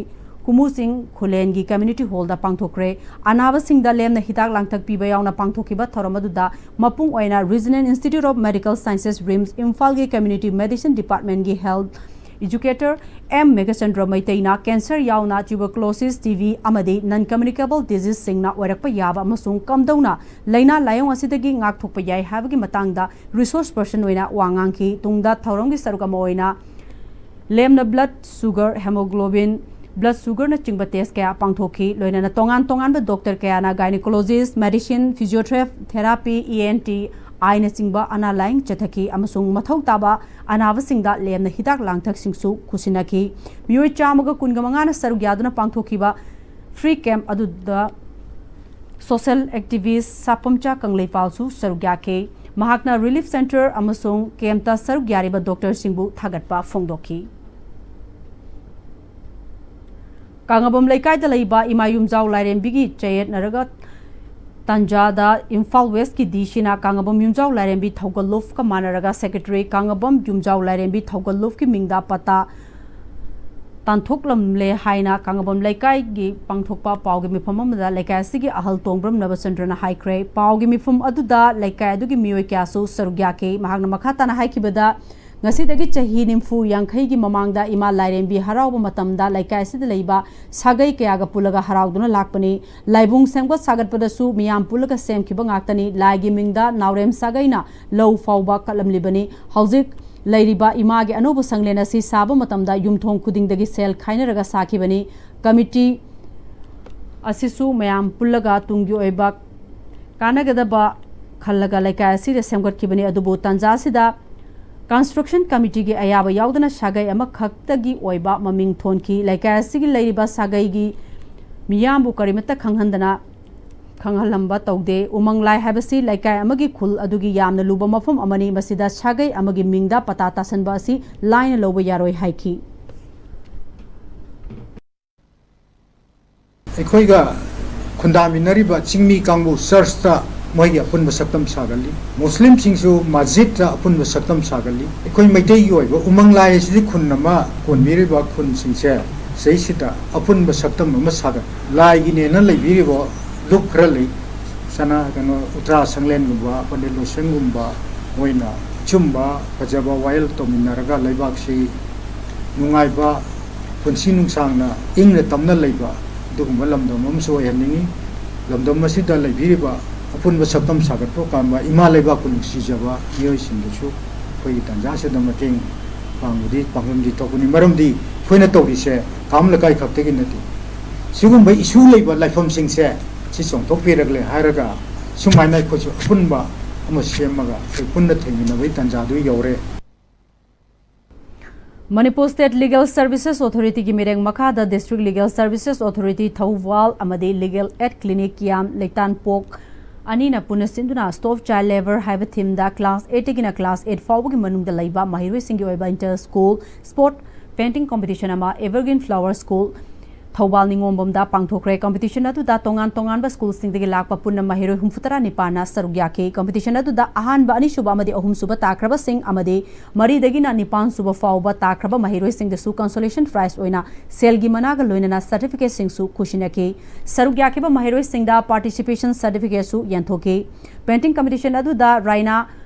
ꯀꯨꯃꯨ ꯁꯤꯡ ꯈꯨꯂꯦꯟꯒꯤ community hall ꯗ ꯄꯥꯡꯊꯣꯛꯈ꯭ꯔꯦ꯫ ꯑꯅꯥꯕꯁꯤꯡꯗ ꯂꯦꯝꯅ ꯍꯤꯗꯥꯛ ꯂꯥꯡꯊꯛ ꯄꯤꯕ ꯌꯥꯎꯅ ꯄꯥꯡꯊꯣꯛꯈꯤꯕ ꯊꯧꯔꯝ ꯑꯗꯨꯗ ꯃꯄꯨꯡ ꯑꯣꯏꯅ Regional Institute of Medical Sciences, RIMS, ꯏꯝꯐꯥꯜꯒꯤ Community Medicine Department ꯀꯤ health Educator M Meghachandra Meitei ꯅ cancer ꯌꯥꯎꯅ tuberculosis, T B ꯑꯃꯗꯤ non communicable disease ꯁꯤꯡꯅ ꯑꯣꯏꯔꯛꯄ ꯌꯥꯕ ꯑꯃꯁꯨꯡ ꯀꯝꯗꯧꯅ ꯂꯥꯏꯅꯥ ꯂꯥꯏꯑꯣꯡ ꯑꯁꯤꯗꯒꯤ ꯉꯥꯛꯊꯣꯛꯄ ꯌꯥꯏ ꯍꯥꯏꯕꯒꯤ ꯃꯇꯥꯡꯗ resource person ꯑꯣꯏꯅ ꯋꯥ ꯉꯥꯡꯈꯤ꯫ ꯇꯨꯡꯗ ꯊꯧꯔꯝꯒꯤ ꯁꯔꯨꯛ ꯑꯃ ꯑꯣꯏꯅ ꯂꯦꯝꯅ blood sugar, hemoglobin, blood sugar ꯅꯆꯤꯡꯕ test ꯀꯌꯥ ꯄꯥꯡꯊꯣꯛꯈꯤ꯫ ꯂꯣꯏꯅꯅ ꯇꯣꯉꯥꯟ ꯇꯣꯉꯥꯟꯕ doctor ꯀꯌꯥꯅ gynecologist, medicine, physiotherapy, E N T, eye ꯅꯆꯤꯡꯕ ꯑꯅꯥ ꯂꯥꯏꯌꯦꯡ ꯆꯠꯊꯈꯤ ꯑꯃꯁꯨꯡ ꯃꯊꯧ ꯇꯥꯕ ꯑꯅꯥꯕꯁꯤꯡꯗ ꯂꯦꯝꯅ ꯍꯤꯗꯥꯛ ꯂꯥꯡꯊꯛꯁꯤꯡꯁꯨ ꯈꯨꯠꯁꯤꯟꯅꯈꯤ꯫ ꯃꯤꯑꯣꯏ ꯆꯥꯝꯃꯒ ꯀꯨꯟꯒ ꯃꯉꯥꯅ ꯁꯔꯨꯛ ꯌꯥꯗꯨꯅ ꯄꯥꯡꯊꯣꯛꯈꯤꯕ free camp ꯑꯗꯨꯗ social activist ꯁꯥꯄꯝꯆꯥ ꯀꯪꯂꯩꯄꯥꯜꯁꯨ ꯁꯔꯨꯛ ꯌꯥꯈꯤ꯫ ꯃꯍꯥꯛꯅ relief center ꯑꯃꯁꯨꯡ campꯇ ꯁꯔꯨꯛ ꯌꯥꯔꯤꯕ doctorꯁꯤꯡꯕꯨ ꯊꯥꯒꯠꯄ ꯐꯣꯡꯗꯣꯛꯈꯤ꯫ ꯀꯥꯡꯉꯕꯝ ꯂꯩꯀꯥꯏꯗ ꯂꯩꯕ ꯏꯃꯥ ꯌꯨꯝꯖꯥꯎ ꯂꯥꯏꯔꯦꯝꯕꯤꯒꯤ ꯆꯌꯦꯠꯅꯔꯒ ꯇꯥꯟꯖꯥꯗ ꯏꯝꯐꯥꯜ Westꯀꯤ D Cꯅ ꯀꯥꯡꯉꯕꯝ ꯌꯨꯝꯖꯥꯎ ꯂꯥꯏꯔꯦꯝꯕꯤ ꯊꯧꯒꯜꯂꯨꯞꯀ ꯃꯥꯟꯅꯔꯒ secretary ꯀꯥꯡꯉꯕꯝ ꯌꯨꯝꯖꯥꯎ ꯂꯥꯏꯔꯦꯝꯕꯤ ꯊꯧꯒꯜꯂꯨꯞꯀꯤ ꯃꯤꯡꯗ ꯄꯇꯥ ꯇꯥꯟꯊꯣꯛꯂꯝꯂꯦ ꯍꯥꯏꯅ ꯀꯥꯡꯉꯕꯝ ꯂꯩꯀꯥꯏꯒꯤ ꯄꯥꯡꯊꯣꯛꯄ ꯄꯥꯎꯒꯤ ꯃꯤꯐꯝ ꯑꯃꯗ ꯂꯩꯀꯥꯏ ꯑꯁꯤꯒꯤ ꯑꯍꯜ ꯇꯣꯡꯕ꯭ꯔꯝ ꯅꯕꯆꯟꯗ꯭ꯔꯅ ꯍꯥꯏꯈ꯭ꯔꯦ꯫ ꯄꯥꯎꯒꯤ ꯃꯤꯐꯝ ꯑꯗꯨꯗ ꯂꯩꯀꯥꯏ ꯑꯗꯨꯒꯤ ꯃꯤꯑꯣꯏ ꯀꯌꯥꯁꯨ ꯁꯔꯨꯛ ꯌꯥꯈꯤ꯫ ꯃꯍꯥꯛꯅ ꯃꯈꯥ ꯇꯥꯅ ꯍꯥꯏꯈꯤꯕꯗ, ꯉꯁꯤꯗꯒꯤ ꯆꯍꯤ ꯅꯤꯐꯨ ꯌꯥꯡꯈꯩꯒꯤ ꯃꯃꯥꯡꯗ ꯏꯃꯥ ꯂꯥꯏꯔꯦꯝꯕꯤ ꯍꯔꯥꯎꯕ ꯃꯇꯝꯗ ꯂꯩꯀꯥꯏ ꯑꯁꯤꯗ ꯂꯩꯕ ꯁꯥꯒꯩ ꯀꯌꯥꯒ ꯄꯨꯜꯂꯒ ꯍꯔꯥꯎꯗꯨꯅ ꯂꯥꯛꯄꯅꯤ꯫ ꯂꯥꯏꯕꯨꯡ ꯁꯦꯝꯒꯠ ꯁꯥꯒꯠꯄꯗꯁꯨ ꯃꯤꯌꯥꯝ ꯄꯨꯜꯂꯒ ꯁꯦꯝꯈꯤꯕ ꯉꯥꯛꯇꯅꯤ꯫ ꯂꯥꯏꯒꯤ ꯃꯤꯡꯗ ꯅꯥꯎꯔꯦꯝ ꯁꯥꯒꯩꯅ ꯂꯧ ꯐꯥꯎꯕ ꯀꯠꯂꯝꯂꯤꯕꯅꯤ꯫ ꯍꯧꯖꯤꯛ ꯂꯩꯔꯤꯕ ꯏꯃꯥꯒꯤ ꯑꯅꯧꯕ ꯁꯪꯂꯦꯟ ꯑꯁꯤ ꯁꯥꯕ ꯃꯇꯝꯗ ꯌꯨꯝꯊꯣꯡ ꯈꯨꯗꯤꯡꯗꯒꯤ ꯁꯦꯜ ꯈꯥꯏꯅꯔꯒ ꯁꯥꯈꯤꯕꯅꯤ꯫ Committee ꯑꯁꯤꯁꯨ ꯃꯌꯥꯝ ꯄꯨꯜꯂꯒ ꯇꯨꯡꯒꯤ ꯑꯣꯏꯕ ꯀꯥꯟꯅꯒꯗꯕ ꯈꯜꯂꯒ ꯂꯩꯀꯥꯏ ꯑꯁꯤꯗ ꯁꯦꯝꯒꯠꯈꯤꯕꯅꯤ꯫ ꯑꯗꯨꯕꯨ ꯇꯥꯟꯖꯥ ꯑꯁꯤꯗ construction committeeꯒꯤ ꯑꯌꯥꯕ ꯌꯥꯎꯗꯅ ꯁꯥꯒꯩ ꯑꯃꯈꯛꯇꯒꯤ ꯑꯣꯏꯕ ꯃꯃꯤꯡ ꯊꯣꯟꯈꯤ꯫ ꯂꯩꯀꯥꯏ ꯑꯁꯤꯒꯤ ꯂꯩꯔꯤꯕ ꯁꯥꯒꯩꯒꯤ ꯃꯤꯌꯥꯝꯕꯨ ꯀꯔꯤꯃꯠꯇ ꯈꯪꯍꯟꯗꯅ, ꯈꯪꯍꯜꯂꯝꯕ ꯇꯧꯗꯦ꯫ ꯎꯃꯪ ꯂꯥꯏ ꯍꯥꯏꯕꯁꯤ ꯂꯩꯀꯥꯏ ꯑꯃꯒꯤ ꯈꯨꯜ ꯑꯗꯨꯒꯤ ꯌꯥꯝꯅ ꯂꯨꯕ ꯃꯐꯝ ꯑꯃꯅꯤ꯫ ꯃꯁꯤꯗ ꯁꯥꯒꯩ ꯑꯃꯒꯤ ꯃꯤꯡꯗ ꯄꯇꯥ ꯇꯥꯁꯟꯕ ꯑꯁꯤ ꯂꯥꯏꯅ ꯂꯧꯕ ꯌꯥꯔꯣꯏ ꯍꯥꯏꯈꯤ꯫ ꯑꯩꯈꯣꯏꯒ ꯈꯨꯟꯗꯥꯃꯤꯟꯅꯔꯤꯕ ꯆꯤꯡꯃꯤ ꯀꯥꯡꯕꯨ ꯆꯔꯆꯇ ꯃꯣꯏꯒꯤ ꯑꯄꯨꯟꯕ ꯁꯛꯇꯝ ꯁꯥꯒꯠꯂꯤ꯫ ꯃꯨꯁꯂꯤꯝꯁꯤꯡꯁꯨ ꯃꯁꯖꯤꯗꯇ ꯑꯄꯨꯟꯕ ꯁꯛꯇꯝ ꯁꯥꯒꯠꯂꯤ꯫ ꯑꯩꯈꯣꯏ ꯃꯩꯇꯩꯒꯤ ꯑꯣꯏꯕ ꯎꯃꯪ ꯂꯥꯏ ꯑꯁꯤꯗꯤ ꯈꯨꯟ ꯑꯃ ꯀꯣꯟꯕꯤꯔꯤꯕ ꯈꯨꯟꯁꯤꯡꯁꯦ ꯁꯤꯗꯩꯁꯤꯗ ꯑꯄꯨꯟꯕ ꯁꯛꯇꯝ ꯑꯃ ꯁꯥꯒꯠ, ꯂꯥꯏꯒꯤꯅꯦꯅ ꯂꯩꯕꯤꯔꯤꯕ ꯂꯨꯞ ꯈꯔ ꯂꯩ꯫ ꯁꯅꯥ, ꯀꯩꯅꯣ, ꯎꯇ꯭ꯔꯥ ꯁꯪꯂꯦꯟꯒꯨꯝꯕ, ꯄꯟꯗꯤꯠ ꯂꯣꯏꯁꯪꯒꯨꯝꯕ ꯃꯣꯏꯅ ꯑꯆꯨꯝꯕ ꯐꯖꯕ ꯋꯥꯌꯦꯜ ꯇꯧꯃꯤꯟꯅꯔꯒ ꯂꯩꯕꯥꯛꯁꯤ ꯅꯨꯡꯉꯥꯏꯕ, ꯄꯨꯟꯁꯤ ꯅꯨꯡꯁꯥꯡꯅ ꯏꯪꯅ ꯇꯞꯅ ꯂꯩꯕ ꯑꯗꯨꯒꯨꯝꯕ ꯂꯝꯗꯝ ꯑꯃꯁꯨ ꯑꯣꯏꯍꯟꯅꯤꯡꯏ꯫ ꯂꯝꯗꯝ ꯑꯁꯤꯗ ꯂꯩꯕꯤꯔꯤꯕ ꯑꯄꯨꯟꯕ ꯁꯛꯇꯝ ꯁꯥꯒꯠꯄ ꯄꯥꯝꯕ ꯏꯃꯥ ꯂꯩꯕꯥꯛꯄꯨ ꯅꯨꯡꯁꯤꯖꯕ ꯃꯤꯑꯣꯏꯁꯤꯡꯗꯁꯨ ꯑꯩꯈꯣꯏꯒꯤ ꯇꯥꯟꯖꯥꯁꯤꯗ ꯃꯇꯦꯡ ꯄꯥꯡꯕꯗꯤ ꯄꯥꯡꯐꯝꯗꯤ ꯊꯣꯛꯄꯅꯤ꯫ ꯃꯔꯝꯗꯤ ꯑꯩꯈꯣꯏꯅ ꯇꯧꯔꯤꯁꯦ ꯀꯥꯝ ꯂꯩꯀꯥꯏ ꯈꯛꯇꯒꯤ ꯅꯠꯇꯦ꯫ ꯁꯤꯒꯨꯝꯕ ꯏꯁꯨ ꯂꯩꯕ ꯂꯥꯏꯐꯝꯁꯤꯡꯁꯦ ꯁꯤ ꯆꯣꯡꯊꯣꯛꯄꯤꯔꯛꯂꯦ ꯍꯥꯏꯔꯒ ꯁꯨꯃꯥꯏꯅ ꯑꯩꯈꯣꯏꯁꯨ ꯑꯄꯨꯟꯕ ꯑꯃ ꯁꯦꯝꯃꯒ ꯑꯩꯈꯣꯏ ꯄꯨꯟꯅ ꯊꯦꯡꯃꯤꯟꯅꯕꯒꯤ ꯇꯥꯟꯖꯥꯗꯨ ꯌꯧꯔꯦ꯫ ꯃꯅꯤꯄꯨꯔ ꯁ꯭ꯇꯦꯠ ꯂꯤꯒꯦꯜ ꯁꯔꯚꯤꯁꯦꯁ ꯑꯣꯊꯣꯔꯤꯇꯤꯒꯤ ꯃꯤꯔꯦꯡ ꯃꯈꯥꯗ district legal services authority Thoubal ꯑꯃꯗꯤ ꯂꯤꯒꯦꯜ ꯑꯦꯗ ꯀ꯭ꯂꯤꯅꯤꯛ ꯀꯤꯌꯥꯝ ꯂꯩꯇꯥꯟꯄꯣꯛ ꯑꯅꯤꯅ ꯄꯨꯟꯅ ꯁꯤꯟꯗꯨꯅ Stop Child Labour ꯍꯥꯏꯕ ꯊꯤꯝꯗ ꯀ꯭ꯂꯥꯁ ꯑꯩꯠꯇꯒꯤꯅ ꯀ꯭ꯂꯥꯁ ꯑꯩꯠ ꯐꯥꯎꯕꯒꯤ ꯃꯅꯨꯡꯗ ꯂꯩꯕ ꯃꯍꯩꯔꯣꯏꯁꯤꯡꯒꯤ ꯑꯣꯏꯕ inter school sport painting competition ꯑꯃ ꯑꯦꯚꯔꯒ꯭ꯔꯤꯟ ꯐ꯭ꯂꯥꯋꯔ ꯁ꯭ꯀꯨꯜ ꯊꯧꯕꯥꯜ ꯅꯤꯉꯣꯝꯕꯝꯗ ꯄꯥꯡꯊꯣꯛꯈ꯭ꯔꯦ꯫ ꯀꯝꯄꯤꯇꯤꯁꯟ ꯑꯗꯨꯗ ꯇꯣꯉꯥꯟ ꯇꯣꯉꯥꯟꯕ ꯁ꯭ꯀꯨꯜꯁꯤꯡꯗꯒꯤ ꯂꯥꯛꯄ ꯄꯨꯟꯅ ꯃꯍꯩꯔꯣꯏ ꯍꯨꯝꯐꯨꯇꯔꯥ ꯅꯤꯄꯥꯟꯅ ꯁꯔꯨꯛ ꯌꯥꯈꯤ꯫ ꯀꯝꯄꯤꯇꯤꯁꯟ ꯑꯗꯨꯗ ꯑꯍꯥꯟꯕ, ꯑꯅꯤꯁꯨꯕ ꯑꯃꯗꯤ ꯑꯍꯨꯝꯁꯨꯕ ꯇꯥꯈ꯭ꯔꯕꯁꯤꯡ ꯑꯃꯗꯤ ꯃꯔꯤꯗꯒꯤꯅ ꯅꯤꯄꯥꯟ ꯁꯨꯕ ꯐꯥꯎꯕ ꯇꯥꯈ꯭ꯔꯕ ꯃꯍꯩꯔꯣꯏꯁꯤꯡꯗꯁꯨ consolation prize ꯑꯣꯏꯅ ꯁꯦꯜꯒꯤ ꯃꯅꯥꯒ ꯂꯣꯏꯅꯅ ꯁꯔꯇꯤꯐꯤꯀꯦꯠꯁꯤꯡꯁꯨ ꯈꯨꯠꯁꯤꯟꯅꯈꯤ꯫ ꯁꯔꯨꯛ ꯌꯥꯈꯤꯕ ꯃꯍꯩꯔꯣꯏꯁꯤꯡꯗ ꯄꯥꯔꯇꯤꯁꯤꯄꯦꯁꯟ ꯁꯔꯇꯤꯐꯤꯀꯦꯠꯁꯨ ꯌꯦꯟꯊꯣꯛꯈꯤ꯫ ꯄꯦꯟꯇꯤꯡ ꯀꯝꯄꯤꯇꯤꯁꯟ ꯑꯗꯨꯗ ꯔꯥꯏꯅꯥ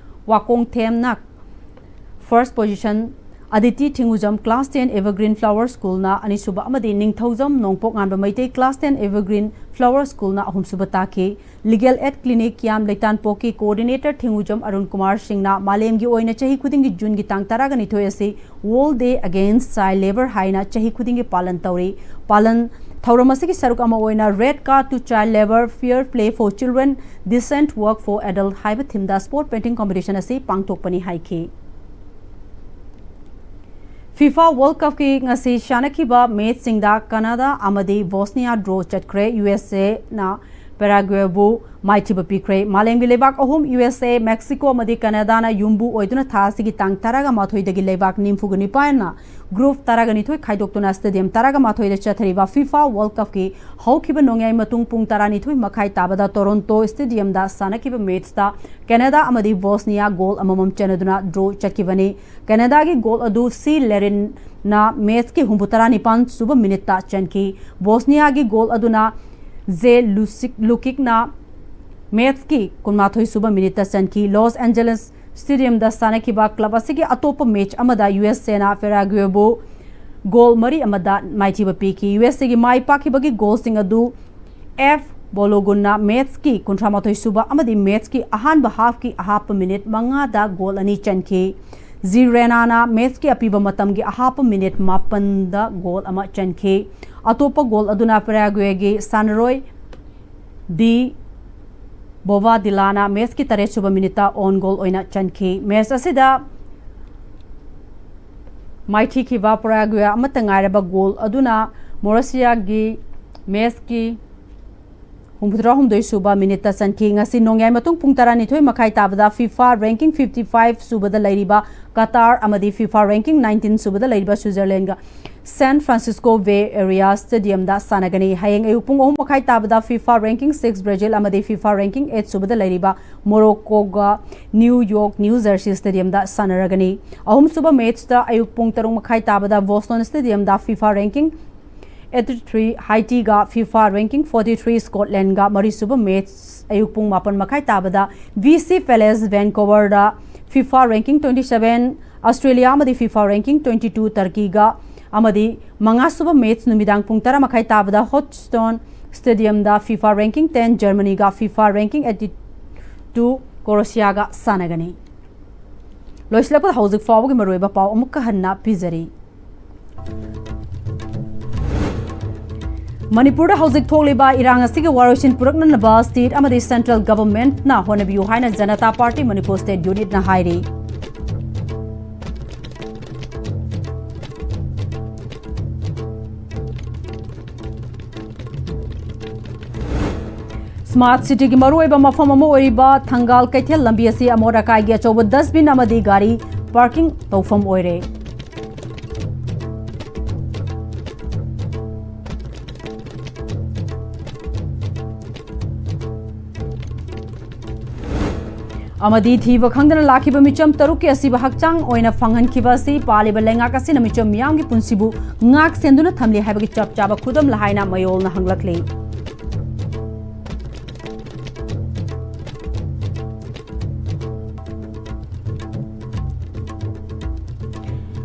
ꯋꯥꯀꯣꯡꯊꯦꯝꯅ first position, Aditi Thingujam class ten Evergreen Flower ꯁ꯭ꯀꯨꯜꯅ ꯑꯅꯤꯁꯨꯕ ꯑꯃꯗꯤ Ningthoujam Nongpok Nganba Meitei class ten Evergreen Flower ꯁ꯭ꯀꯨꯜꯅ ꯑꯍꯨꯝꯁꯨꯕ ꯇꯥꯈꯤ꯫ ꯂꯤꯒꯦꯜ ꯑꯦꯗ ꯀ꯭ꯂꯤꯅꯤꯛ ꯀꯤꯌꯥꯝ ꯂꯩꯇꯥꯟꯄꯣꯛꯀꯤ ꯀꯣꯑꯣꯔꯗꯤꯅꯦꯇꯔ ꯊꯤꯡꯉꯨꯖꯝ ꯑꯔꯨꯟ ꯀꯨꯃꯥꯔ ꯁꯤꯡꯅ ꯃꯥꯂꯦꯝꯒꯤ ꯑꯣꯏꯅ ꯆꯍꯤ ꯈꯨꯗꯤꯡꯒꯤ ꯖꯨꯟꯒꯤ ꯇꯥꯡ ꯇꯔꯥꯒ ꯅꯤꯊꯣꯏ ꯑꯁꯤ World Day Against Child Labour ꯍꯥꯏꯅ ꯆꯍꯤ ꯈꯨꯗꯤꯡꯒꯤ ꯄꯥꯂꯟ ꯇꯧꯔꯤ꯫ ꯄꯥꯂꯟ ꯊꯧꯔꯝ ꯑꯁꯤꯒꯤ ꯁꯔꯨꯛ ꯑꯃ ꯑꯣꯏꯅ Red Card to Child Labour, Fair Play for Children, Decent Work for Adult ꯍꯥꯏꯕ ꯊꯤꯝꯗ ꯁ꯭ꯄꯣꯔꯠ ꯄꯦꯟꯇꯤꯡ ꯀꯝꯄꯤꯇꯤꯁꯟ ꯑꯁꯤ ꯄꯥꯡꯊꯣꯛꯄꯅꯤ ꯍꯥꯏꯈꯤ꯫ ꯐꯤꯐꯥ ꯋꯥꯔꯜꯗ ꯀꯞꯀꯤ ꯉꯁꯤ ꯁꯥꯟꯅꯈꯤꯕ ꯃꯦꯆꯁꯤꯡꯗ ꯀꯅꯥꯗꯥ ꯑꯃꯗꯤ ꯕꯣꯁꯅꯤꯌꯥ ꯗ꯭ꯔꯣ ꯆꯠꯈ꯭ꯔꯦ꯫ ꯌꯨ ꯑꯦꯁ ꯑꯦꯅ ꯄꯦꯔꯥꯒ꯭ꯋꯦꯕꯨ ꯃꯥꯏꯊꯤꯕ ꯄꯤꯈ꯭ꯔꯦ꯫ ꯃꯥꯂꯦꯝꯒꯤ ꯂꯩꯕꯥꯛ ꯑꯍꯨꯝ, ꯌꯨ ꯑꯦꯁ ꯑꯦ, ꯃꯦꯛꯁꯤꯀꯣ ꯑꯃꯗꯤ ꯀꯅꯥꯗꯥꯅ ꯌꯨꯝꯕꯨ ꯑꯣꯏꯗꯨꯅ ꯊꯥ ꯑꯁꯤꯒꯤ ꯇꯥꯡ ꯇꯔꯥꯒ ꯃꯥꯊꯣꯏꯗꯒꯤ ꯂꯩꯕꯥꯛ ꯅꯤꯐꯨꯒ ꯅꯤꯄꯥꯟꯅ ꯒ꯭ꯔꯨꯞ ꯇꯔꯥꯒ ꯅꯤꯊꯣꯏ ꯈꯥꯏꯗꯣꯛꯇꯨꯅ ꯁ꯭ꯇꯦꯗꯤꯌꯝ ꯇꯔꯥꯒ ꯃꯥꯊꯣꯏꯗ ꯆꯠꯊꯔꯤꯕ ꯐꯤꯐꯥ ꯋꯥꯔꯜꯗ ꯀꯞꯀꯤ ꯍꯧꯈꯤꯕ ꯅꯣꯡꯌꯥꯏ ꯃꯇꯨꯡ ꯄꯨꯡ ꯇꯔꯥꯅꯤꯊꯣꯏ ꯃꯈꯥꯏ ꯇꯥꯕꯗ ꯇꯣꯔꯣꯟꯇꯣ ꯁ꯭ꯇꯦꯗꯤꯌꯝꯗ ꯁꯥꯟꯅꯈꯤꯕ ꯃꯦꯆꯇ ꯀꯦꯅꯥꯗꯥ ꯑꯃꯗꯤ ꯕꯣꯁꯅꯤꯌꯥ ꯒꯣꯜ ꯑꯃꯃꯝ ꯆꯟꯅꯗꯨꯅ ꯗ꯭ꯔꯣ ꯆꯠꯈꯤꯕꯅꯤ꯫ ꯀꯦꯅꯥꯗꯥꯒꯤ ꯒꯣꯜ ꯑꯗꯨ ꯁꯤ ꯂꯦꯔꯤꯟꯅ ꯃꯦꯆꯀꯤ ꯍꯨꯝꯐꯨꯇꯔꯥ ꯅꯤꯄꯥꯟ ꯁꯨꯕ ꯃꯤꯅꯤꯠꯇ ꯆꯟꯈꯤ꯫ ꯕꯣꯁꯅꯤꯌꯥꯒꯤ ꯒꯣꯜ ꯑꯗꯨꯅ ꯖꯦ ꯂꯨꯁꯤꯛ-, ꯂꯨꯀꯤꯛꯅ ꯃꯦꯆꯀꯤ ꯀꯨꯟꯃꯥꯊꯣꯏ ꯁꯨꯕ ꯃꯤꯅꯤꯠꯇ ꯆꯟꯈꯤ꯫ ꯂꯣꯁ ꯑꯦꯟꯖꯦꯂꯦꯁ ꯁ꯭ꯇꯦꯗꯤꯌꯝꯗ ꯁꯥꯟꯅꯈꯤꯕ ꯀ꯭ꯂꯕ ꯑꯁꯤꯒꯤ ꯑꯇꯣꯞꯄ ꯃꯦꯆ ꯑꯃꯗ ꯌꯨ ꯑꯦꯁ ꯑꯦꯅ ꯄꯦꯔꯥꯒ꯭ꯋꯦꯕꯨ ꯒꯣꯜ ꯃꯔꯤ ꯑꯃꯗ ꯃꯥꯏꯊꯤꯕ ꯄꯤꯈꯤ꯫ ꯌꯨ ꯑꯦꯁ ꯑꯦꯒꯤ ꯃꯥꯏ ꯄꯥꯛꯈꯤꯕꯒꯤ ꯒꯣꯜꯁꯤꯡ ꯑꯗꯨ ꯑꯦꯐ ꯕꯣꯂꯣꯒꯨꯟꯅ ꯃꯦꯠꯁꯀꯤ ꯀꯨꯟꯊ꯭ꯔꯥ ꯃꯥꯊꯣꯏ ꯁꯨꯕ ꯑꯃꯗꯤ ꯃꯦꯠꯁꯀꯤ ꯑꯍꯥꯟꯕ ꯍꯥꯐꯀꯤ ꯑꯍꯥꯞꯄ ꯃꯤꯅꯤꯠ ꯃꯉꯥꯗ ꯒꯣꯜ ꯑꯅꯤ ꯆꯟꯈꯤ꯫ ꯖꯤ ꯔꯦꯅꯥꯅ ꯃꯦꯠꯁꯀꯤ ꯑꯄꯤꯕ ꯃꯇꯝꯒꯤ ꯑꯍꯥꯞꯄ ꯃꯤꯅꯤꯠ ꯃꯥꯄꯟꯗ ꯒꯣꯜ ꯑꯃ ꯆꯟꯈꯤ꯫ ꯑꯇꯣꯞꯄ ꯒꯣꯜ ꯑꯗꯨꯅ ꯄꯦꯔꯥꯒ꯭ꯋꯦꯒꯤ ꯁꯥꯟꯅꯔꯣꯏ ꯗꯤ ꯕꯣꯕꯥꯗꯤꯂꯥꯅ ꯃꯦꯠꯁꯀꯤ ꯇꯔꯦꯠ ꯁꯨꯕ ꯃꯤꯅꯤꯠꯇ ꯑꯣꯟ ꯒꯣꯜ ꯑꯣꯏꯅ ꯆꯟꯈꯤ꯫ ꯃꯦꯠꯁ ꯑꯁꯤꯗ ꯃꯥꯏꯊꯤꯈꯤꯕ ꯄꯦꯔꯥꯒ꯭ꯋꯦ ꯑꯃꯠꯇ ꯉꯥꯏꯔꯕ ꯒꯣꯜ ꯑꯗꯨꯅ ꯃꯣꯔꯣꯁꯤꯌꯥꯒꯤ ꯃꯦꯠꯁꯀꯤ ꯍꯨꯝꯐꯨꯇꯔꯥ ꯍꯨꯝꯗꯣꯏ ꯁꯨꯕ ꯃꯤꯅꯤꯠꯇ ꯆꯟꯈꯤ꯫ ꯉꯁꯤ ꯅꯣꯡꯌꯥꯏ ꯃꯇꯨꯡ ꯄꯨꯡ ꯇꯔꯥꯅꯤꯊꯣꯏ ꯃꯈꯥꯏ ꯇꯥꯕꯗ ꯐꯤꯐꯥ ꯔꯦꯡꯀꯤꯡ ꯐꯤꯐꯇꯤ ꯐꯥꯏꯚ ꯁꯨꯕꯗ ꯂꯩꯔꯤꯕ ꯀꯇꯥꯔ ꯑꯃꯗꯤ ꯐꯤꯐꯥ ꯔꯦꯡꯀꯤꯡ ꯅꯥꯏꯟꯇꯤꯟ ꯁꯨꯕꯗ ꯂꯩꯔꯤꯕ ꯁ꯭ꯋꯤꯖꯔꯂꯦꯟꯒ ꯁꯦꯟ ꯐ꯭ꯔꯥꯟꯁꯤꯁꯀꯣ ꯕꯦ ꯑꯦꯔꯤꯌꯥ ꯁ꯭ꯇꯦꯗꯤꯌꯝꯗ ꯁꯥꯟꯅꯒꯅꯤ꯫ ꯍꯌꯦꯡ ꯑꯌꯨꯛ ꯄꯨꯡ ꯑꯍꯨꯝ ꯃꯈꯥꯏ ꯇꯥꯕꯗ ꯐꯤꯐꯥ ꯔꯦꯡꯀꯤꯡ ꯁꯤꯛꯁ ꯕ꯭ꯔꯥꯖꯤꯜ ꯑꯃꯗꯤ ꯐꯤꯐꯥ ꯔꯦꯡꯀꯤꯡ ꯑꯩꯠ ꯁꯨꯕꯗ ꯂꯩꯔꯤꯕ ꯃꯣꯔꯣꯀꯣꯒ ꯅ꯭ꯌꯨ ꯌꯣꯔꯛ ꯅ꯭ꯌꯨ ꯖꯔꯁꯤ ꯁ꯭ꯇꯦꯗꯤꯌꯝꯗ ꯁꯥꯟꯅꯔꯒꯅꯤ꯫ ꯑꯍꯨꯝꯁꯨꯕ ꯃꯦꯠꯁꯇ ꯑꯌꯨꯛ ꯄꯨꯡ ꯇꯔꯨꯛ ꯃꯈꯥꯏ ꯇꯥꯕꯗ ꯕꯣꯁꯇꯣꯟ ꯁ꯭ꯇꯦꯗꯤꯌꯝꯗ ꯐꯤꯐꯥ ꯔꯦꯡꯀꯤꯡ ꯑꯩꯠꯇꯤ ꯊ꯭ꯔꯤ ꯍꯥꯏꯇꯤꯒ ꯐꯤꯐꯥ ꯔꯦꯡꯀꯤꯡ ꯐꯣꯔꯇꯤ ꯊ꯭ꯔꯤ ꯁ꯭ꯀꯣꯠꯂꯦꯟꯒ꯫ ꯃꯔꯤꯁꯨꯕ ꯃꯦꯠꯁ ꯑꯌꯨꯛ ꯄꯨꯡ ꯃꯥꯄꯟ ꯃꯈꯥꯏ ꯇꯥꯕꯗ ꯕꯤ ꯁꯤ ꯄꯦꯂꯦꯁ ꯚꯦꯟꯀꯣꯚꯔꯗ FIFA ranking twenty seven Australia ꯑꯃꯗꯤ ꯐꯤꯐꯥ ꯔꯦꯡꯀꯤꯡ ꯇ꯭ꯋꯦꯟꯇꯤ ꯇꯨ ꯇꯔꯀꯤꯒ꯫ ꯑꯃꯗꯤ ꯃꯉꯥꯁꯨꯕ ꯃꯦꯠꯁ ꯅꯨꯃꯤꯗꯥꯡ ꯄꯨꯡ ꯇꯔꯥ ꯃꯈꯥꯏ ꯇꯥꯕꯗ ꯍꯣꯠꯁꯇꯣꯟ ꯁ꯭ꯇꯦꯗꯤꯌꯝꯗ ꯐꯤꯐꯥ ꯔꯦꯡꯀꯤꯡ ꯇꯦꯟ ꯖꯔꯃꯅꯤꯒ ꯐꯤꯐꯥ ꯔꯦꯡꯀꯤꯡ ꯑꯩꯠꯇꯤ ꯇꯨ ꯀ꯭ꯔꯣꯑꯦꯁꯤꯌꯥꯒ ꯁꯥꯟꯅꯒꯅꯤ꯫ ꯂꯣꯏꯁꯤꯜꯂꯛꯄꯗ ꯍꯧꯖꯤꯛ ꯐꯥꯎꯕꯒꯤ ꯃꯔꯨꯑꯣꯏꯕ ꯄꯥꯎ ꯑꯃꯨꯛꯀ ꯍꯟꯅ ꯄꯤꯖꯔꯤ꯫ ꯃꯅꯤꯄꯨꯔꯗ ꯍꯧꯖꯤꯛ ꯊꯣꯛꯂꯤꯕ ꯏꯔꯥꯡ ꯑꯁꯤꯒꯤ ꯋꯥꯔꯣꯏꯁꯤꯟ ꯄꯨꯔꯛꯅꯅꯕ ꯁ꯭ꯇꯦꯠ ꯑꯃꯗꯤ ꯁꯦꯟꯇ꯭ꯔꯦꯜ ꯒꯚꯔꯟꯃꯦꯟꯠꯅ ꯍꯣꯠꯅꯕꯤꯌꯨ ꯍꯥꯏꯅ ꯖꯅꯇꯥ ꯄꯥꯔꯇꯤ ꯃꯅꯤꯄꯨꯔ ꯁ꯭ꯇꯦꯠ ꯌꯨꯅꯤꯠꯅ ꯍꯥꯏꯔꯤ꯫ ꯁ꯭ꯃꯥꯔꯠ ꯁꯤꯇꯤꯒꯤ ꯃꯔꯨꯑꯣꯏꯕ ꯃꯐꯝ ꯑꯃ ꯑꯣꯏꯔꯤꯕ ꯊꯪꯒꯥꯜ ꯀꯩꯊꯦꯜ ꯂꯝꯕꯤ ꯑꯁꯤ ꯑꯃꯣꯠ ꯑꯀꯥꯏꯒꯤ ꯑꯆꯧꯕ ꯗꯁꯕꯤꯟ ꯑꯃꯗꯤ ꯒꯥꯔꯤ ꯄꯥꯔꯀꯤꯡ ꯇꯧꯐꯝ ꯑꯣꯏꯔꯦ꯫ ꯑꯃꯗꯤ ꯊꯤꯕ ꯈꯪꯗꯅ ꯂꯥꯛꯈꯤꯕ ꯃꯤꯆꯝ ꯇꯔꯨꯛꯀꯤ ꯑꯁꯤꯕ ꯍꯛꯆꯥꯡ ꯑꯣꯏꯅ ꯐꯪꯍꯟꯈꯤꯕ ꯑꯁꯤ ꯄꯥꯜꯂꯤꯕ ꯂꯩꯉꯥꯛ ꯑꯁꯤꯅ ꯃꯤꯆꯝ ꯃꯤꯌꯥꯝꯒꯤ ꯄꯨꯟꯁꯤꯕꯨ ꯉꯥꯛ ꯁꯦꯟꯗꯨꯅ ꯊꯝꯂꯤ ꯍꯥꯏꯕꯒꯤ ꯆꯞ ꯆꯥꯕ ꯈꯨꯗꯝ ꯂꯍꯥꯏꯅ ꯃꯌꯣꯜꯅ ꯍꯪꯂꯛꯂꯤ꯫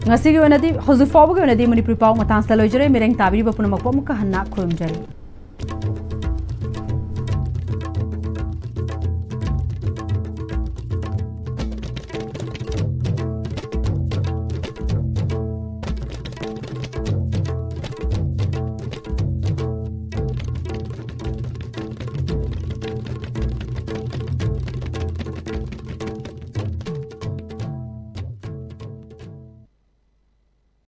ꯉꯁꯤꯒꯤ ꯑꯣꯏꯅꯗꯤ, ꯍꯧꯖꯤꯛ ꯐꯥꯎꯕꯒꯤ ꯑꯣꯏꯅꯗꯤ ꯃꯅꯤꯄꯨꯔꯤ ꯄꯥꯎ ꯃꯇꯥꯡꯁꯤꯗ ꯂꯣꯏꯖꯔꯦ꯫ ꯃꯤꯔꯦꯡ ꯇꯥꯕꯤꯔꯤꯕ ꯄꯨꯝꯅꯃꯛꯄꯨ ꯑꯃꯨꯛꯀ ꯍꯟꯅ ꯈꯨꯔꯨꯝꯖꯔꯤ꯫